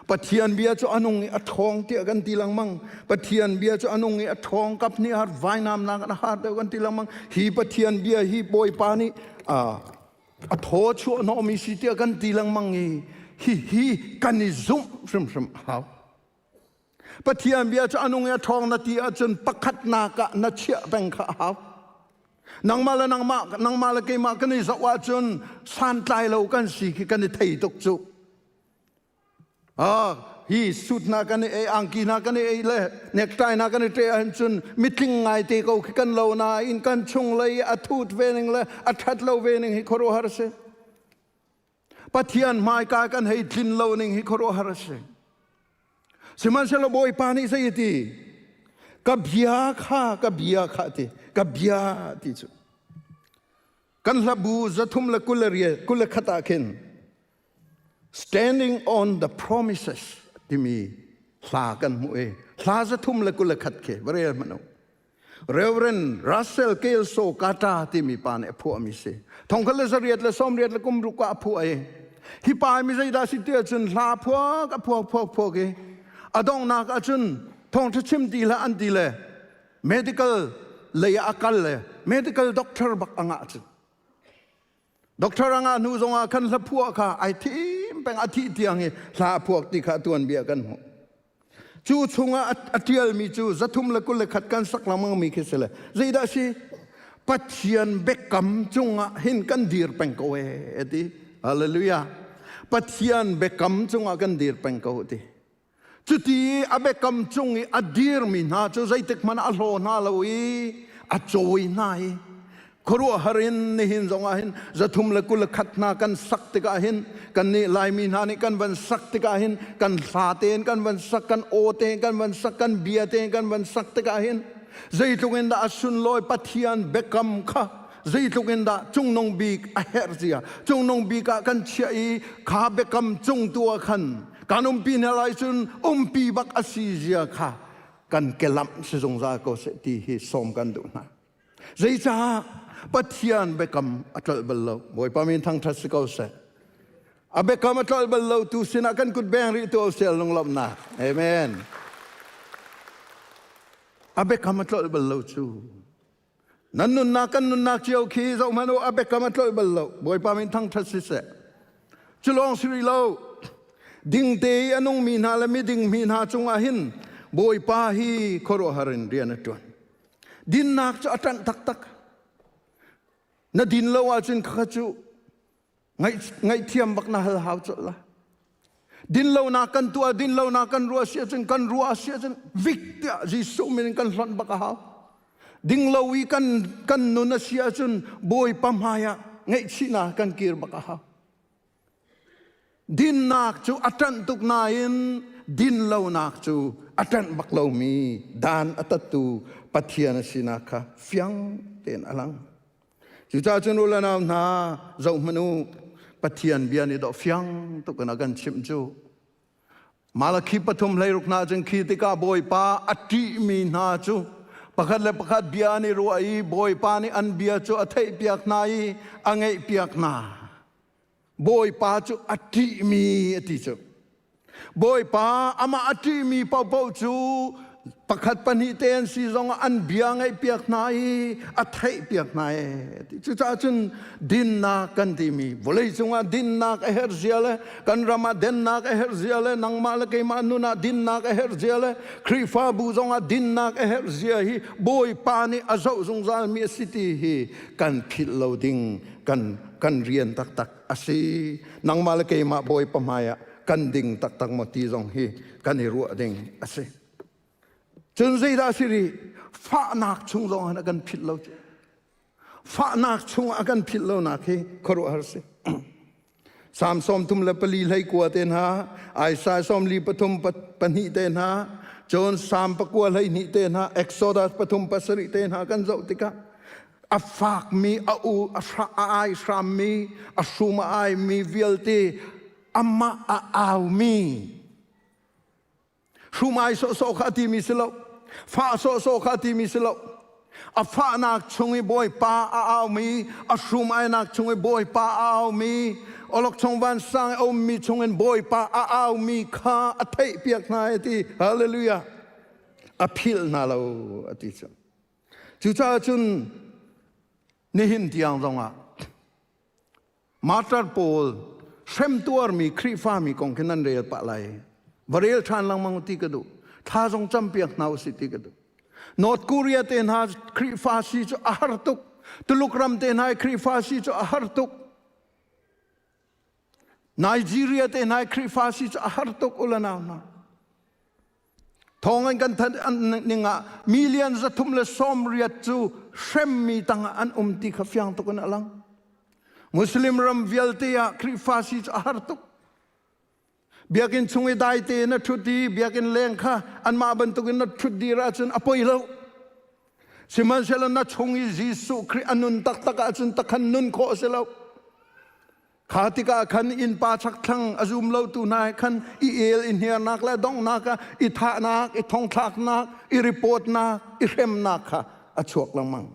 Pathian bia cu a nung i a ṭhawng tiah kan ti lengmang. Pathian bia cu a nung i a ṭhawng kap nih har vainam nak a har deuh kan ti lengmang. Hi Pathian bia hi Bawipa nih a thaw chuah hnawhmi si tiah kan ti lengmang i hi hi kan i zumh hrimhrim a hau. Pathian bia cu a nung i a ṭhawng na ti ahcun pakhatnak ah na chiah peng kha a hau. Nangmah le nangmah, nangmah le keimah kan i zoh ahcun santlai lo kan si khi kan i thei tuk cu. Ah, hi suit hna kan i ei, angki hna kan i ei le necktie hna kan i ṭeh ahhin cun mitling ngai te ko khi kan lo nain kan chunglei a thut ve ning le a ṭhat lo ve ning hi khuaruahhar a si. Pathian hmaika kan hei tlin lo ning hi khuaruahhar a si. Sihmanhsehlaw Bawipa nih zei a ti? Ka bia kha, ka bia kha ti, ka bia ti cu. Kan hlabu 300 le 21 ah khin Standing on the Promises timi hla kan hmuh i hla 321 khi va rel hmanh u. Reverend Russell Kelso Kata timi pa nih a phuahmi si. Thongkhat le zariat le sawmriat le kum ruk ah a phuah i hi pa mi zeidah si ti ahcun hla phuak a phuak phuak phuak i a donghnak ahcun thawngṭha chim ti hlah an ti le medical lei ah a kal le medical doctor bak a ngah cu. Doctor a ngah hnu zongah khan hla phuah kha ai thim peng a thih tiang i hla a phuak ti kha tuanbia kan hmuh. Cu chungah a ṭialmi cu 321 kan sak lengmangmi khi si le zeidah si? Pathian biakam cungah hin kan dir peng ko ee ti. Hallelujah. Pathian biakam cungah kan dir peng ko ti. Cuti a biakam cung i a dirmi hna cu zeitik hmanh a hlaw hna lo i a cawi hna i khuaruahhar in nihin zongah hin 321 hna kan sak tikah hin kannih Laimi hna nih kan van sak tikah hin kan hla tein kan van sak kan aw tein kan van sak kan bia tein kan van sak tikah hin zeitluk in dah a sunlawi Pathian biakam kha zeitluk in dah cungnung bik a herh zia cungnung bik ah kan chiah i kha biakam cung tu ah khan kan umpi hna lai cun umpi bak a si zia kha kan kelamh si zungzal ko seh ti hi sawm kan duh hna. Zeicah Pathian biakam a tlolh bal lo. Bawipa min thangṭhat si ko seh. A biakam a tlolh bal lo tu sinah kan kut beng rih tu sel lunglawmhnak. Amen. A biakam a tlolh bal lo cu. Nan nunnak kan nunnak cio khi zoh hmanh u a biakam a tlolh bal lo. Bawipa min thangṭhat siseh. Cu lawng si rih lo. Dingte i a nungmi hna le miding mi hna cungah hin Bawipa hi khuaruahhar in rian a ṭuan. Dinnak cu a ṭanh taktak. Na din lo ahcun khakha cu ngaihthiam bak na hal hau colh la. Dinlonak kan tuah, dinlonak kan ruah si ahcun kan ruah si ahcun vik tiah Jesuh min in kan hlonh bak a hau. Dinglo i kan kan nun a si ahcun Bawipa hmai ah ngaihchihnak kan kir bak a hau. Dinnak cu a ṭanh tuk nain dinlonak cu a ṭanh bak lomi dan a tattu Pathian a sinak kha fiang tein a lang. Cucaah cun u le nau hna zoh hmanh u Pathian bia nih dawh fiang tuk in a kan chimh cu. Malakhi pathum hleiruk hna cun khi tikah Bawipa a ṭihmi hna cu pakhat le pakhat bia an i ruah i Bawipa nih an bia cu a theihpiak hna i a ngaihpiak hna. Bawipa cu a ṭihmi a ti cu. Bawipa amah a ṭihmi paohpaoh cu pakhat pahnih te an si zongah an bia ngaihpiak hna i a theihpiak hna e. Cucaah cun dinnak kan timi vawlei cungah dinnak a herh zia le kan ram ah dennak a herh zia le nangmah le keimah nun ah dinnak a herh zia le Khrihfabu zongah dinnak a herh zia hi Bawipa nih a zoh zungzal mi a si ti hi kan philh lo ding kan kan rian taktak a si nangmah le keimah Bawipa hmaiah kan ding taktak maw ti zong hi kan i ruah ding a si cun zeidah a si rih fahnak chung zong ah a kan philh lo fahnak chung ah a kan philh lonak hi khuaruahhar si. Salm 34 hlei kua te hna, Isaiah 43 pahnih te hna, cun Salm 9 12 te hna, Exodus 3 7 te hna kan zoh tikah a fakmi, a u, a ai hrammi, a hrum a aimi vialte amah a aumi Hrumai sawhsawh kha a timi si lo. Fah sawhsawh kha a timi si lo. A fahnak chung i Bawipa a aumi, a hrumainak chung i Bawipa a aumi, awlokchong vansang i a ummi chungin Bawipa a aumi kha a theihpiak hna a ti. Hallelujah. A philh hna lo a ti cu. Cucaah cun nihin tiang zongah Martyr pawl hremtuarmi Khrihfami kong khi nan rel pah lai. Va rel ṭhan lengmang ti ka duh. Thla zong campiak hna usih ti ka duh. North Korea te hna Khrihfa si cu a har tuk. Tuluk ram te hna i Khrihfa si cu a har tuk. Nigeria te hna i Khrihfa si cu a har tuk ulanau hna. Thawng an kan thanh ning ah million 380 cu hremmi tangah an um ti kha fiang tuk in a lang. Muslim ram vialte ah Khrihfa si cu a har tuk. Biakinn chung i dai tein a ṭhut i biakinn leng kha anmah bantukin na ṭhut dir ahcun a poi lo. Sihmanhsehlaw na chung i Jesuh Khrih a nun taktak ahcun takhan nun khawh a si lo. Kha tikah khan innpa chakthlang a zum lotu hna he khan i el i hniarnak le donghnak ah i thahnak, i thongthlaknak, i riportnak, i hremnak kha a chuak lengmang.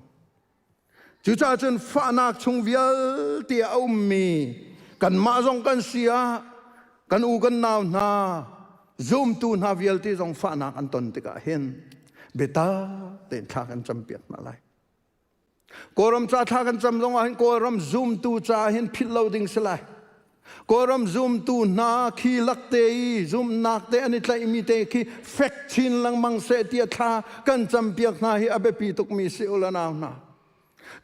Cucaah cun fahnak chung vialte a ummi kanmah zong kan si ah kan u kan nau hna zumtu hna vialte zong fahnak an ton tikah hin biatak tein thla kan campiak hna lai. Kawlram ca thla kan cam zong ah hin Kawlram zumtu ca hin philh lo ding si lai. Kawlram zumtu hna khi lakte i zumhnak te an i tlaihmi te khi fek chin lengmang seh tiah thla kan campiak hna hi a biapi tukmi si u la nau hna.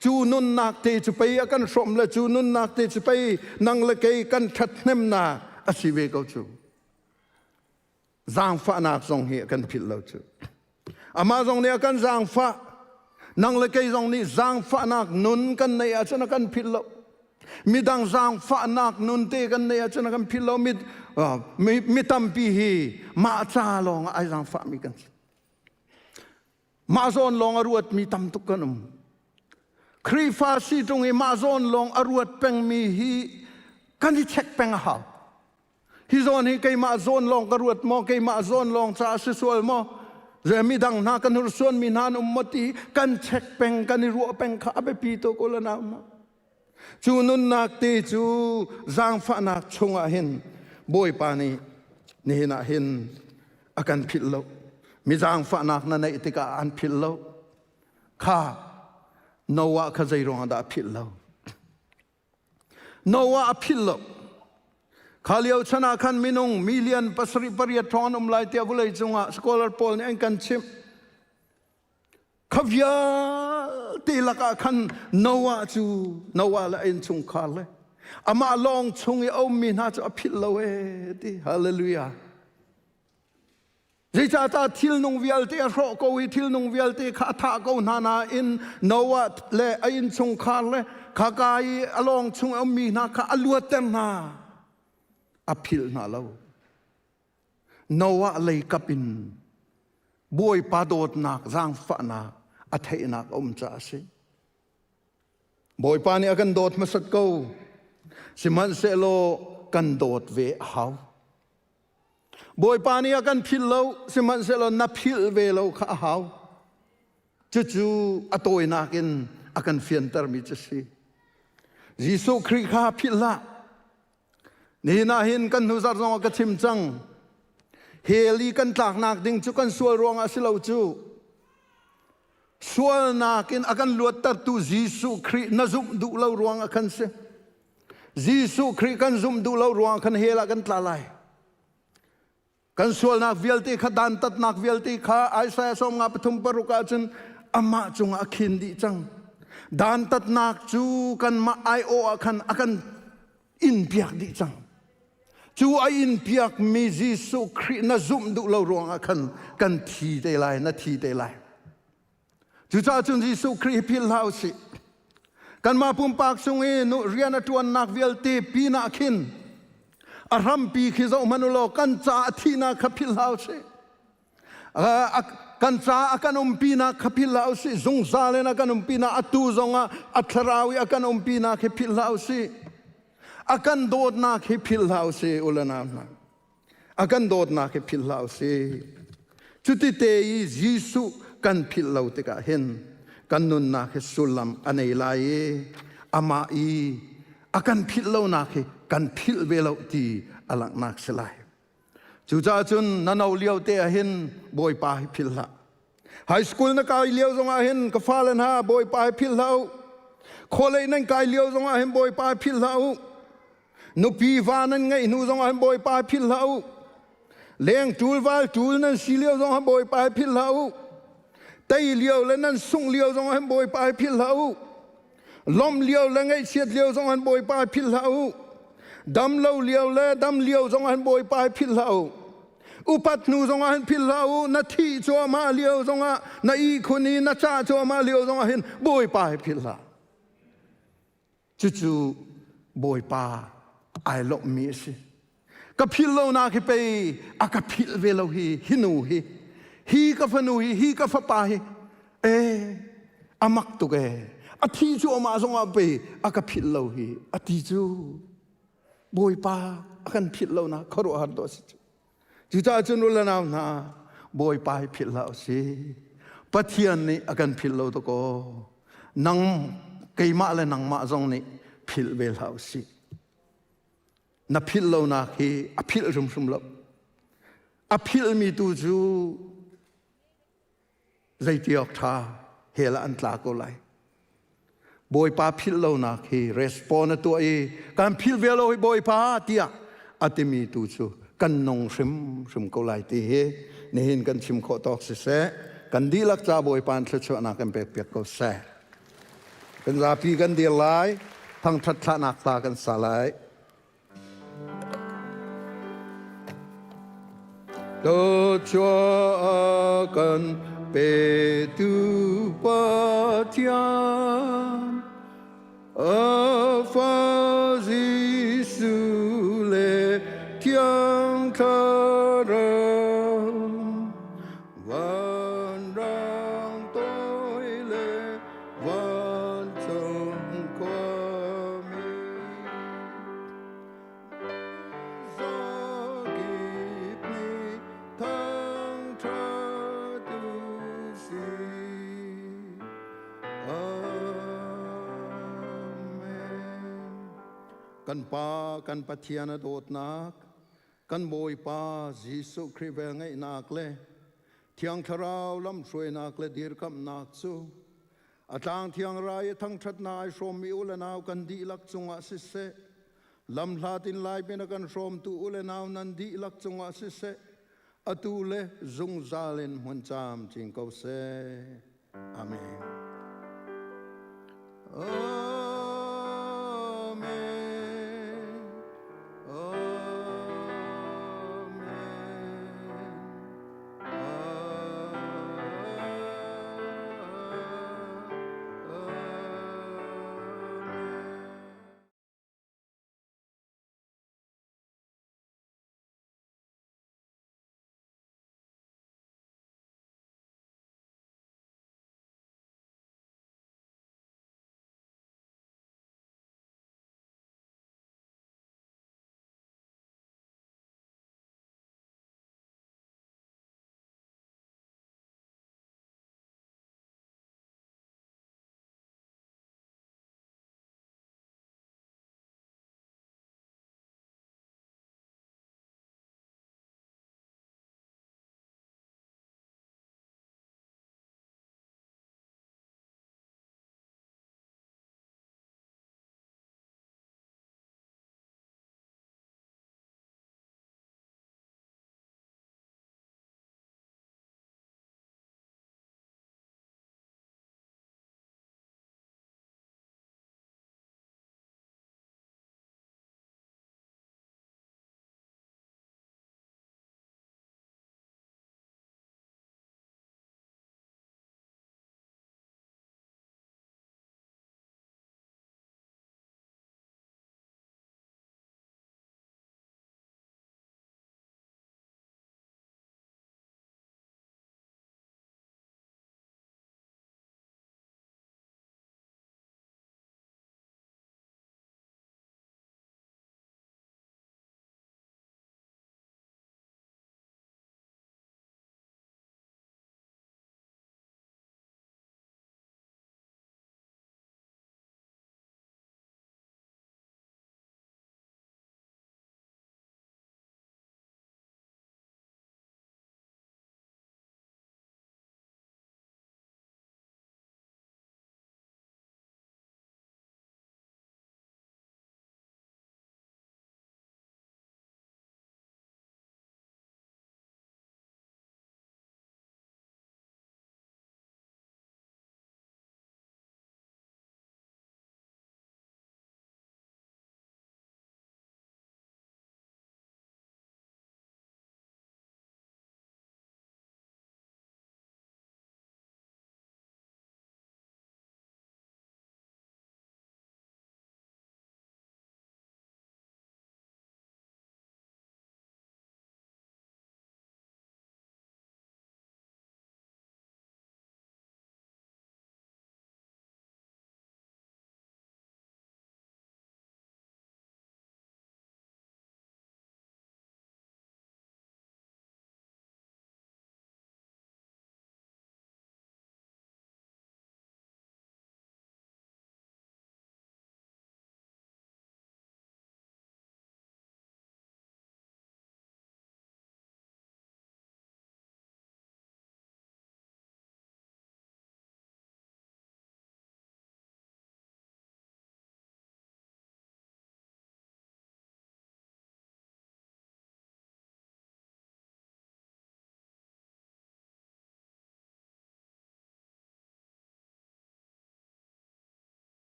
Cu nunnak te cu pei a kan hrawm le cu nunnak te cu pei nang le kei kan ṭhathnemnak a si ve ko cu. Zaangfahnak zong hi a kan philh lo cu. Amah zong nih a kan zaangfah. Nang le kei zong nih zaangfahnak nun kan neih ahcun a kan philh lo. Midang zaangfahnak nun te kan neih ahcun a kan philh lo. Mi, mi, mi tampi hi mah ca lawng ah ai zaangfahmi kan si. Mah zawn lawng a ruatmi tam tuk kan um. Khrihfa si ṭung i mah zawn lawng a ruat pengmi hi kan i check peng a hau. Hi zawn hi keimah zawn lawng ka ruat maw, keimah zawn lawng caah si sual maw, mi dang hna kan hursuanmi hna an um maw ti kan check peng, kan i ruah peng kha a biapi tuk u le nau hna. Cu nunnak te cu zaangfahnak chungah hin Bawipa nih nihin ah hin a kan philh lo. Mi zaangfahnak na neih tikah an philh lo. Kha Noah kha zei ruangah dah a philh lo? Noah a philh lo. Kha lio chan ah khan minung million 7 8 hrawng an um lai tiah vawlei cungah scholar pawl nih an kan chimh. Kha vialte lakah khan Noah cu Noah le a innchungkhar le amah lawng chung i a ummi hna cu a philh lo ee ti. Hallelujah. Zeicahtiah thilnung vialte a hrawh ko i thilnung vialte kha a thah ko hna nain Noah le a innchungkhar le khaka i a lawng chung a ummi hna kha a luatter hna. A philh hna lo. Noah lei kap in Bawipa dawtnak, zaangfahnak a theihnak a um caah a si. Bawipa nih a kan dawt hmasat ko. Sihmanhsehlaw kan dawt ve a hau. Bawipa nih a kan philh lo, sihmanhsehlaw na philh ve lo kha a hau. Cucu a tawinak in a kan fiantermi cu si. Jesuh Khrih kha philh hlah. Nihin ah hin kan hnu zarh zongah ka chim cang. Hell i kan tlaknak ding cu kan sual ruangah a si lo cu. Sualnak in a kan luattertu Jesuh Khrih na zumh duh lo ruangah khan si. Jesuh Khrih kan zumh duh lo ruangah khan hell ah kan tla lai. Kan sualnak vialte kha dantatnak vialte kha Isaiah 53 ah cun amah cungah a khin dih cang. Dantatnak cu kanmah aiawh ah khan a kan in piak dih cang. Cu a in piakmi Jesuh Khrih na zumh duh lo ruangah khan kan thi te lai, na thi te lai. Cucaah cun Jesuh Khrih hi philh hlah usih. Kanmah pumpak chung i rian a ṭuannak vialte pinah khin. A hrampi khi zoh hmanh u law kan ca a thihnak kha philh hlah usih. Kan ca a kan umpinak kha philh hlah usih. Zungzal in a kan umpinak atu zongah a thlarau i a kan umpinak hi philh hlah usih. A kan dawtnak hi philh hlah usih u le nau hna. A kan dawtnak hi philh hlah usih. Cuti te i Jesuh kan philh lo tikah hin kan nunnak hi sullam a nei lai i amah i a kan philh lonak hi kan philh ve lo ti a langhnak si lai. Cucaah cun na no lio te ah hin Bawipa hi philh hlah. High school na kai lio zongah hin ka fale hna Bawipa hi philh hlah u. Khualei nan kai lio zongah hin Bawipa hi philh hlah u. Nupi va nan ngeih hnu zongah hin Bawipa philh hlah u. Leng ṭul val ṭul nan si lio zongah Bawipa philh hlah u. Tei lio le nan sungh lio zongah hin Bawipa philh hlah u. Lawmh lio le ngaihchiat lio zongah hin Bawipa philh hlah u. Dam lo lio le dam lio zongah hin Bawipa philh hlah u. Upat hnu zongah hin philh hlah u. Na thih cuahmah lio zongah, na ihkhun i na cah cuahmah lio zongah hin Bawipa hi philh hlah. Cucu Bawipa ai lawmhmi a si. Ka philh lonak hi pei a ka philh ve lo hi hi nu hi hi ka fanu hi hi ka fapa hi ee a mak tuk ee a thi cu amah zongah pei a ka philh lo hi a ti cu Bawipa a kan philh lonak khuaruahhar dawh a si cu. Cucaah cun u le nau hna, Bawipa hi philh hlah usih. Pathian nih a kan philh lo dakaw. Nang keimah le nangmah zong nih philh ve hlah usih. Na philh lonak hi a philh hrimhrim lo. A philhmi tu cu zeiti awk ṭha hell ah an tla ko lai. Bawipa philh lonak hi respond a tuah i kan philh ve lo hi Bawipa tiah a timi tu cu kan nung hrimhrim ko lai ti hi nihin kan chim khawh tawk siseh kan dihlak ca Bawipa in thluachuahnak kan pek piak ko seh. Kan zapi kan dir lai thangṭhat thlahnak hla kan sa lai. Thluachuah kan petu Pathian a fa Jesuh le Thiang Thlarau vanrang toi le vancung khuami zakip nih thangṭhat u sih. Amen. Kan Pa, kan Pathian a dawtnak, kan Bawipa Jesuh Khrih velngeihnak le Thiang Thlarau lamhruainak le dirkamhnak cu a tlang thiang rai i thangṭhatnak ai hrawmmi u le nau kan dihlak cungah siseh, lamhlat in lai pin a kan hrawmtu u le nau nan dihlak cungah siseh, atu le zungzal in hmun camcin ko seh. Amen. Amen.